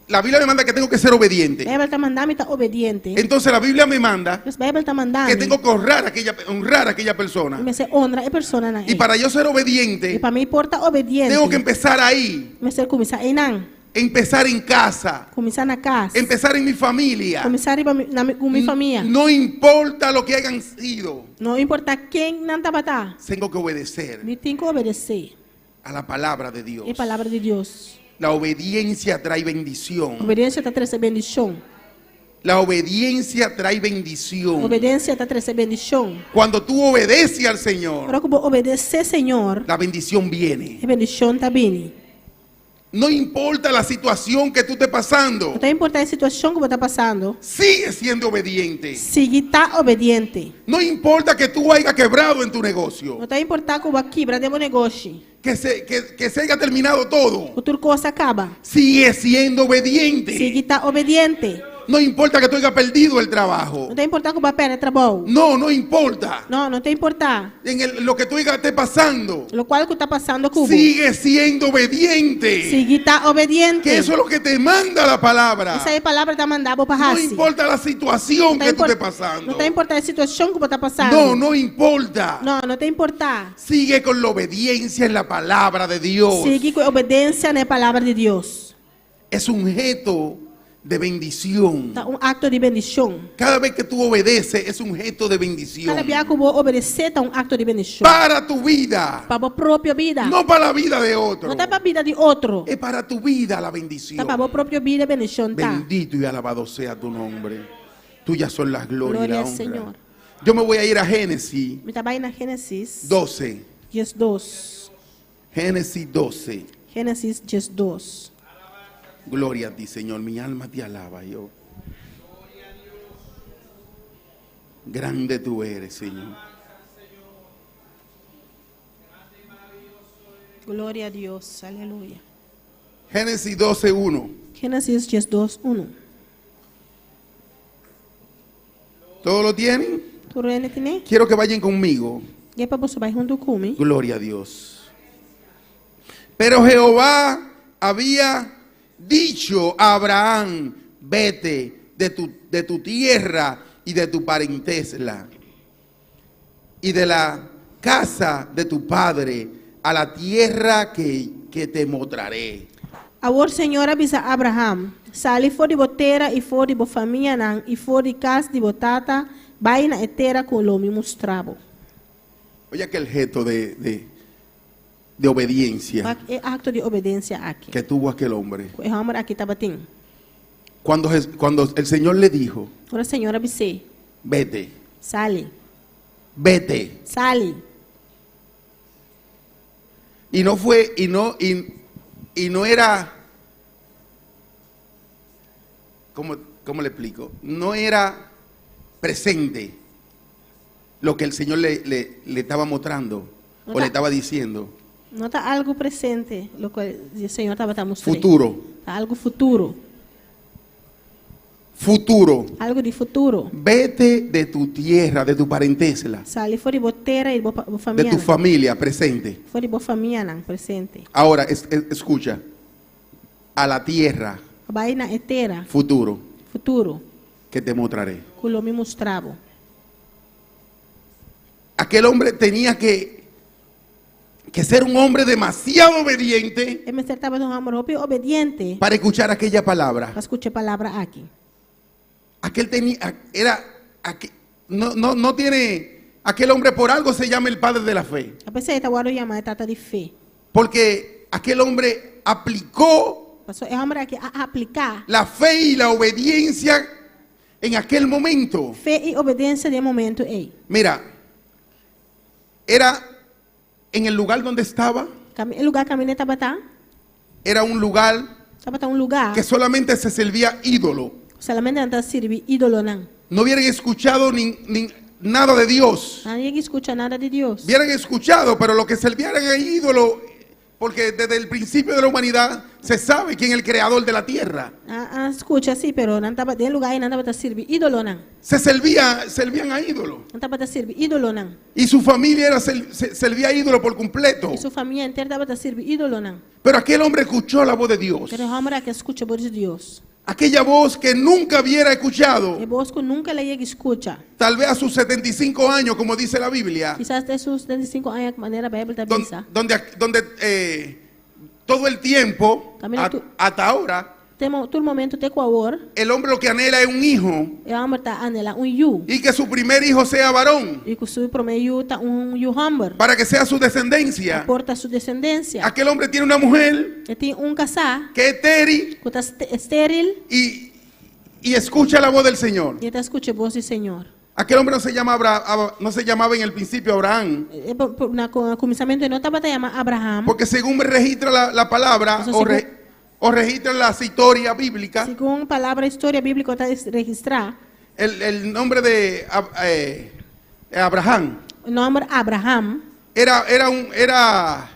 La Biblia me manda que tengo que ser obediente. Beibel ta manda mi ta obediente. Entonces la Biblia me manda Dus Beibel ta manda que mi. tengo que honrar a aquella, honrar a aquella persona. Mi mester honra e personanan Y ei. para yo ser I obediente, pa mi por ta obediente. tengo que empezar ahí. Mester kuminsá einan. Empezar en casa. Kuminsá na kas. Empezar en mi familia. Kuminsá riba mi, na mi, ku mi famia. No importa lo que hayan sido, No importá ken nan tabata. tengo que obedecer Mi tin ku obedesé a la palabra de Dios. e palabra di Dios. La obediencia trae bendición. Obedensia ta trese bendishon. La obediencia trae bendición. Obedensia ta trese bendishon. Cuando tú obedeces al Señor, Ora ku bo obedesé Señor, la bendición viene. e bendishon ta bini. No importa la situación que tú estés pasando, No ta importá e situashon ku bo ta pasando, sigue siendo obediente. sigui ta obediente. No importa que tú hayas quebrado en tu negocio, No ta importá ku bo a kibra den bo negoshi, que se haya terminado todo. ku tur kos a kaba. Sigue siendo obediente. Sigui ta obediente. No importa que tú hayas perdido el trabajo. No ta importá ku bo a pèrdè trabou. No, no importa. No, no ta importá. En lo que tú hayas esté pasando, Lokual ku ta pasando ku bo. sigue siendo obediente. Sigui ta obediente. Que eso es lo que te manda la palabra. Esei e palabra ta manda bo pa No hasi. importa la situación No que tú estés ta pasando. No ta importá e situashon ku bo ta pasando. No, no importa. No, no ta importá. Sigue con la obediencia en la palabra de Dios. Sigui ku obedensia na e palabra di Dios. Es un gesto de bendición. Ta un akto di bendishon. Cada vez que tú obedeces es un gesto de bendición. Kada biaha ku bo obedesé ta un akto di bendishon. Para tu vida. Pa bo propio bida. No para la vida de otro. No ta pa bida di otro. Es para tu vida la bendición. Ta pa bo propio bida bendishon ta. Bendito y alabado sea tu nombre. Tuyas son las gloria y Gloria la al honra. Señor. Yo me voy a ir a Génesis Mi ta bai na Génesis 12. 12. Génesis 12. Génesis 12. Gloria a ti, Señor. Mi alma te alaba, yo. Grande tú eres, Señor. Gloria a Dios. Aleluya. Génesis 12, 1. Génesis 12, 1. ¿Todos lo tienen? Tur hende tin'é? Quiero que vayan conmigo. Ke pa boso bai huntu ku mi. Gloria a Dios. Pero Jehová había dicho a Abraham, vete de tu tierra y de tu parentela y de la casa de tu padre a la tierra que te mostraré. Awor Señor a bisa Abraham, sali for di bo tera i for di bo famianan i for di kas di bo tata, bai na e tera ku lo mi mustra bo. Oye aquel gesto de obediencia Wak e akto di obedensia aki. que tuvo aquel hombre. Ku e hòmber aki tabatin. Cuando el Señor le dijo, Ora Señor a bis'é, vete, sali, vete. sali. Y no fue, y no, y no era, ¿cómo le explico? No era presente lo que el Señor le estaba mostrando No o le ta- estaba diciendo. No ta algu presente, loke Señor tabata mustr'é. Futuro, Ta algu futuro. futuro. Algu di futuro. Vete de tu tierra, de tu parentela, Sali for di bo tera i bo de famia. tu familia presente. For di bo famianan presente. Ahora, escucha, a la tierra, Bai na e tera, futuro, futuro, que te mostraré. ku lo mi mustra bo. Aquel hombre tenía que ser un hombre demasiado obediente E mester tabata un hòmber hopi obediente para escuchar aquella palabra. pa skucha e palabra aki. Aquel tenía, era, aquel, no, no, no tiene, aquel hombre por algo se llama el padre de la fe. P'esei e ta wòrdu yamá e tata di fe. Porque aquel hombre aplicó Paso e hòmber aki a apliká la fe y la obediencia en aquel momento. fe i obedensia den e momento ei. Mira, era en el lugar donde estaba, E lugá kaminda e tabata, era un lugar tabata un lugá que solamente se servía ídolo. solamente nan ta sirbi ídolonan. No hubieran escuchado ni nada de Dios. Nan no a skucha nada di Dios. Hubieran escuchado, pero lo que servían era ídolo. Porque desde el principio de la humanidad se sabe quién es el creador de la tierra. Nan a skucha sí, pero nan tabata den lugá ei nan tabata sirbi ídolonan. Se servía, servían a ídolos. Nan tabata sirbi ídolonan. Y su familia era servía a ídolo por completo. I su famia henter tabata sirbi ídolonan. Pero aquel hombre escuchó la voz de Dios. Pero e hòmber aki a skucha bos di Dios. Aquella voz que nunca hubiera escuchado. E bos ku nunka el a yega skucha. Tal vez a sus 75 años, como dice la Biblia. Kisas te su 75 aña, manera Beibel ta bisa. Donde, donde eh, todo el tiempo, hasta ahora, Te tur momento te ku awor. El hombre lo que anhela es un hijo. E hòmber ta anhelá un yu. Y que su primer hijo sea varón. I ku su promé yu ta un yu hòmber. Para que sea su descendencia. Pa por ta su desendensia. Aquel hombre tiene una mujer. E tin un kasá. Que es estéril. Ku ta estéril. Y y escucha la voz del Señor. I e ta skucha e bos di Señor. Aquel hombre no se llama no se llamaba en el principio Abraham. E na kuminsamentu e no tabata yama Abraham. Porque según registra la, la palabra o, re, o registra las historias bíblicas. Segun palabra historia bíbliko ta registrá. El, el nombre de eh, Abraham. E nòmber Abraham. Era, era un, era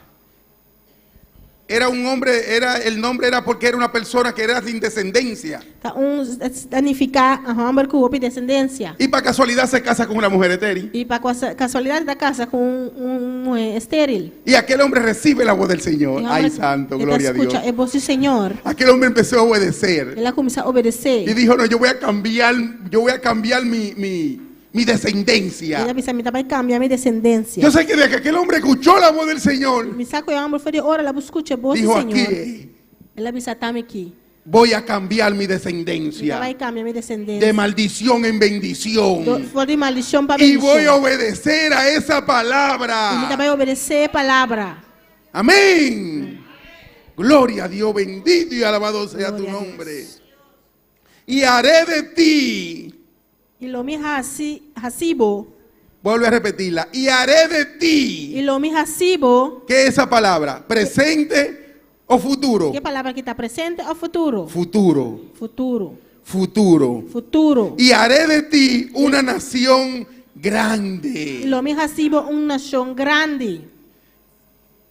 Era un hombre, era, el nombre era porque era una persona que era sin descendencia. Ta un ta nifiká un hòmber ku hopi desendensia. Y pa casualidad se casa con una mujer estéril. I pa kasualidat e ta kasa ku un un muhé estéril. Y aquel hombre recibe la voz del Señor. E Ay, hòmber santo, e ta gloria a Dios. skucha e bos di Señor. Aquel hombre empezó a obedecer. El a kuminsá obedesé. Y dijo, no, yo voy a cambiar, yo voy a cambiar mi, mi, mi descendencia. El a bisa, Mi ta bai kambia mi desendensia. Yo sé que desde que aquel hombre escuchó la voz del Señor, Mi sa ku e hòmber for di ora el a skucha e bos di dijo Señor. aquí, El a bisa, Tami aki. voy a cambiar mi Mi ta descendencia bai kambia mi de desendensia. maldición en bendición. Do, for di maldishon pa Y voy a bendishon. obedecer a esa I mi ta palabra. bai obedesé e palabra. Amén. Gloria a Dios, bendito y alabado sea tu Gloria a Dios. nombre. Y haré de ti I lo mi hasi, hasi bo. Vuelve a repetirla. Y haré de ti. I lo mi hasi bo. ¿Qué es esa palabra? ¿Presente o futuro? Ki palabra aki ta presente òf futuro? Futuro. Futuro. Futuro. Futuro. Y haré de ti una nación grande. I lo mi hasi bo un nashon grandi.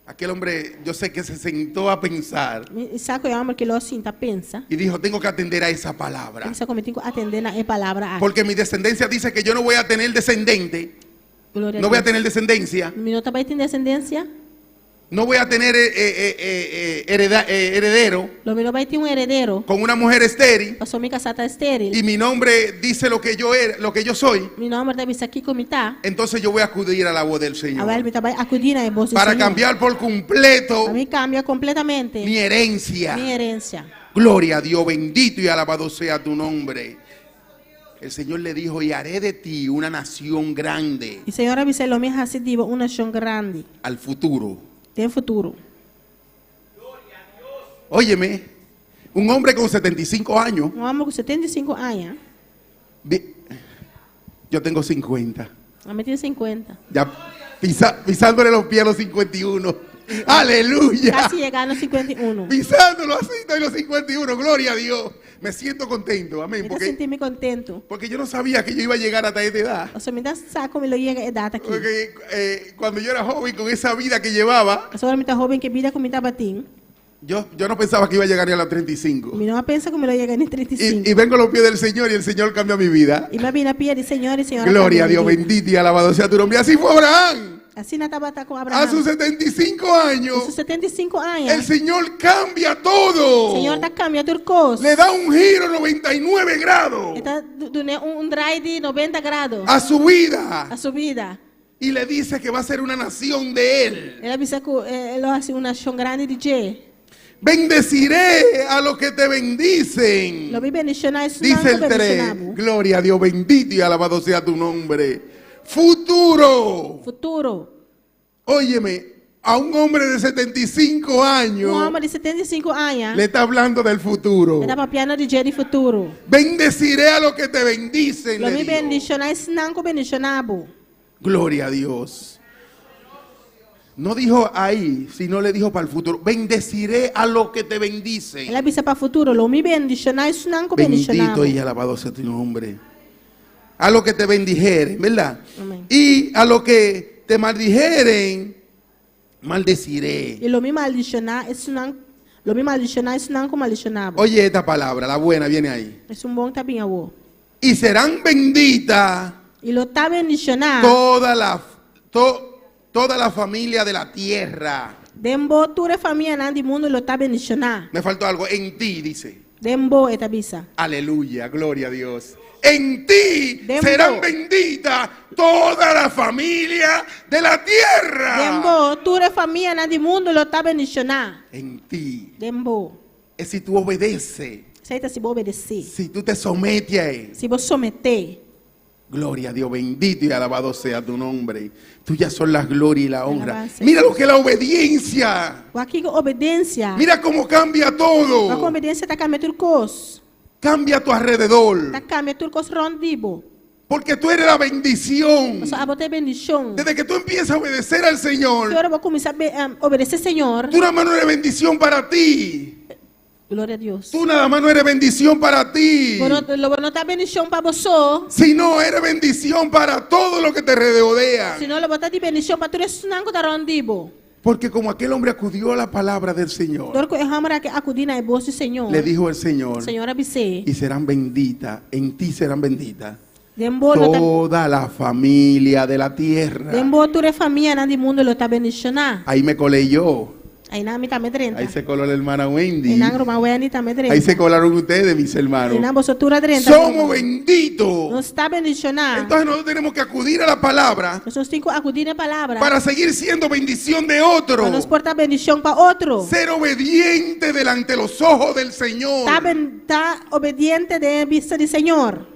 Aquel hombre, yo sé que se sentó a pensar. Mi sa ku e hòmber aki lo a sinta pensa. Y dijo, tengo que atender a esa palabra. El a bisa ku mi tin ku atendé na e palabra aki. Porque mi descendencia dice que yo no voy a tener descendente. Gloria No voy a Dios. tener descendencia. Mi no ta bai tin desendensia. No voy a tener eh, eh, eh, eh, heredero. Lo mi no bai tin un heredero. Con una mujer estéril. Paso mi kasá ta estéril. Y mi nombre dice lo que yo era, lo que yo soy. Mi nòmber ta bisa kiko mi ta. Entonces yo voy a acudir a la voz del Señor. Awèl mi ta bai akudí na e bos di Para Señor. cambiar por completo Pa mi kambia kompletamente mi herencia. Mi herensia. Gloria a Dios, bendito y alabado sea tu nombre. El Señor le dijo, y haré de ti una nación grande. I Señor a bis'é, lo mi hasi di bo un nashon grandi. Al futuro. Den futuro. Óyeme, un hombre con 75 años. Un hòmber ku 75 aña. Yo tengo 50. Ami tin 50. Ya pisa, pisándole los pies a los 51. Aleluya. Casi llegando a 51. Pisándolo así, estoy los 51. Gloria a Dios. Me siento contento. Amén. Mi ta Porque, sinti mi contento. porque yo no sabía que yo iba a llegar hasta esta edad. Pasobra mi no sa ku mi lo yega e edat aki. Porque eh, cuando yo era joven, con esa vida que llevaba, Pasobra mi ta hoben ku e bida ku mi tabatin. yo, yo no pensaba que iba a llegar ni a los 35. Mi no a pensa ku mi lo yega ni 35. Y, y vengo a los pies del Señor y el Señor cambia mi vida. I mi a bin na pia di Señor i Señor a Gloria a kambia Dios, mi bida. bendito y alabado sea tu nombre. Así fue Abraham. Asina tabata ku Abraham. A sus 75 años. Ku su 75 aña. El Señor cambia todo. Señor ta kambia tur kos. Le da un giro 99 grados. E ta dun'é un drai di 90 grado. A su vida. A su bida. Y le dice que va a ser una nación de él. El a bisa ku e lo hasi un nashon grandi di dje. Bendeciré a los que te bendicen. Lo mi bendishoná esunnan Dice ku el 3. bendishoná bo. Gloria a Dios, bendito y alabado sea tu nombre. Futuro. Futuro. Óyeme, a un hombre de 75 años. Un hòmber di 75 aña. Le está hablando del futuro. E ta papiando di dje di futuro. Bendeciré a los que te bendicen. Lo le mi dijo. bendishoná esnan ku bendishoná bo. Gloria a Dios. No dijo ahí, sino le dijo para el futuro. Bendeciré a los que te bendicen. El a bisa pa futuro. Lo mi bendishoná esnan ku bendishoná Bendito bo. y alabado sea tu nombre. A los que te bendijeren, ¿verdad? Amén. Y a los que te maldijeren, maldeciré. I lo mi maldishoná esunnan, lo mi maldishoná esunnan ku maldishoná bo. Oye esta palabra, la buena viene ahí. Esun bon ta bin awor. Y serán benditas I lo ta bendishoná toda la, to- toda la familia de la tierra. den bo tur e famianan di mundu lo ta bendishoná. Me faltó algo. En ti, dice. Den bo, e ta bisa. Aleluya, gloria a Dios. En ti Den serán bo. benditas toda la familia de la tierra. Den bo tur e famianan di mundu lo ta bendishoná. En ti. Den bo. Es si tú obedeces, Esei ta si bo obedesé. si tú te sometes a él. Si bo someté. Gloria a Dios, bendito y alabado sea tu nombre. Tuyas son las gloria y la honra. Alabanza. Mira lo que es la obediencia. Wak kiko obedensia. Mira cómo cambia Wak todo. obedensia ta kambia tur kos. Cambia a tu alrededor. Ta kambia tur kos rònt di bo. Porque tú eres la bendición. Pasobra abo ta e bendishon. Desde que tú empiezas a obedecer al Señor, Ki ora bo kuminsá obedesé Señor. tú nada más no eres bendición para ti. Gloria a Dios. Tú nada más no eres bendición para ti. Bo no, lo bo no ta bendishon pa bo so, Sino eres bendición para todo lo que te rodea. sino lo bo ta di bendishon pa tur esnan ku ta rònt di bo. Porque como aquel hombre acudió a la palabra del Señor, Dor ku e hòmber aki akudí na e bos di Señor, le dijo el Señor, Señor a bis'é, y serán benditas, en ti serán benditas Den bo lo ta, toda la familia de la tierra. den bo tur e famianan di mundu lo ta bendishoná. Ahí me colé yo. Einan mi tambe drenta. Ahí se coló la hermana Wendy. Einan ruman Wendy tambe drenta. Ahí se colaron ustedes, mis hermanos. Einan boso tur a drenta. Somos benditos. Nos ta bendishoná. Entonces nosotros tenemos que acudir a la palabra Nos tin ku akudí na e palabra. para seguir siendo bendición de otro. Pa nos por ta bendishon pa otro. Ser obediente delante de los ojos del Señor. Ta, ben, ta obediente den bista di Señor.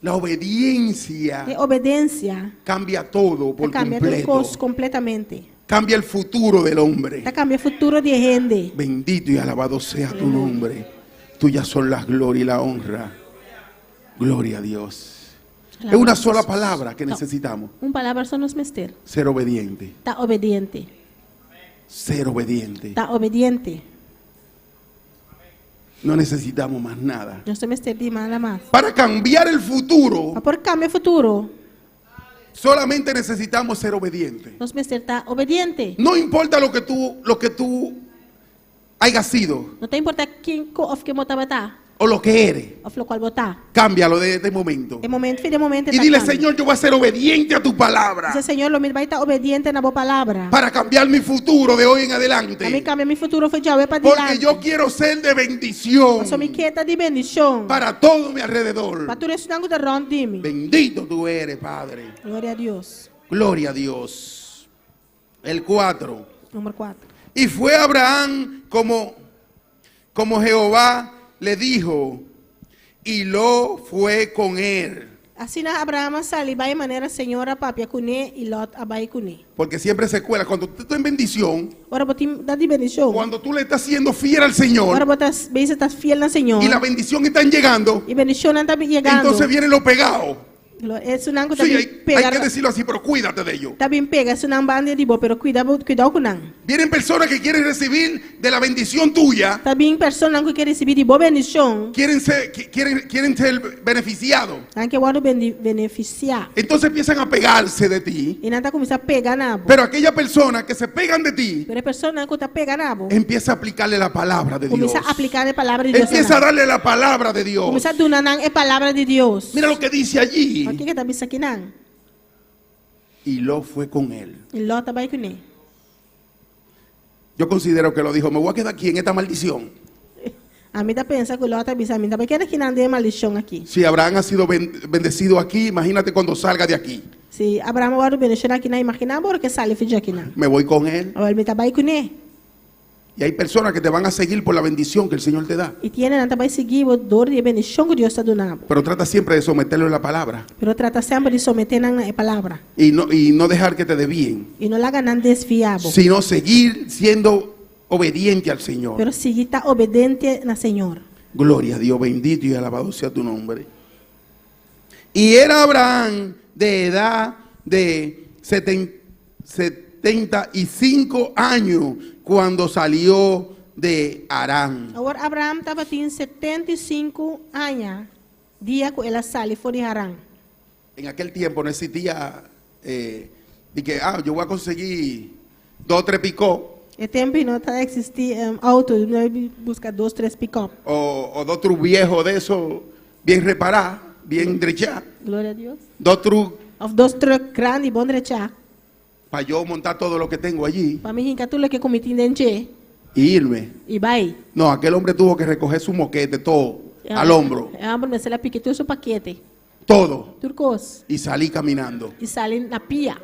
La obediencia E obedensia cambia todo por ta kambia tur completo. kos kompletamente. Cambia el futuro del hombre. Ta kambia futuro di e hende. Bendito y alabado sea tu nombre. Tuyas son las gloria y la honra. Gloria a Dios. Es una sola palabra que necesitamos. Un palabra so nos mester. Ser obediente. Ta obediente. Ser obediente. Ta obediente. No necesitamos más nada. Nos no mester di nada mas. Para cambiar el futuro, Pa por kambia futuro, solamente necesitamos ser obediente. nos mester ta obediente. No importa lo que tú hayas sido No ta importá ken òf ken bo tabata, o lo que eres. òf lokual bo ta. Cámbialo de este momento. E momento, for di e momento Y dile, Señor, yo voy a ser obediente a tu palabra Bisa Señor, lo mi bai ta obediente na bo palabra. para cambiar mi futuro de hoy en Pa mi adelante. kambia mi futuro for di awe pa Porque dilanti. yo quiero ser de bendición Paso mi ke ta di bendishon. para todo mi alrededor. Pa tur esnan ku ta rònt di mi. Bendito tú eres, Padre. Gloria a Dios. Gloria a Dios. El 4. Number 4. Y fue Abraham como, como Jehová le dijo, y Lot fue con él. Asina Abraham a sali bai manera Señor a papia kuné i Lot a bai kuné. Porque siempre se cuela. Cuando tú estás en bendición, Ora bo ta den bendishon. cuando tú le estás siendo fiel al Señor Ora bo ta bezig ta fiel na Señor. y la bendición están llegando, I bendishonnan ta yegando. entonces viene lo pegado. Esunnan ku Sí, ta bin hay, hay pega. que decirlo así, pero cuídate de ello. Ta bin pega esunnan banda di bo, pero kuida kuidou ku nan. Vienen personas que quieren recibir de la bendición tuya, Ta bin personanan ku ke risibí di bo bendishon. quieren ser, quieren, quieren ser beneficiados. Nan ke wòrdu benefisiá. Entonces empiezan a pegarse de ti. I nan ta kuminsá pega na bo. Pero aquella persona que se pegan de ti, Pero e personanan ku ta pega na bo. empieza a aplicarle la palabra de Dios. Kuminsá apliká e palabra di Dios. Empieza a darle la palabra de Dios. Kuminsá duna nan e palabra di Dios. Mira lo que dice allí. Kiko e ta bisa akinan? Y Lot fue con él. I Lot a bai kuné. Yo considero que lo dijo, me voy a quedar aquí en esta maldición. Ami ta pensa ku Lot a bisa, mi ta bai keda akinan den e maldishon aki. Si Abraham ha sido bendecido aquí, imagínate cuando salga de aquí. Si Abraham a wòrdu bendishoná akinan, imaginá ora ku e sali for di akinan. Me voy con él. Awèl mi ta bai kuné. Y hay personas que te van a seguir por la bendición que el Señor te da. I tin hendenan ta bai sigui bo dor di e bendishon ku Dios ta duna bo. Pero trata siempre de someterlo en la palabra Pero trata semper di someté nan na e palabra. y no dejar que te desvíen, I no laga nan desviá bo. sino seguir siendo obediente al Señor. Pero sigui ta obediente na Señor. Gloria a Dios, bendito y alabado sea tu nombre. Y era Abraham de edad de 75 años cuando salió de Harán. Awor Abraham tabatin 75 aña, dia ku el a sali for di Haran. En aquel tiempo no existía eh, de que, ah, yo voy a conseguir Dos, tres pick-up. E tempu ei no ta eksistí outo, no a buska dos, tres pikòp. O, o dos truck viejo de eso, bien repará, bien drechá. Gloria a Dios. Dos truck. Òf dos trùk grandi bon drechá. Pa yo montar todo lo que tengo allí. Pa mi hinka tur loke ku mi tin den dje. Y irme. I bai. No, aquel hombre tuvo que recoger su moquete todo al hombro. E hòmber mester a piki tur su pakete. Todo. Tur kos. Y salí caminando. I sali na pia.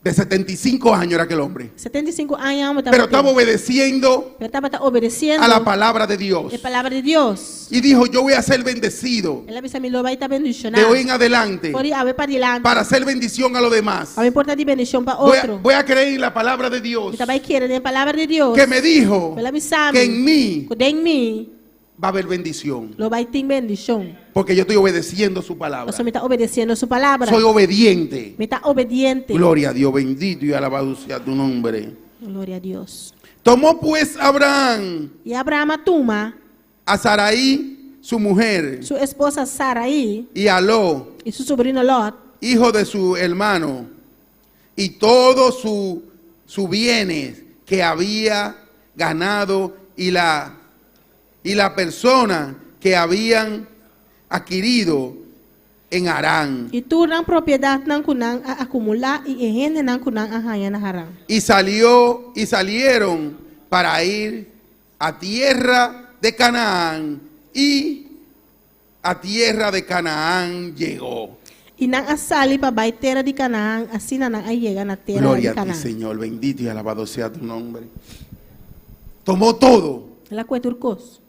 De 75 años era aquel hombre. 75 aña homber tabata. Pero estaba obedeciendo. Pero tabata obedeciendo. A la palabra de Dios. E palabra di Dios. Y dijo, yo voy a ser bendecido. El a bisa mi lo bai ta bendishoná. De hoy en adelante. For di awe padilanti. Para hacer bendición a los demás. Pa mi por ta di bendishon pa Voy a, otro. voy a creer en la palabra de Dios. Mi ta bai kere den e palabra di Dios. Que me dijo. El a bisa mi. Que en mí. Ku den mi. Va a haber bendición. Lo bai tin bendishon. Porque yo estoy obedeciendo su palabra. Pasobra mi ta obedesiendo su palabra. Soy obediente. Mi ta obediente. Gloria a Dios, bendito y alabado sea tu nombre. Gloria a Dios. Tomó pues Abraham. I Abraham a tuma. A Saraí, su mujer. Su esposa Saraí. Y a Lot. I su sobrino Lot. Hijo de su hermano. Y todo su, su bienes que había ganado y la, y la persona que habían adquirido en Harán. I tur nan propiedatnan ku nan a akumulá i e hendenan ku nan a haña na Harán. Y salió y salieron para ir a tierra de Canaán y a tierra de Canaán llegó. I nan a sali pa bai tera di Canaán, asina nan a yega na tera di Gloria a ti, Canaán. Señor, bendito y alabado sea tu nombre. Tomó todo. El a kue tur kos.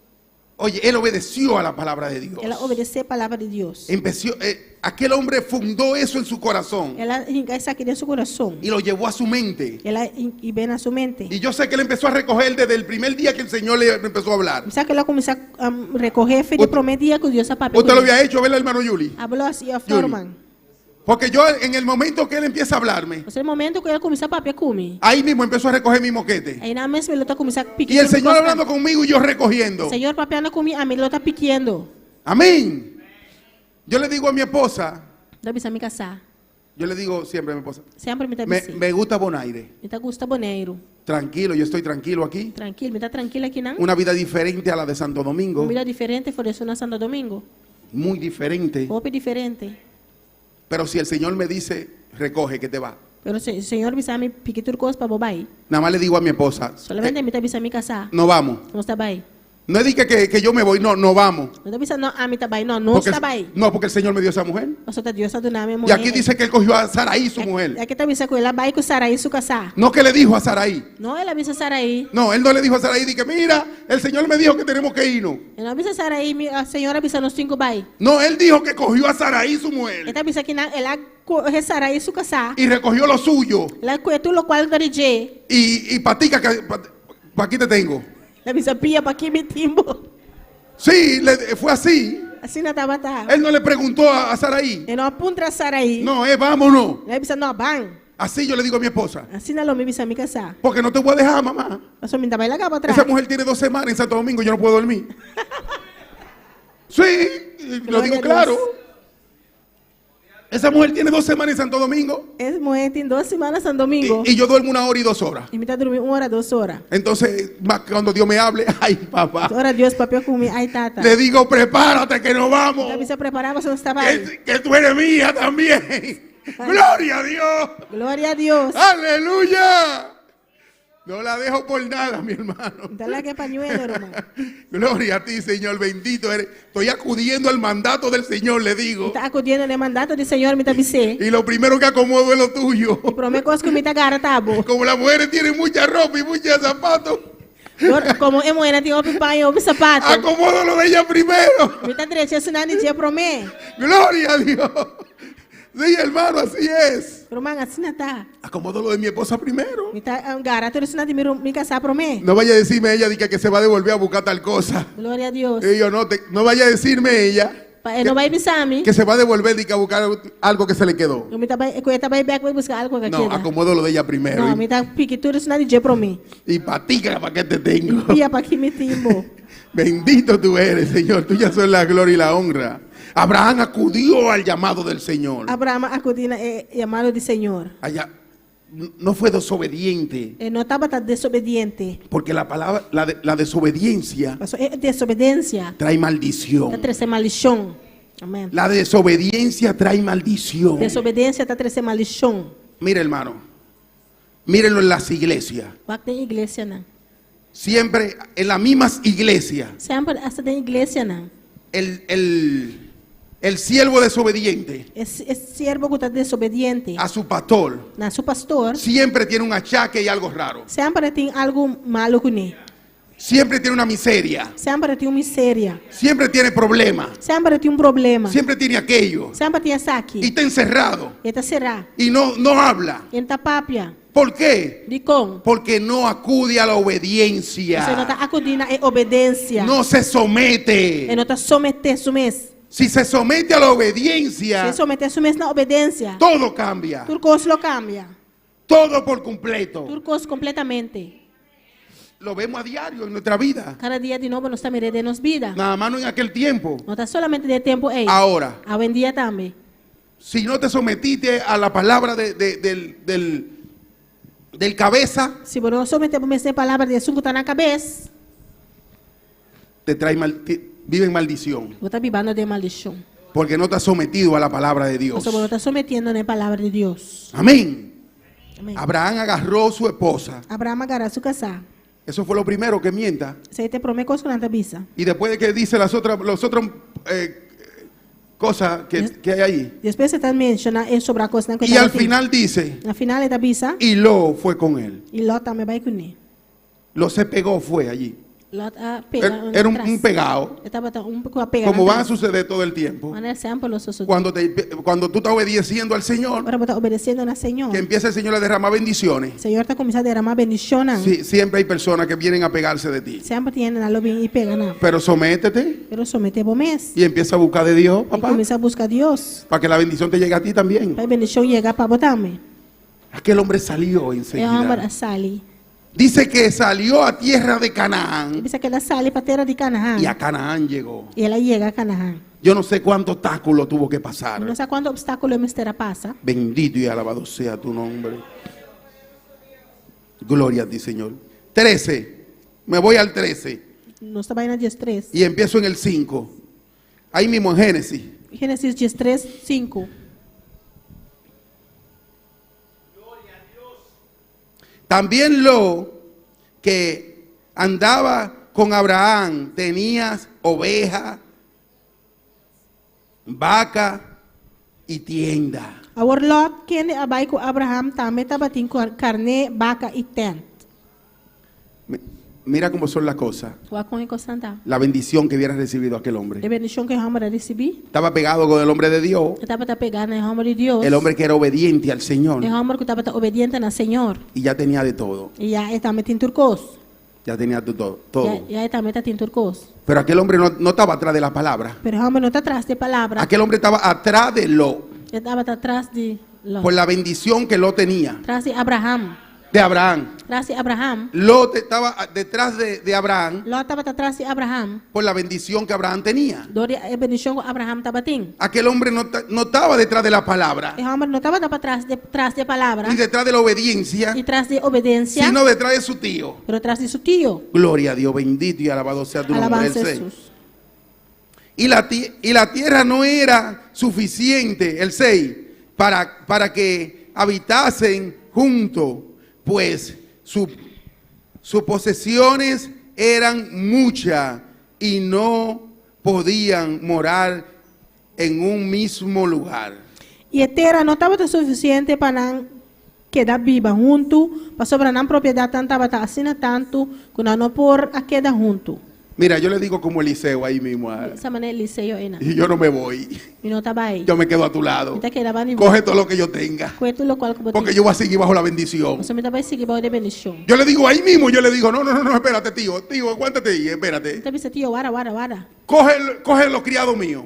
Oye, él obedeció a la palabra de Dios. El a obedesé palabra di Dios. Empezó, eh, aquel hombre fundó eso en su corazón El a hinka esaki den su kurason. y lo llevó a su mente. El a hib'é na su mente. Y yo sé que él empezó a recoger desde el primer día que el Señor le empezó a hablar. Mi sa ku el a kuminsá rekohé for di e promé dia ku Dios a papia Usted ku lo el. había hecho, ¿verdad, hermano Yuli? Abo lo hasi òf Yuli. no, ruman? Porque yo en el momento que él empieza a hablarme, Pasobra e momento ku el a kuminsá papia ku mi, ahí mismo empezó a recoger mi moquete. einan mes mi lo ta kuminsá piki Y el tur mi Señor kosnan. hablando conmigo y yo recogiendo. Señor papiando ku mi, ami lo ta pikiendo. Amén. Yo le digo a mi esposa, Mi ta bisa mi kasá. yo le digo siempre a mi esposa, Semper mi ta me, bis'é. me gusta Bonaire. Mi ta gusta Boneiru. Tranquilo, yo estoy tranquilo aquí. Trankil, mi ta trankil akinan. Una vida diferente a la de Santo Domingo. Un bida diferente for di esun na Santo Domingo. Muy diferente. Hopi diferente. Pero si el Señor me dice, recoge que te va. Pero si Señor bisa mi piki tur kos pa bo bai. Nada más le digo a mi esposa, Solamente mi ta bisa mi kasá. No vamos. Nos ta bai. No es que, que, que yo me voy, no, no vamos. No ta bisa no, ami ta bai, no, nos Porque, ta bai. no, porque el Señor me dio esa mujer. Pasobra ta Dios a duna mi e Y muhé. aquí dice que él cogió a Saraí, su mujer. Aki ta bisa ku el a bai ku Saraí su kasá. No que le dijo a Saraí. No, el a bisa Saraí. No, él no le dijo a Saraí, dije, mira, el Señor me dijo que tenemos que irnos. E no a bisa Saraí, mi Señor a bisa nos tin ku bai. No, él dijo que cogió a Saraí, su mujer. E ta bisa ku nan, el a kohe Saraí su kasá. Y recogió lo suyo. El a kue tur lokual ta di dje. Y, y patica, que, pa, pa aquí te tengo. El a bisa pia pa aki mi tin bo. Sí, le, fue así. Asina tabata. Él no le preguntó a, a Saraí. E no a puntra Saraí. No, eh, vámonos. El a bisa no, ban. Así yo le digo a mi esposa. Asina lo mi bisa mi kasá. Porque no te voy a dejar, mamá. Pasobra mi no ta bai laga bo atras. Esa mujer tiene dos semanas en Santo Domingo y yo no puedo dormir. Sí, lo Gloria digo a Dios. claro. Esa mujer tiene dos semanas en Santo Domingo. E muhé tin dos siman na Santo Domingo. Y, y yo duermo una hora y dos horas. I mi ta drumi un ora, dos ora. Entonces, más cuando Dios me hable, ay papá. Ora Dios papia ku mi, ay tata. Le digo, prepárate que nos vamos. Mi ta bisa prepará pasobra nos ta bai. Que, que tú eres mía también. Gloria a Dios. Gloria a Dios. Aleluya. No la dejo por nada, mi hermano. Dale que pañuelo, hermano. Gloria a ti, Señor, bendito eres. Estoy acudiendo al mandato del Señor, le digo. Mi ta acudiendo na e mandato di Señor, mi ta bis'é. Y lo primero que acomodo es lo tuyo. E promé kos ku mi ta gara ta bo. Como las mujeres tienen mucha ropa y muchos zapatos. Komo e muhénan tin hopi paña, hopi sapatu. Acomodo lo de ella primero. Mi ta drecha esunnan di dje promé. Gloria a Dios. Sí, hermano, así es. Ruman, asina ta. Acomodo lo de mi esposa primero. Mi ta gara tur esunnan di mi, mi kasá promé. No vaya a decirme ella di que, que se va a devolver a buscar tal cosa. Gloria a Dios. Y yo no, te, no vaya a decirme ella. Pa e no bai bisa mi. Que se va a devolver di que a buscar algo que se le quedó. Ku mi ta bai, ku e ta bai bèk bai buska algu ku a No, keda. acomodo lo de ella primero. No, mi ta piki tur esunnan di dje promé. Y patica pa' que te tengo. Pia pa ki mi tin bo. Bendito tú eres, Señor. Tuya son la gloria y la honra. Abraham acudió al llamado del Señor. Abraham a akudí na e yamado di Señor. Allá. No fue desobediente. E no tabata desobediente. Porque la palabra, la desobediencia Paso e desobedensia trae ta maldición. trese maldishon. Amèn. La desobediencia trae maldición. Desobedensia ta trese maldishon. Mire, hermano, mírenlo en las iglesias. Wak den iglesianan. Siempre en las mismas iglesias. Semper asta den iglesianan. El siervo desobediente E e siervo ku ta desobediente a su pastor na su pastor siempre tiene un achaque y algo raro. semper e tin algu malu kuné. Siempre tiene una miseria. Semper e tin un miseria. Siempre tiene problemas. Semper e tin un problema. Siempre tiene aquello. Semper tin Y esaki. está encerrado. E ta será. Y no, no habla. E no ta papia. ¿Por qué? Dikon? Porque no acude a la Pasobra e no obediencia. ta akudí na e obedensia. No se E somete. no ta someté su mes. Si se somete a la Si obediencia, e someté su mes na obedensia, todo cambia. tur kos lo kambia. Todo por completo. Tur kos kompletamente. Lo vemos a diario en nuestra vida. Kada dia di nobo nos ta mir'é den nos bida. Nada más no en aquel tiempo. No ta solamente den e tempu ei. Ahora, Awendia tambe. si no te sometiste a la palabra del cabeza, Si bo no someté bo mes na e palabra di esun ku ta na kabes, te trae mal, vive en maldición. bo ta bibando den maldishon. Porque no te has sometido a la palabra de Dios. Pasobra bo no ta sometiendo na e palabra di Dios. Amén. Amén. Abraham agarró su esposa. Abraham a gara su kasá. Eso fue lo primero que mienta. Esei ta e promé kos ku nan ta bisa. Y después de que dice las otras, los otros cosas que hay ahí. Despues e ta menshoná e sobrá kosnan ku Y al tabatin. final dice, Na final e ta bisa, y Lot fue con él. i Lot tambe a bai kuné. Lot se pegó, fue allí. Lot a pega Era atras. un pegado. E tabata un ku a pega Como va a atras. suceder todo el tiempo. Manera semper lo sosodé. Cuando tú estás obedeciendo al Señor, Ora bo ta obedesiendo na Señor. que empieza el Señor a derramar bendiciones. Señor ta kuminsá deramá bendishonnan. Sí, siempre hay personas que vienen a pegarse de ti. Semper tin hendenan lo bin i pega na. Pero sométete Pero someté bo mes. y empieza a buscar de Dios, I papá, kuminsá buska Dios. para que la bendición te llegue a ti también. Pa e bendishon yega pa bo tambe. Aquel hombre salió E hòmber enseguida. a sali. Dice que salió a tierra de Canaán E bisa ku el a sali pa tera di Canaán. y a Canaán llegó. I el a yega Canaán. Yo no sé cuánto obstáculo tuvo que pasar. No sa kuantu opstákulo e mester a pasa. Bendito y alabado sea tu nombre. Gloria a ti, Señor. 13. Me voy al 13 Nos ta bai na 13. y empiezo en el 5. Ahí mismo en Génesis. Génesis 13, 5. También Lot que andaba con Abraham tenía oveja, vaca y tienda. Awor Lot, kende a bai ku Abraham, tambe tabatin karné, baka i tènt. Mira cómo son las cosas. Wak kon e kosnan ta. La bendición que hubiera recibido aquel hombre. E bendishon ku e hòmber a risibí. Estaba pegado con el hombre de Dios, E tabata pegá na e hòmber di Dios. el hombre que era obediente al Señor E hòmber ku tabata obediente na Señor. y ya tenía de todo. I ya e tambe tin tur kos. Ya tenía de todo. todo. Ya, ya e tambe tatin tur kos. Pero aquel hombre no, no estaba atrás de la palabra. Pero e hòmber no ta tras di palabra. Aquel hombre estaba atrás de Lot, E tabata tras di Lot. por la bendición que Lot tenía, Tras di Abraham. de Abraham. Tras di Abraham. Lot estaba detrás de Abraham Lot tabata tras di Abraham. por la bendición que Abraham tenía. Dor di e bendishon ku Abraham tabatin. Aquel hombre no, no estaba detrás de la palabra, E hòmber no tabata patras di tras di palabra. ni detrás de la obediencia, I tras di obedensia. sino detrás de su tío. Pero tras di su tio. Gloria a Dios, bendito y alabado sea tu nombre. Alabansa El seis. Hesus. Y la tierra no era suficiente, el 6, para que habitasen juntos, pues sus posesiones eran muchas y no podían morar en un mismo lugar. I e tera no tabata sufisiente pa nan keda biba huntu, pasobra nan propiedatnan tabata asina tantu, ku nan no por a keda huntu. Mira, yo le digo como Eliseo ahí mismo, Bisa manera Eliseo einan. y yo no me voy, Mi no ta bai. yo me quedo a tu lado. Mi ta keda band'i bo. Coge todo lo que yo tenga, Kue tur lokual ku bo porque tin. yo voy a seguir bajo la bendición. Pasobra mi ta bai sigui bou di bendishon. Yo le digo ahí mismo, yo le digo, no, no, no, no, espérate, tío, tío, aguántate ahí, espérate. Mi ta bisa tio, warda, warda, warda. Coge los criados míos,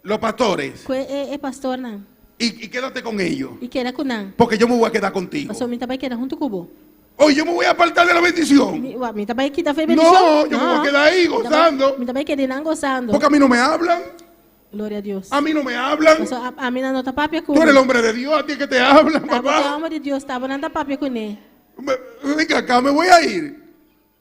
los pastores, Kue e, e pastornan. y quédate con ellos, I keda ku nan. porque yo me voy a quedar contigo. Pasobra mi ta bai keda huntu ku bo. Hoy yo me voy a apartar de la bendición, Mi, wa, mi ta bai kita for di No, bendishon. yo me voy a quedar ahí gozando. Mi ta bai keda einan gozando. porque a mí no me hablan. Gloria Dios. A mí no me hablan. Paso a, ami nan no ta papia Tú eres el hombre de Dios, a ti es que te hablan, Abo ta papá. hòmber di Dios, t'abo nan ta papia kuné. Me- Venga acá, me voy a ir.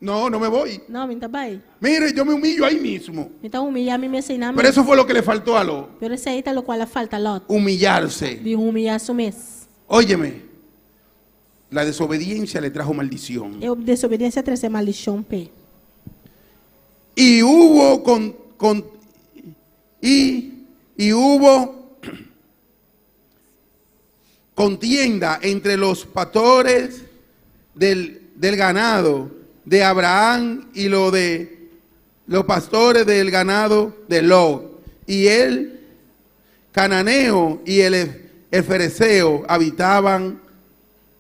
No, no me voy. No, mi n'ta bai. Mire, yo me humillo ahí mismo. Mi ta humiliá mi mes einan Pero mes. eso fue lo que le faltó a Lot. Pero esei ta lokual a falta Lot. Humillarse. Di humiliá su mes. Óyeme, la desobediencia le trajo maldición. E desobedensia a trese maldishon p'e. Y hubo con, con y, y hubo contienda entre los pastores del, del ganado de Abraham y lo de los pastores del ganado de Lot. Y el cananeo y el fereceo habitaban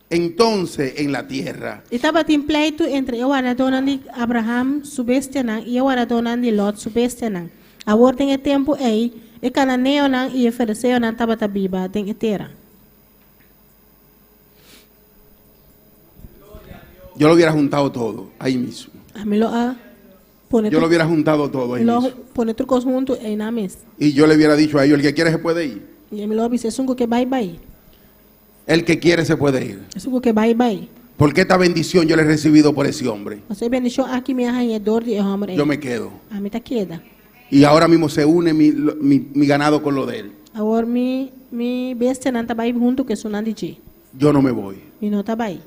entonces en la tierra. I tabatin pleitu entre e wardadónan di Abraham su bestianan i e wardadónan di Lòt su bestianan. Awor den e tempu ei, e kananeonan i e fereseonan tabata biba den e tera. Yo lo hubiera juntado todo ahí mismo. Ami lo a pone Yo lo hubiera juntado todo ahí lo mismo. pone tur kos huntu einan mes. Y yo le hubiera dicho a ellos, el que quiere se puede ir. I ami lo a bisa esun ku ke bai bai. El que quiere se puede ir. Esun ku ke bai bai. Porque esta bendición yo la he recibido por ese hombre. Pasobra e bendishon aki mi a haña dor di e hòmber ei. Yo me quedo. Ami ta keda. Y ahora mismo se une mi, mi- mi ganado con lo de él. Awor mi mi bestianan ta bai huntu ku esunnan di dje. Yo no me voy. Mi no ta bai.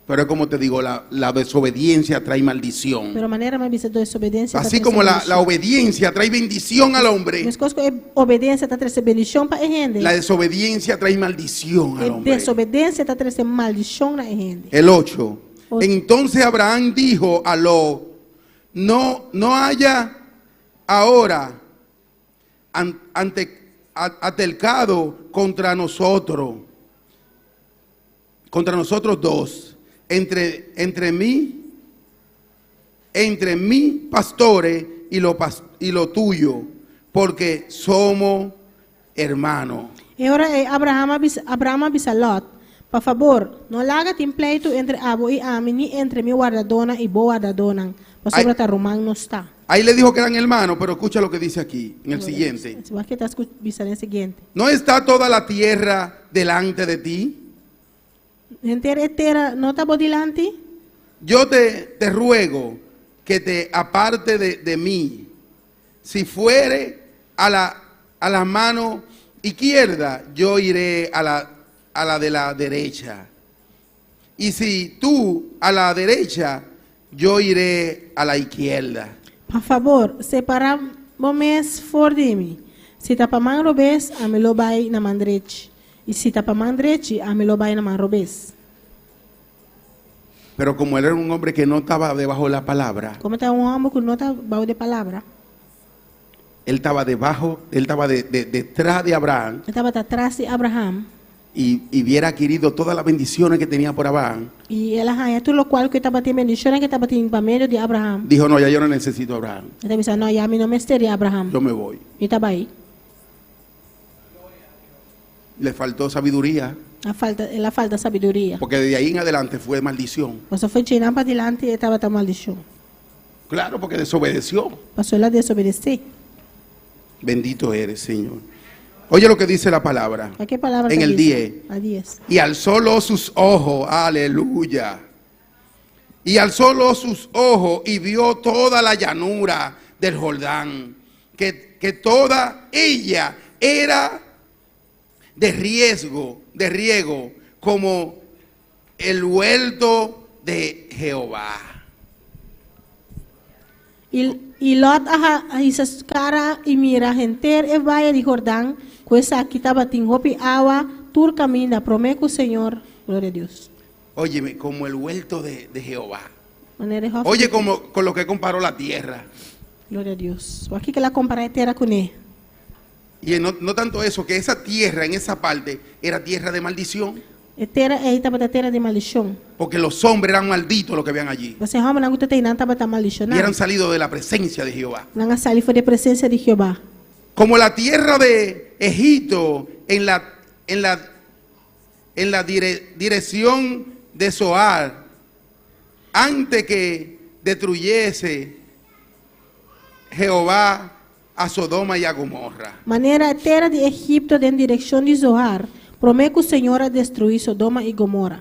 Pero es como te digo, la, la desobediencia trae maldición. Pero manera mi a bisa desobedensia ta Así trese como la, la maldishon. obediencia trae bendición al hombre, Meskos ku e obedensia ta trese bendishon pa e hende, la desobediencia trae maldición al e hombre. desobedensia ta trese maldishon na e hende. El 8. Ocho. Entonces Abraham dijo a Lot, no, no haya ahora an- ante, a- altercado contra nosotros, contra nosotros dos, entre, entre mí, entre mi pastores y lo, pas- y lo tuyo, porque somos hermanos. E ora ei Abraham a bisa, Abraham a bisa Lot, Pa fabor, no laga tin pleitu entre abo i ami, ni entre mi wardadónan i bo wardadónan, pasobra Ai. ta ruman nos ta. Ahí le dijo que eran hermanos, pero escucha lo que dice aquí, en el siguiente. Wak ke ta bisa den siguiente. ¿No está toda la tierra delante de ti? Henter e tera no ta bo dilanti? Yo te, te ruego que te aparte de, de mí. Si fuere a la, a la mano izquierda, yo iré a la, a la de la derecha. Y si tú a la derecha, yo iré a la izquierda. Pa fabor, separá bo mes for di mi. Si ta pa man robes, ami lo bai na man drechi. I si ta pa man drechi, ami lo bai na man robes. Pero como él era un hombre que no estaba debajo de la palabra, Komo ta un hòmber ku no ta bou di palabra, él estaba debajo, él estaba de- de- detrás de Abraham e tabata tras di Abraham. y, y hubiera adquirido todas las bendiciones que tenía por Abraham. I el a haña tur lokual ku e tabatin, bendishonnan ku e tabatin pa medio di Abraham. Dijo, no, ya yo no necesito a Abraham, E ta bisa, No, ya mi no mester di Abraham. yo me voy. Mi ta bai. Le faltó sabiduría, A falta, el a falta sabiduria. porque desde ahí en adelante fue maldición. Paso for di einan padilanti e tabata maldishon. Claro, porque desobedeció. Paso el a desobedesé. Bendito eres, Señor. Oye lo que dice la palabra. Wak ke palabra En ta el bisa? 10. A dies. Y alzó Lot sus ojos, aleluya. Y alzó Lot sus ojos y vio toda la llanura del Jordán, que, que toda ella era de riesgo, de riego, como el huerto de Jehová. I, i Lot a hisa su kara i mira henter e vaye di Jordan, ku esaki tabatin hopi awa tur kaminda promé ku Señor. Gloria a Dios. Óyeme, como el huerto de, de Jehová. Manera e hòfi Oye, como con lo que comparó la tierra. Gloria a Dios. Wak kiko el a kompará e tera kuné. Y no, no tanto eso, que esa tierra en esa parte era tierra de maldición. E tera ei tabata tera di maldishon. Porque los hombres eran malditos los que habían allí. Pasobra e hòmbernan ku tabata einan tabata Y maldishoná. eran salido de la presencia de Jehová. Nan a sali for di e presensia di Jehová. Como la tierra de Egipto en la, en la, en la dire- dirección de Zoar, antes que destruyese Jehová a Sodoma y a Gomorra. Manera e tera di Egipto den direkshon di Zoar, promé ku Señor a destruí Sodoma i Gomora.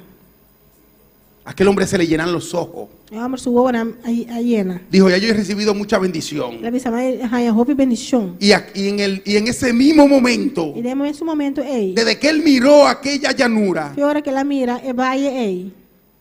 Aquel hombre se le llenan los ojos. E hòmber su wowonan a yena. Dijo, ya yo he recibido mucha bendición. El a bisa, Mi a haña hopi bendishon. Y, y, en el, y en ese mismo momento, I den e mesun momento ei, desde que él miró aquella llanura, fe ora ku el a mira e vaye ei,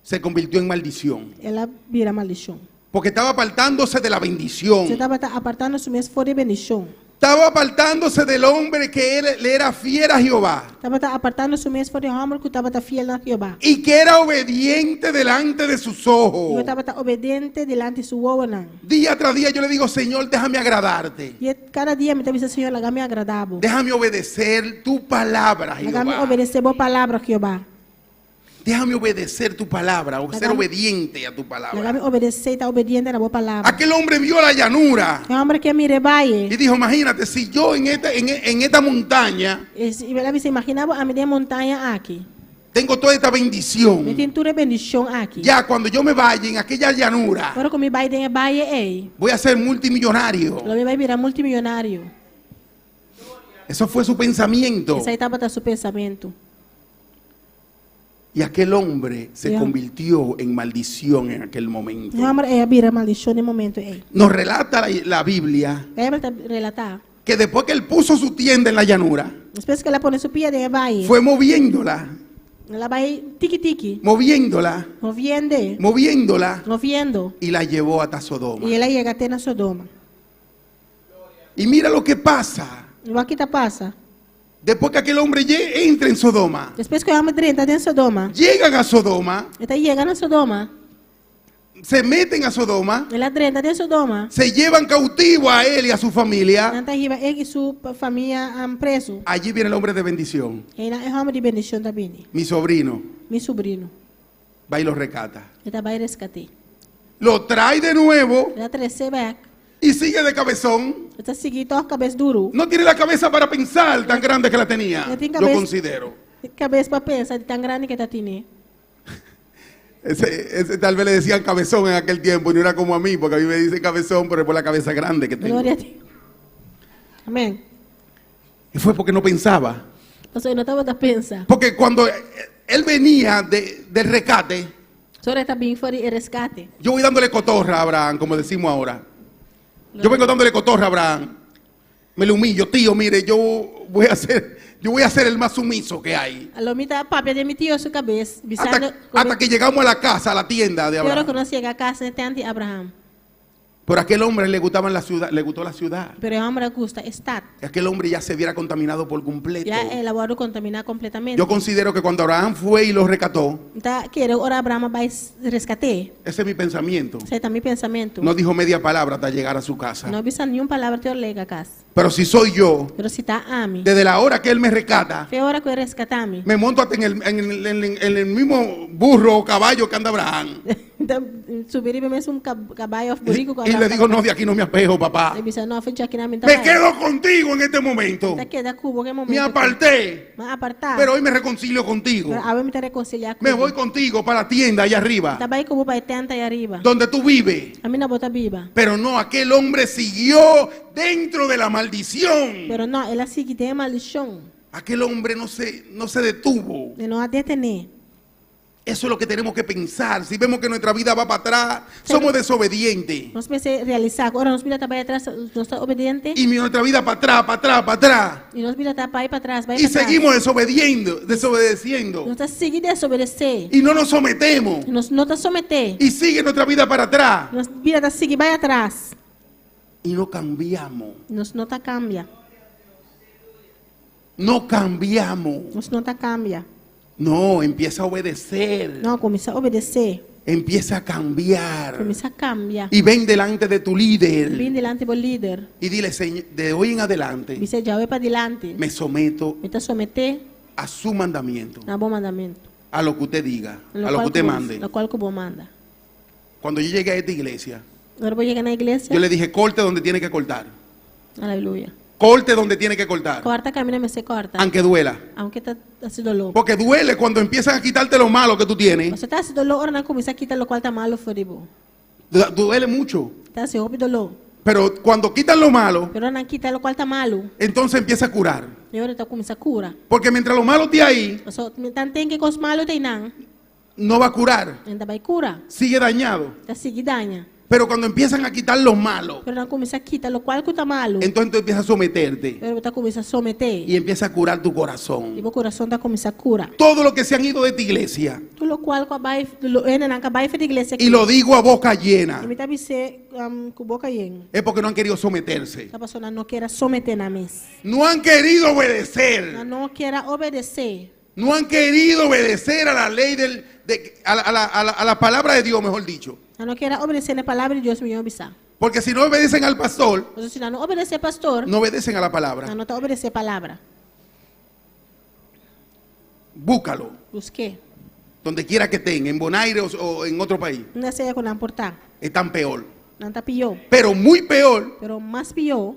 se convirtió en maldición. el a bira maldishon. Porque estaba apartándose de la bendición. E tabata apartando su mes for di bendishon. Estaba apartándose del hombre que él, le era fiel a Jehová. Tabata apartando su mes for di e hòmber ku tabata fiel na Jehová. Y que era obediente delante de sus I ojos. ku tabata obediente dilanti su wowonan. Día tras día yo le digo, Señor, déjame agradarte. I kada dia mi ta bisa, Señor, laga mi agradá bo. Déjame obedecer tu palabra, Laga mi Jehová. obedesé bo palabra, Jehová. Déjame obedecer tu palabra, o ser Laga mi- obediente a tu Laga mi palabra. obedesé i ta obediente na bo palabra. Aquel hombre vio la llanura E hòmber aki a mira e vaye. y dijo, imagínate, si yo en esta, en, en esta montaña I el a bisa, imaginá bo ami den e montaña aki. tengo toda esta Mi bendición. tin tur e bendishon aki. Ya cuando yo me vaya en aquella llanura, Ora ku mi bai den e vaye ei. voy a ser multimillonario. Lo mi bai bira multimillonario. Eso fue su pensamiento. Esei tabata su pensamentu. Y aquel hombre se Ya. convirtió en maldición en aquel momento. E hòmber ei a bira maldishon den e momento ei. Nos relata la, la Biblia Beibel ta relatá. que después que él puso su tienda en la llanura, Despues ku el a pone su pia den e vaye. fue moviéndola, El a bai tiki tiki. moviéndola, Moviendo. moviéndola Moviendo. y la llevó hasta Sodoma. I el a yega te na Sodoma. Y mira lo que pasa. Wak kiko ta pasa. Después que aquel hombre lle- entra en Sodoma, Despues ku e hòmber drenta den Sodoma. llegan a Sodoma, E ta yega na Sodoma. se meten a Sodoma, El a drenta den Sodoma. se llevan cautivo a él y a su familia. Nan ta hiba e i su famia prezu. Allí viene el hombre de bendición, Einan e hòmber di bendishon ta bini. mi sobrino, Mi subrino. va y lo rescata. E ta bai reskat'é. Lo trae de nuevo E ta tres'é bèk. y sigue de cabezón. E ta sigui tòg kabes duru. No tiene la cabeza para pensar tan grande que la tenía. No tiene Yo cabeza. considero. Kabes pa pensa, di tan grandi ku e tabatin. Ese, ese tal vez le decían cabezón en aquel tiempo y no era como a mí, porque a mí me dicen cabezón, pero es por la cabeza grande que tengo. Gloria na Dios. Amèn. Y fue porque no pensaba. Pasobra e no tabata pensa. Porque cuando él venía de- del rescate, Ora e ta bin for di reskate. yo voy dándole cotorra a Abraham, como decimos ahora. Yo vengo dándole cotorra a Abraham. Me lo humillo, tío, mire, yo voy a ser, yo voy a ser el más sumiso que hay. Lo mi ta papia den mi tio su kabes. Bisando, Hasta, hasta que llegamos a la casa, a la tienda de Ora Abraham. ku nos yega kas na tènt di Abraham. Pero a aquel hombre le gustaban la ciudad, le gustó la ciudad. Pero e hòmber a gusta e stat. Aquel hombre ya se viera contaminado por completo. Ya el a wòrdu kontaminá kompletamente. Yo considero que cuando Abraham fue y lo rescató, Ta kere ora Abraham a bai reskat'é. ese es mi pensamiento. Esei ta mi pensamentu. No dijo media palabra hasta llegar a su casa. No a bisa niun palabra te ora el a yega kas. Pero si soy yo, Pero si ta ami. desde la hora que él me rescata, Fe ora ku e reskatá mi. me monto hasta en el, en el- en el- en el mismo burro o caballo que anda Abraham. Subi riba mesun kabai òf buriku Y le digo, no, de aquí no me apejo, papá. I bisa no, for di aki nan mi Me quedo contigo en este momento. Ta keda ku bo den e momento. Me aparté, M'a apartá. pero hoy me reconcilio contigo. Pero awe mi ta rekonsiliá Me voy contigo para la tienda allá arriba, Ta bai ku bo pa e tènt ei ariba. donde tú vives. Kaminda bo ta biba. Pero no, aquel hombre siguió dentro de la maldición. Pero no, el a sigui den maldishon. Aquel hombre no se, no se detuvo. E no a detené. Eso es lo que tenemos que pensar. Si vemos que nuestra vida va para atrás, somos desobedientes. Nos mester realisá. Ora nos bida ta bai atras, nos ta desobediente. Y nuestra vida para atrás, para atrás, para atrás. I nos bida ta bai pa atras, bai Y pa atras. seguimos desobediendo, desobedeciendo. Nos ta sigui desobedesé. Y no nos sometemos. Nos no ta someté. Y sigue nuestra vida para atrás. Nos bida ta sigui bai atras. Y no cambiamos. Nos no ta kambia. No cambiamos. Nos no ta kambia. No, empieza a obedecer. No, kuminsá obedesé. Empieza a cambiar. Kuminsá kambia. Y ven delante de tu líder. Bin dilanti bo lider. Y dile, Señor, de hoy en adelante Bis'é djawe padilanti. me someto Mi ta someté a su mandamiento, na bo mandamentu. a lo que usted diga, a lo que usted mande. Lokual ku bo manda. Cuando yo llegué a esta iglesia, Ora mi a yega na iglesia. yo le dije, corte donde tiene que cortar. Aleluya. Corte donde tiene que cortar, Kòrta kaminda mester kòrta. aunque duela. Aunke ta hasi doló. Porque duele cuando empiezan a quitarte lo malo que tú tienes. Pasobra ta hasi doló, ora nan kuminsá kita lokual ta malu for di bo. Duele mucho. Ta hasi hopi doló. Pero cuando quitan lo malo, Pero nan kita lokual ta malu, entonces empieza a curar. e ora ta kuminsá kura. Porque mientras lo malo esté ahí, Paso, tanten ku kos malu ta einan, no va a curar. e n' ta bai kura. Sigue dañado. Ta sigui daña. Pero cuando empiezan a quitar lo malo, Pero nan kuminsá kita lokual ku ta malu. entonces tú empiezas a someterte Pero bo ta kuminsá someté. y empieza a curar tu I corazón. bo kurason ta kuminsá kura. Todo lo que se han ido de tu iglesia, Tur lokual ku a bai, hendenan ku a bai for di iglesia y lo digo a boca llena, I mi ta bis'é ku boka yen. es porque no han querido someterse. Ta paso nan no ker a someté nan mes. No han querido obedecer. Nan no ker a obedesé. No han querido obedecer a la ley del, de, a, la, a, la, a, la, a la palabra de Dios, mejor dicho. Nan no ker a obedesé na palabra di Dios, mihó bisá. Porque si no obedecen al pastor, Paso si nan no obedesé pastor, no obedecen a la palabra. nan no ta obedesé palabra. Búscalo. Busk'é. Donde quiera que estén, en Bonaire o, o en otro país, Unda sea ku nan por ta. están peor. Nan ta pió. Pero muy peor. Pero mas pió.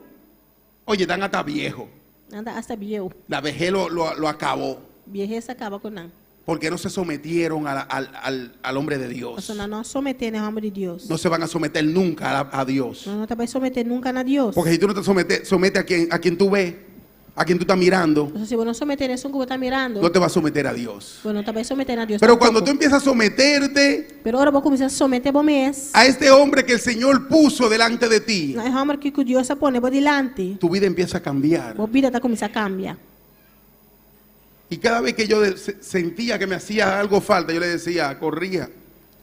Oye, están hasta viejos. Nan ta hasta bieu. La vejez lo, lo, lo acabó. Biehes a kaba ku nan. Porque no se sometieron a la- al, al- al hombre de Dios. Paso nan no a someté na hòmber di Dios. No se van a someter nunca a, a Dios. Nan no ta bai someté nunka na Dios. Porque si tú no te sometes, somete a quien, a quien tú ves, a quien tú estás mirando, Paso si bo no someté na esun ku bo ta mirando, no te vas a someter a Dios. bo no ta bai someté na Dios. Pero cuando tampoco. tú empiezas a someterte Pero ora bo kuminsá someté bo mes, a este hombre que el Señor puso delante de ti, na e hòmber ku Dios a pone bo dilanti, tu vida empieza a cambiar. bo bida ta kuminsá kambia. Y cada vez que yo sentía que me hacía algo falta, yo le decía, corrija,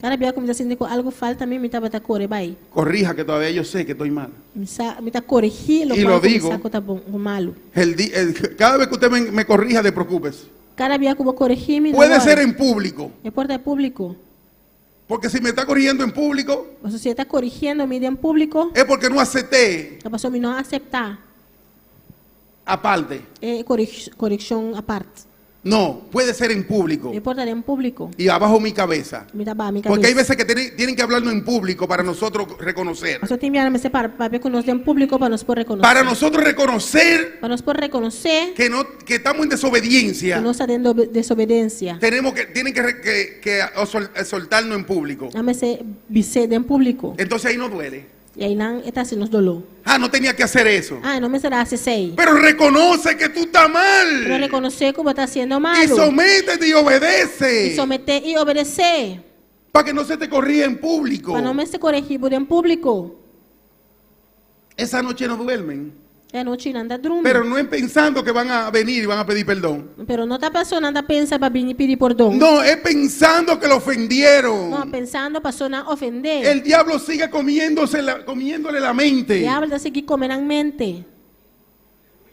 Kada bia ku mi ta sinti ku algu falta mi, mi tabata kore bai. corrija, que todavía yo sé que estoy mal. Mi sa, mi ta koregí Y lokual lo ku mi digo. sa ku ta bon o malu. El di- el- cada vez que usted me, me corrija, te preocupes. Kada bia ku bo koregí mi, no Puede worry. ser en público, E por ta públiko. porque si me está corrigiendo en público, Paso si e ta korigiendo mi den públiko, es porque no acepté ta paso mi no a aseptá aparte. e korekshon apart. No, puede ser en público E por ta den públiko. y abajo mi cabeza. Mi ta baha mi Porque hay kabes. veces que tienen que hablarnos en público para nosotros reconocer. Paso tin biaha mester para papia ku nos den públiko pa nos por rekonosé. Para nosotros reconocer Pa nos por rekonosé que no que estamos en desobediencia. ku nos ta den desobedensia. Tenemos que tienen que, que, que soltarnos en público. Nan mester bis'é den públiko. Entonces ahí no duele. I einan e ta hasi nos doló. Ah, no tenía que hacer eso. Ah, no mester a hasi esei. Pero reconoce que tú estás mal. Pero rekonosé ku bo ta hasiendo Y malu. sométete y obedece. I someté i obedesé. Para que no se te corrija en público. Pa no mester koregí bo den públiko. Esa noche no duermen. E anochi nan no ta drumi. Pero no es pensando que van a venir y van a pedir perdón. Pero no ta paso nan ta pensa pa bini pidi pordon. No, es pensando que lo ofendieron. No, pensando paso nan a ofendé. El diablo sigue comiéndose la, comiéndole la mente. Diabel ta sigui kome nan mente.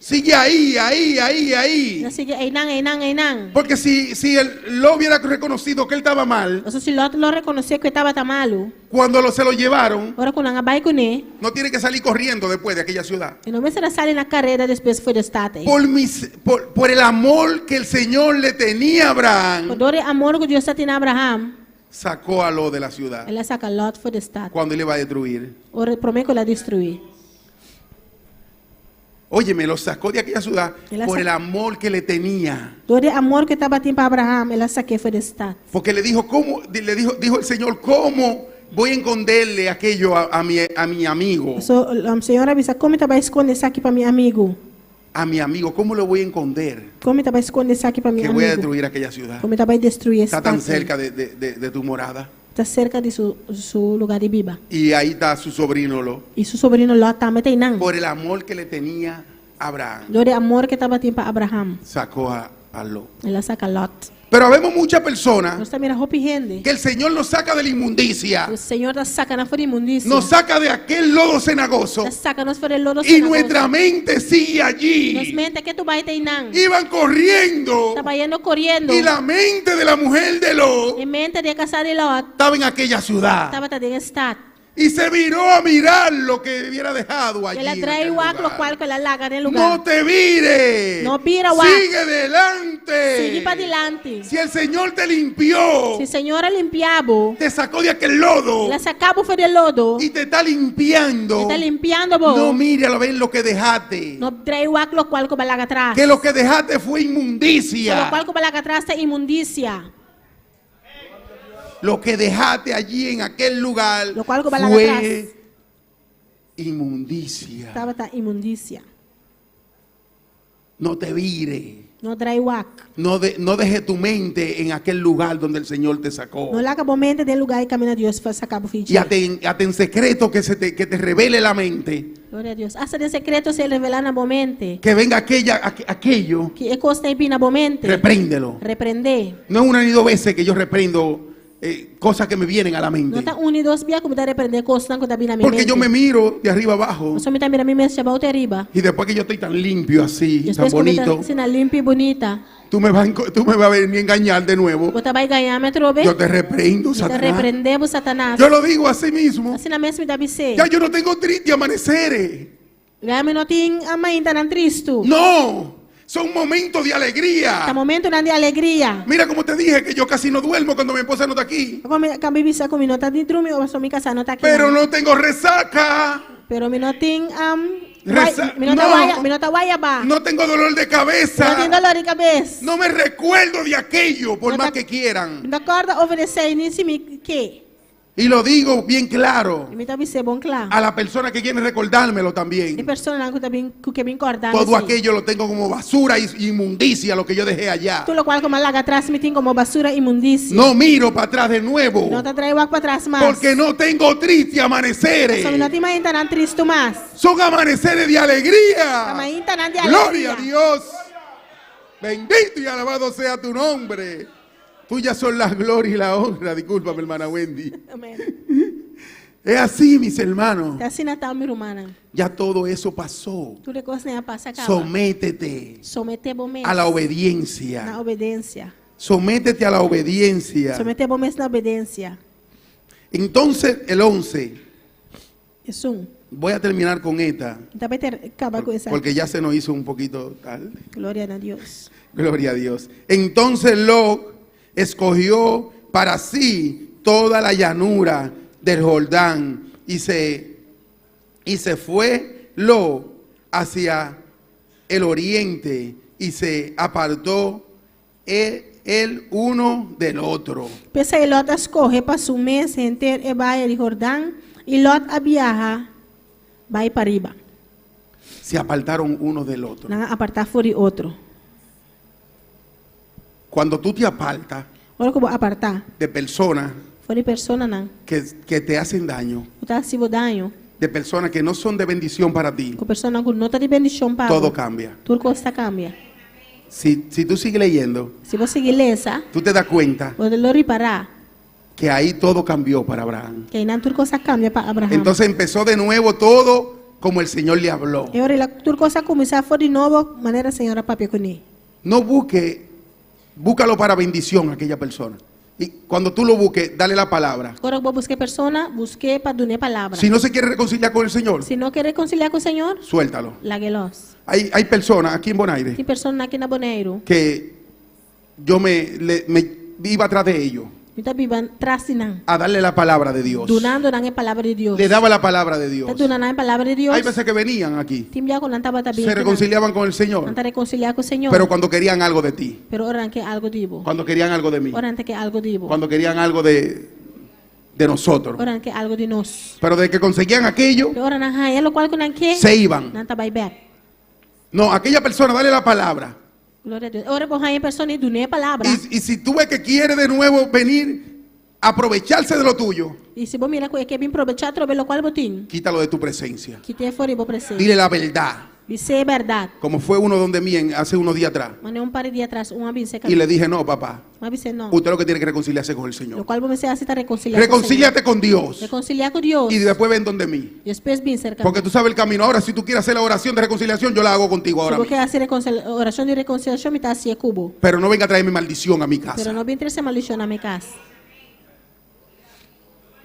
Sigue ahí, ahí, ahí, ahí. Ta sigui einan, einan, einan. Porque si, si él lo hubiera reconocido que él estaba mal, Paso si Lot lo rekonosé ku e tabata malu. cuando lo, se lo llevaron, Ora ku nan a bai kuné. no tiene que salir corriendo después de aquella ciudad. E no mester a sali na kareda despues for di e stat ei. Por, mis, por, por el amor que el Señor le tenía a Abraham, Dor di e amor ku Dios tabatin Abraham, sacó a Lot de la ciudad el a saka Lot for di e stat. cuando él iba a destruir. Ora promé ku el a destruí. Oye, me lo sacó de aquella ciudad Él la por sacó. el amor que le tenía. Dor di e amor ku e tabatin pa Abraham, el a sak'é for di e stat. Porque le dijo, ¿cómo? Le dijo, dijo el Señor, ¿cómo voy a esconderle aquello a, a mi, a mi amigo? So, um, Señor a bisa, kon mi ta bai skonde esaki pa mi amigu? A mi amigo, ¿cómo lo voy a esconder? Kon mi ta bai skonde esaki pa mi Que voy a amigu? destruir aquella ciudad. Ku mi ta bai destruí Está tan stat. cerca de, de- de- de tu morada. Ta serka di su, su lugá di biba. Y ahí está su sobrino Lot. I su sobrino Lot tambe ta einan. Por el amor que le tenía Abraham, Dor di e amor ku e tabatin pa Abraham. sacó a, a Lot. El a saka Lot. Pero habemos muchas personas Nos ta mira hopi hende. que el Señor nos saca de la inmundicia, E Señor ta saka nan for di inmundisia. nos saca de aquel lodo cenagoso Ta saka nos for di lodo y cenagoso. nuestra mente sigue Nos allí. mente ketu bai ta einan. Iban corriendo Tabata bayendo koriendo. y la mente de la mujer de Lot E mente di e kasá di Lot. estaba en aquella ciudad Tabata den e stat. y se viró a mirar lo que hubiera dejado allí. El a en drei aquel wak lo lugar. kual ku el a laga den lugá. No te vires. No bira wak. Sigue delante. Sigui padilanti. Si el Señor te limpió, Si Señor a limpia bo, te sacó de aquel lodo el a saka bo for di lodo, y te está limpiando. e ta limpiando bo. No mire a ver lo que dejaste. No drei wak lokual ku b'a laga atras. Que lo que dejaste fue inmundicia. Lokual ku b'a laga atras ta inmundisia. Lo que dejaste allí en aquel lugar Lokual ku b'a laga fue atras. Inmundicia. Tabata inmundisia. No te vire. No drai wak. No, no deje tu mente en aquel lugar donde el Señor te sacó. No laga bo mente den lugá kaminda Dios a saka bo for di Y dje. hasta en secreto que te revele la mente. Gloria na Dios. Asta den sekreto si e revelá na bo mente. Que venga aquello, Ku e kos ei bin na bo mente. Repréndelo. Reprendé. No es una ni dos veces que yo reprendo cosas que me vienen a la mente. No ta un ni dos bia ku mi ta reprendé kosnan ku ta bin na mi Porque mente. yo me miro de arriba abajo. Pasobra mi ta mira mi mes di abou te ariba. Y después que yo estoy tan limpio así, tan Despues ku mi ta bonito, asina limpi i bunita. tú me vas a venir a engañar de nuevo. Bo ta bai gaña mi atrobe. Yo te reprendo, Mi ta Satanás. reprendé bo, Satanas. Yo lo digo así mismo. Asina mes mi ta bis'é. Ya yo no tengo triste amaneceres. Ya mi no tin maintanan tristu. No, son momentos de alegría. Ta momentonan di alegria. Mira como te dije que yo casi no duermo cuando mi esposa no está aquí. Kaba mi bisa ku mi no ta ni drumi ora mi kasá no ta aki. Pero no tengo resaca. Pero mi no tin mi no no. ta waya, mi no ta wayaba. No tengo dolor de cabeza. No tin doló di kabes. No me recuerdo de aquello por No más que quieran. No kòrda over esei ni si mi ke. Y lo digo bien claro I mi ta bis'é bon kla. a la persona que quiere recordármelo E también. personanan ku ta bin ku ke bin kòrda Todo aquello lo tengo como basura y inmundicia, lo que yo dejé allá. Tur lokual ku m'a laga atras mi tin komo basura inmundisia. No miro para atrás de nuevo. No ta drai wak patras mas. Porque no tengo triste amaneceres. Pasobra mi no tin maintanan tristu mas. Son amaneceres de alegría. Maintanan di alegria. Gloria a Dios. Bendito y alabado sea tu nombre. Tuyas son las gloria y la honra. Discúlpame, hermana Wendy. Amèn. Es así, mis hermanos. Ta asina ta, mi rumannan. Ya todo eso pasó. Tur e kosnan a pasa kaba. Sométete Someté bo mes a la na obediencia. obedensia. Sométete a la obediencia. Someté bo mes na obedensia. Entonces, el 11. 11. Voy a terminar con esta. Mi ta bai kaba ku esaki. Porque ya se nos hizo un poquito tarde. Gloria na Dios. Gloria a Dios. Entonces Lot escogió para sí toda la llanura del Jordán y se fue Lot hacia el oriente y se apartó el uno del otro. P'esei Lot a skohe pa su mes henter e vaye di Jordan i Lot a biaha bai pariba. Se apartaron uno del otro. Nan a apartá for di otro. Cuando tú te apartas Ora ku bo apartá de personas for di personanan que te hacen daño, ku ta hasi bo daño, de personas que no son de bendición para ti, ku personanan ku no ta di bendishon pa todo cambia. Tur kos ta kambia. Si tú sigues leyendo, Si bo sigui lesa, tú te das cuenta bo lo ripará que ahí todo cambió para Abraham. ku einan tur kos a kambia pa Abraham. Entonces empezó de nuevo todo como el Señor le habló. I ora tur kos a kuminsá for di nobo, manera Señor a papia kuné. No busque, búscalo para bendición a aquella persona. Y cuando tú lo busques, dale la palabra. Ora bo buska e persona, busk'é pa dun'é palabra. Si no se quiere reconciliar con el Señor, Si no ke rekonsiliá ku Señor, suéltalo. lag'é los. Hay personas aquí en Bonaire Tin persona aki na Boneiru, que yo me iba atrás de ellos Mi ta biba tras di nan. a darle la palabra de Dios. Dunando nan e palabra di Dios. Le daba la palabra de Dios. Ta duna nan e palabra di Dios. Hay veces que venían aquí, Tin bia ku nan tabata bin. se reconciliaban con el Señor, Nan ta rekonsiliá ku Señor. pero cuando querían algo de ti, Pero ora nan ke algu di bo. cuando querían algo de mí, Ora nan ke algu di bo. cuando querían algo de nosotros. Ora nan ke algu di nos. Pero de que conseguían aquello, Pero ora nan haña lokual ku nan ke. se iban. Nan ta bai bèk. No, aquella persona, dale la palabra. Gloria na Dios. Ora bo haña e persona dun'é palabra. Y si tú ves que quiere de nuevo venir, aprovecharse de lo tuyo, I si bo mira ku e ke bin probechá trobe lokual bo tin. quítalo de tu presencia. Kit'é for di bo presensia. Dile la verdad. Bis'é bèrdat. Como fue uno donde mí hace unos días atrás. Manera un par di dia atras un a bin Y le dije, no, papá, M'a bis'é no. usted lo que tiene que reconciliarse con el Lo Señor. kual bo mester hasi ta rekonsiliá. ku Señor. Reconcíliate con Dios. Rekonsiliá ku Dios. Y después ven donde mí. Despues bin serka. Porque tú sabes el camino. Ahora, si tú quieres hacer la oración de reconciliación, yo la hago contigo Si ahora bo ke mismo. hasi orashon di rekonsiliashon, mi ta hasié ku bo. Pero no venga a traerme maldición a mi Pero casa. no bin trese maldishon na mi kas.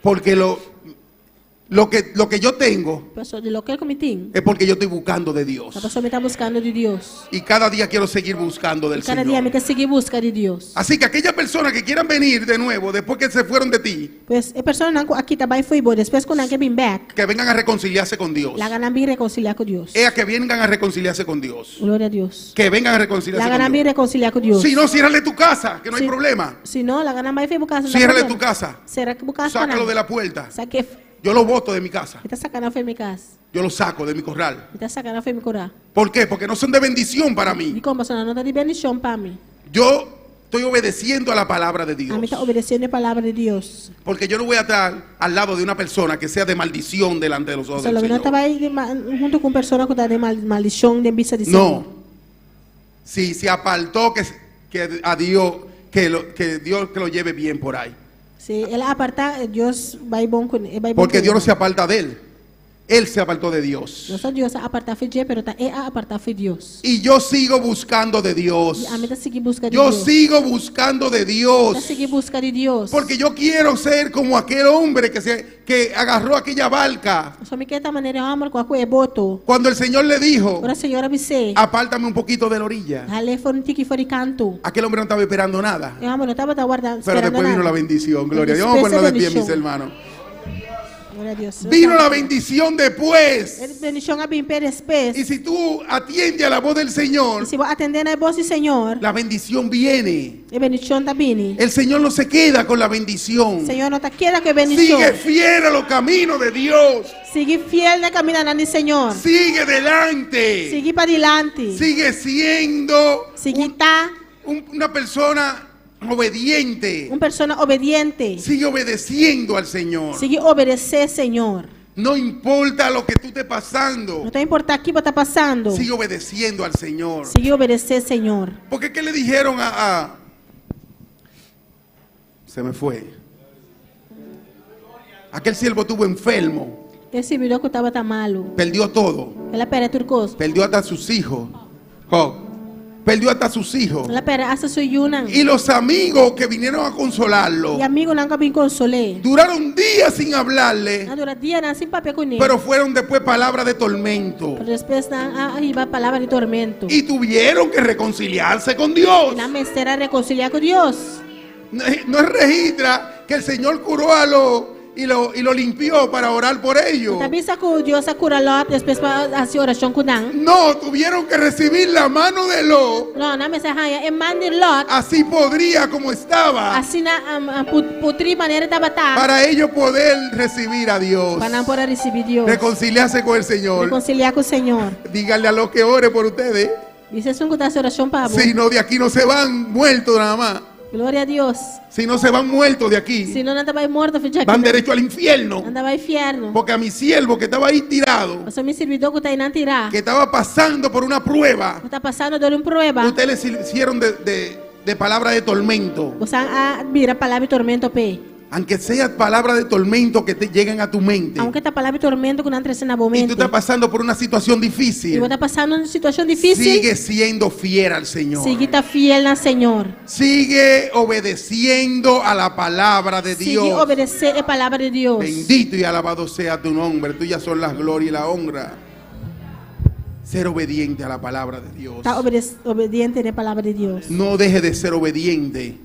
Porque lo que yo tengo Paso di loke ku mi tin. es porque yo estoy buscando de Dios. Paso mi ta buskando di Dios. Y cada día quiero seguir buscando del Kada dia mi Señor. ke sigui buska di Dios. Así que aquellas personas que quieran venir de nuevo, después que se fueron de ti, Pues e personanan ku a kita bai fo'i bo, despues ku nan ke bin bèk. Que vengan a reconciliarse con Dios. Laga nan bin rekonsiliá ku Dios. Es a que vengan a reconciliarse con Dios. Gloria na Dios. Que vengan a reconciliarse Laga con nan bin Dios. rekonsiliá ku Dios. Si no, ciérrale tu casa, que no hay Si- problema. Si no, laga nan bai fo'i bo kas. Ciérrale tu casa. Sera bo kas Sácalo de la puerta. Sak'é. Yo lo boto de mi casa. Mi ta saka nan for di mi kas. Yo lo saco de mi corral. Mi ta saka nan for di mi kurá. ¿Por qué? Porque no son de bendición para mí. Dikon? Pasobra nan no ta di bendishon pa mi. Yo estoy obedeciendo a la palabra de Dios. Ami ta obedesiendo e palabra di Dios. Porque yo no voy a estar al lado de una persona que sea de maldición delante de los ojos Pasobra del lo mi no Señor. ta bai di ma- huntu ku un persona ku ta den mal- maldishon den bista di Señor. No. Si se apartó que, que a Dios, que, lo- que Dios que lo lleve bien por ahí. Si el a apartá, Dios bai bon kuné. E bai bon Porque kuné. Dios no se aparta de él. Él se apartó de Dios. No ta Dios a apartá for di dje, pero ta e a apartá for di Dios. Y yo sigo buscando de Dios. I ami ta sigui buska di Yo Dios. sigo buscando de Ta Dios. sigui buska di Dios. Porque yo quiero ser como aquel hombre que, se, que agarró aquella barca. So mi ke ta manera e hòmber ku a kue e boto. Cuando el Señor le dijo, Ora Señor a bis'é, apártame un poquito de la orilla. Hala for un tiki for di kantu. Aquel hombre no estaba esperando nada. E hòmber no tabata warda, Pero esperando después vino nada. la bendición, gloria a Dios. Despues Vamos a ponernos de pie, mis bendishon. hermanos. Gloria a Dios. Vino la bendición después. E bendishon a bin pa despues. Y si tú atiendes a la voz del Señor, I si bo atendé na e bos di Señor, la bendición viene. e bendishon ta bini. El Señor no se queda con la bendición. Señor no ta keda ku e bendishon. Sigue fiel a los caminos de Dios. Sigui fiel na kamindanan di Señor. Sigue delante. Sigui padilanti. Sigue siendo Sigui ta una persona obediente. un persona obediente. Sigue obedeciendo al Señor. Sigui obedesé Señor. No importa lo que tú estés pasando. No ta importá kiko bo ta pasando. Sigue obedeciendo al Señor. Sigui obedesé Señor. Porque qué le dijeron a, a- Se me fue. Aquel siervo estuvo enfermo. E sirbidó ku tabata malu. Perdió todo. El a pèrdè tur kos. Perdió hasta sus hijos. Job. Perdió hasta sus hijos. El a pèrdè asta su yunan. Y los amigos que vinieron a consolarlo I amigunan ku a bin konsol'é. duraron días sin hablarle, Nan a dura dianan sin papia kuné. pero fueron después palabras de tormento. Pero despues nan a hiba palabra di tormento. Y tuvieron que reconciliarse con Dios. I nan mester a rekonsiliá ku Dios. No, no registra que el Señor curó a los y lo limpió para orar por ellos. No ta bisa ku Dios a kura Lot despues pa hasi orashon ku nan. No, tuvieron que recibir la mano de Lot. No, nan mester haña e man di Lot. Así podría como estaba. Asina putrí manera e tabata. Para ellos poder recibir a Dios. Pa nan por a risibí Dios. Reconciliarse con el Señor. Rekonsiliá ku Señor. Díganle a los que ore por ustedes. Bisa esun ku ta hasi orashon pa bo. Si no, de aquí no se van muertos nada más. Gloria a Dios. Si no se van muertos de aquí. Si no, nan ta bai morto for di aki. Van derecho al infierno. Nan ta bai fièrnu. Porque a mi siervo que estaba ahí tirado, Pasobra mi sirbidó ku ta einan tirá. que estaba pasando por una prueba, Ku ta pasando dor di un prueba. ustedes le hicieron de palabra de tormento. Boso a bira palabra di tormento p'e. Aunque sea palabra de tormento que te lleguen a tu mente. Aunke ta palabra di tormento ku nan trese na bo Y tú mente. estás pasando por una situación difícil. I bo ta pasando un situashon difísil. Sigue siendo fiel al Señor. Sigui ta fiel na Señor. Sigue obedeciendo a la palabra de Sigui Dios. obedesé e palabra di Dios. Bendito y alabado sea tu nombre. Tuyas son las gloria y la honra. Ser obediente a la palabra de Dios. Ta obediente na e palabra di Dios. No deje de ser obediente.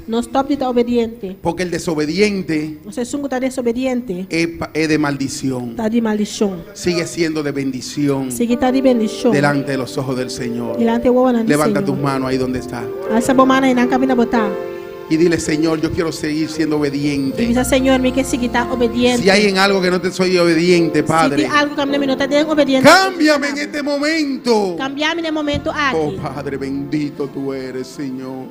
No stòp di ta obediente. Porque el desobediente Pasobra esun ku ta desobediente. es, es de maldición. Ta di maldishon. Sigue siendo de bendición Sigui ta di bendishon. delante de los ojos del Señor. Dilanti wowonan di Levanta Señor. tus manos ahí donde está. Alsa bo mannan einan kaminda bo ta. Y dile, Señor, yo quiero seguir siendo I obediente. bisa Señor, mi ke sigui ta obediente. Si hay en algo que no te soy obediente, Si Padre, tin algu kaminda mi no ta den obediente. cámbiame en este momento. Kambia mi den e momento Oh aki. Padre, bendito tú eres, Señor.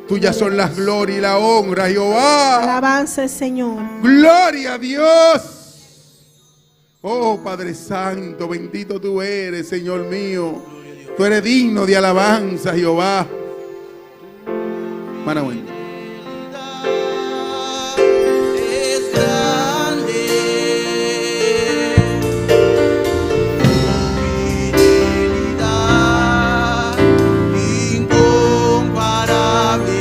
Tuyas son las gloria y la honra, Jehová. Alabansa, Señor. Gloria a Dios. Oh Padre Santo, bendito tú eres, Señor mío. Tú eres digno de alabanza, Jehová. Manahuel. Es grande. Fidelidad incomparable.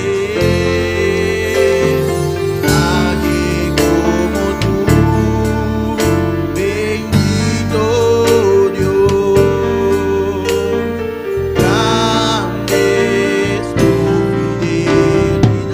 Nadie como tú, bendito Dios. Grande es tu fidelidad.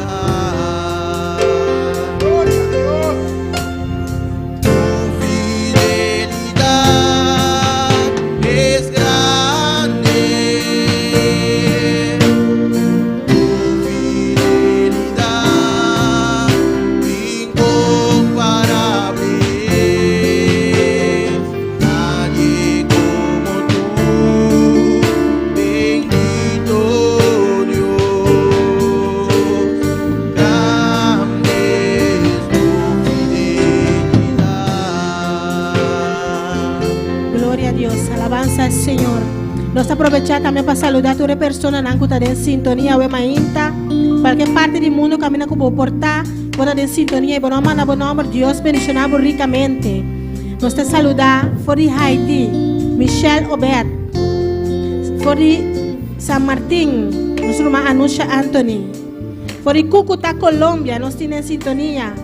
Nos ta aprovecha tambe pa saluda tur e personanan ku ta den sintonia awe mainta. Kualke parti di mundu kaminda ku bo por ta, bo ta den sintonia i bo no a manda bo nòmber, Dios bendishoná bo rikamente. Nos ta saluda for di Haiti, Michelle Obed, for di San Martin, nos ruman Anusha Anthony. For di Cúcuta, Colombia, nos tin den sintonia.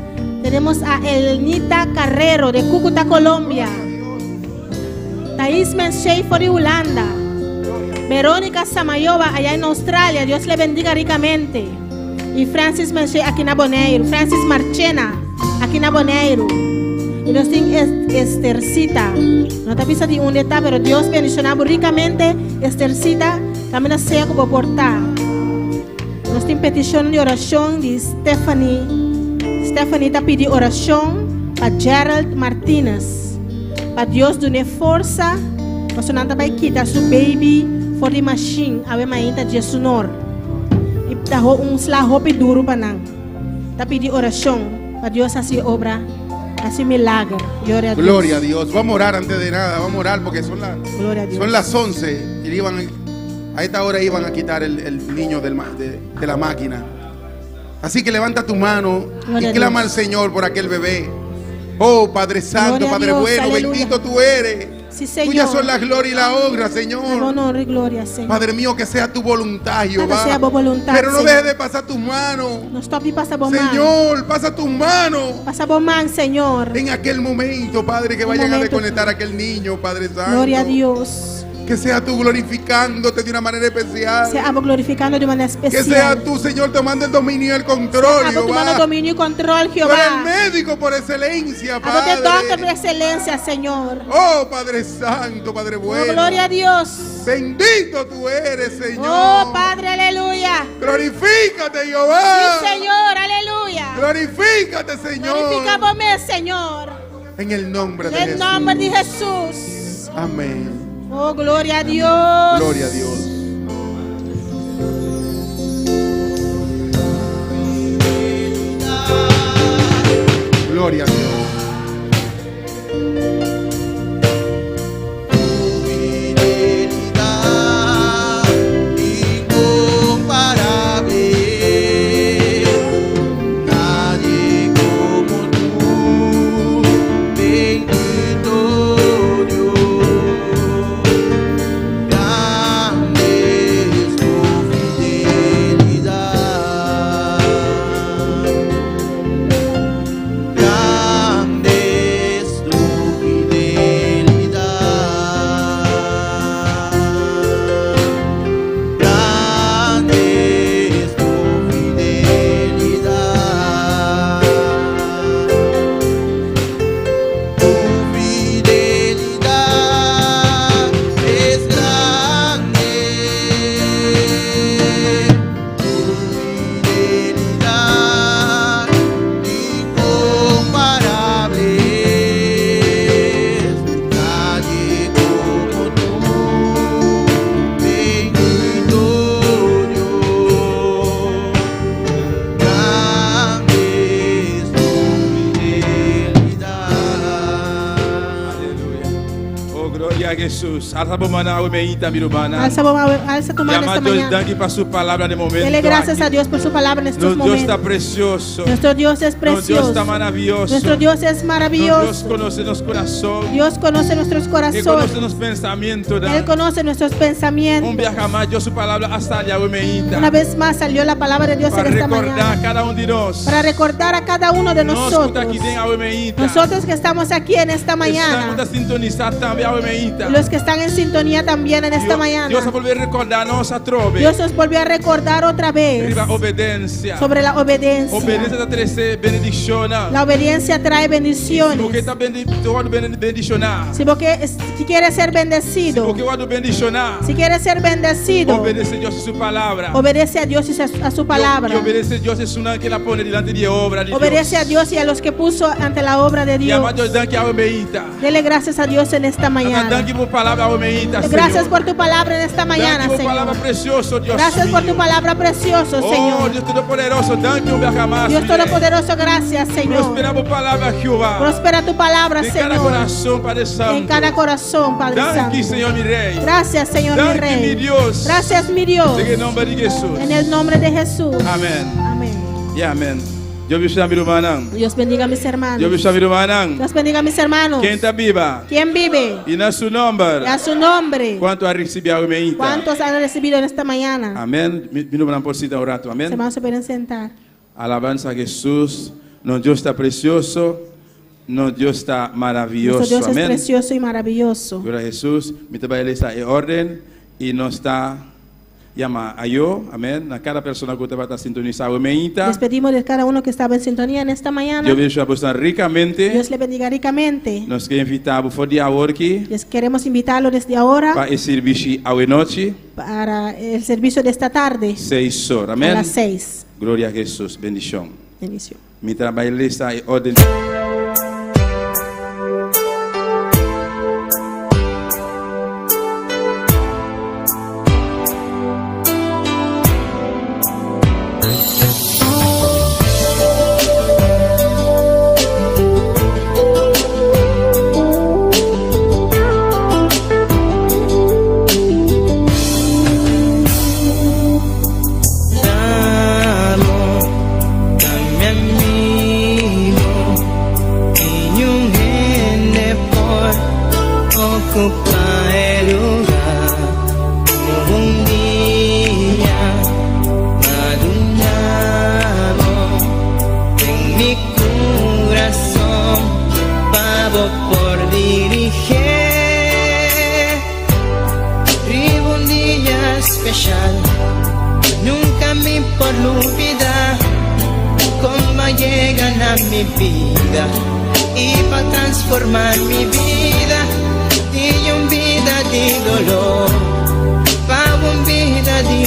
Tenemos a Elnita Carrero de Cúcuta, Colombia. Thais Menshey for di Hulanda. Veronica Samayoa allá en Australia, Dios le bendiga ricamente. Y Francis Menshey aki na Boneiru. Francis Marchena aki na Boneiru. Y nos tin Estercita. No ta bisa di unda ta, pero Dios bendiciona bo ricamente, Estercita. Kaminda sea ku bo por ta. Nos tin petishon di orashon di Stephanie. Stephanie ta pidi orashon pa Gerald Martinez. Pa Dios dun'é forsa, pasobra nan ta bai kita su baby for di mashin awe mainta djesunor. I ta un sla hopi duru pa nan. Ta pidi orashon pa Dios hasi e obra, hasi milager. Gloria a Dios. Gloria a Dios. Vamos a orar antes de nada. Vamos a orar porque son, las Gloria a Dios. son las 11 y iban, a esta hora iban a quitar el, el niño del de, de la máquina. Así que levanta tu mano Gloria y a clama Dios. al Señor por aquel bebé. Oh Padre Santo, Gloria a Padre Dios, bueno, aleluya. bendito tú eres. Sí, Tuya Señor. son la gloria y la honra, Señor. Honor y gloria, Señor. Padre mío, que sea tu voluntad, Jehová. sea tu voluntad, Pero no Señor. dejes de pasar tus manos. No stop di pasa bo man. Señor, pasa tus manos. Pasa bo man, Señor. En aquel momento, Padre, que Un vayan a momento. desconectar a aquel niño, Padre Santo. Gloria a Dios. Que sea tú glorificándote de una manera especial. Sea abo glorificando di manera Que espesial. sea tú, Señor, tomando el dominio y el control, Abo tumando Jehová. dominio i kontròl, Tú eres el Jehová. médico por excelencia, Abo ta e dòkter por Padre. ekselensia, Señor. Oh, Padre Santo, Padre Oh, bueno. gloria a Dios. Bendito tú eres, Señor. Oh, Padre, aleluya. Glorifícate, Jehová. Sí, Señor, aleluya. Glorifícate, Señor. Glorifiká bo mes, Señor. En el nombre de En Jesús. nòmber di Hesus. Amén. Oh, gloria a Dios. Gloria a Dios. Gloria a Dios. Fidelidad incomparable, nadie como tú, bendito Dios, grande es tu fidelidad, grande es tu fidelidad. Grande es tu fidelidad. Tu fidelidad es grande. Tu fidelidad incomparable. Nadie como tú, bendito Dios. Grande es tu fidelidad. Aleluya. Oh, gloria a Jesús. Alsa bo man awe mainta mi rumannan. Alsa, bo- alsa tu mano Yama esta Dios mañana. danki pa su palabra den e momento. Dele gracias aki. a Dios por su palabra en estos Nos Dios ta momentos. presioso. Nuestro Dios es Nos Dios precioso. ta maravioso. Nuestro Dios es Nos Dios maravilloso. konosé nos kurason. Dios conoce nuestros E konosé corazones. nos pensamentunan. Él conoce nuestros Un pensamientos. biaha mas, Dios su palabra a sali awe mainta. Una vez más salió la palabra de Dios Para en esta rekordá mañana. kada un di nos. Para recordar a cada uno de Nos nosotros. ku ta aki den awe mainta. Nosotros que estamos aquí en esta Esnan mañana. ku ta sintonisá tambe awe mainta. Y los que están en sintonía también en esta Dios, mañana. Dios a bolbe rekordá nos atrobe. Dios nos volvió a recordar otra vez Riba obedensia. sobre la obediencia. Obedensia ta trese bendishon. La obediencia trae Si bo bendiciones. ta bendi, bendishoná. Si porque si quieres ser Si bendecido, bo ke wòrdu bendishoná. si quieres ser bendecido, Obedesé Dios i su palabra. obedece a Dios y a su palabra. I obedesé Dios i esunnan ku El a pone dilanti di obra di Dios. Obedece a Dios y a los que puso ante la obra de Dios. Yama Dios danki awe mainta. Dele gracias a Dios en esta mañana. Danki. Danki pa bo palabra awe mainta, Señor. Gracias por tu palabra en esta mañana, Danki pa bo palabra Señor. precioso, Dios Gracias por tu mío. palabra precioso, Oh, Señor. Dios Todopoderoso, danki un biaha mas. Dios mi Rey. Todopoderoso, gracias, Señor. Prospera bo palabra, Jehová. Prospera tu palabra, Den kada Señor. corazón, Padre Santo. En cada corazón, Padre Danki, Santo. Señor, mi Rey. Gracias, Señor, mi Danki, Rey. mi Dios. Gracias, mi Dios. Den nomber di Jesús. En el nombre de Jesús. Amén. Amén. Y amén. Dios bendiciona mi rumannan. Dios bendiga a mis hermanos. Dios bendiciona mi rumannan. Dios bendiga a mis hermanos. Ken ta biba? ¿Quién vive? Y na su nomber. Y a su nombre. Kuantu a risibí awe mainta? ¿Cuántos han recibido en esta mañana? Amèn. Mi rumannan por sinta un ratu. Los Amèn. hermanos se pueden sentar. Alabansa na Jesús. Nos Dios ta presioso. Nos Dios ta maravioso. Nuestro Dios es Amèn. precioso y maravilloso. Gloria na Jesús. Mi ta bai lesa e órden i nos ta yama ayó. Amèn. Na kada persona ku tabata sintonisá awe mainta. Despedimos de cada uno que estaba en sintonía en esta mañana. Dios bendishoná boso rikamente. Dios le bendiga ricamente. Nos ke invitá for di awor aki Les queremos invitarlo desde ahora pa e servisio awe nochi, para el servicio de esta tarde 6 or. a Amèn. las 6. Gloria na Jesús. Bendishon. Bendición. Mi ta bai lesa e órden. Amo, mi amigo, y un gente por ocupar el lugar. Un día madunamo en mi corazón, pavo por dirigir. Riba un dia espesial. Nunka mi por lubidá kon b'a yega na mi bida i pa transformá mi bida di un bida di doló pa un bida di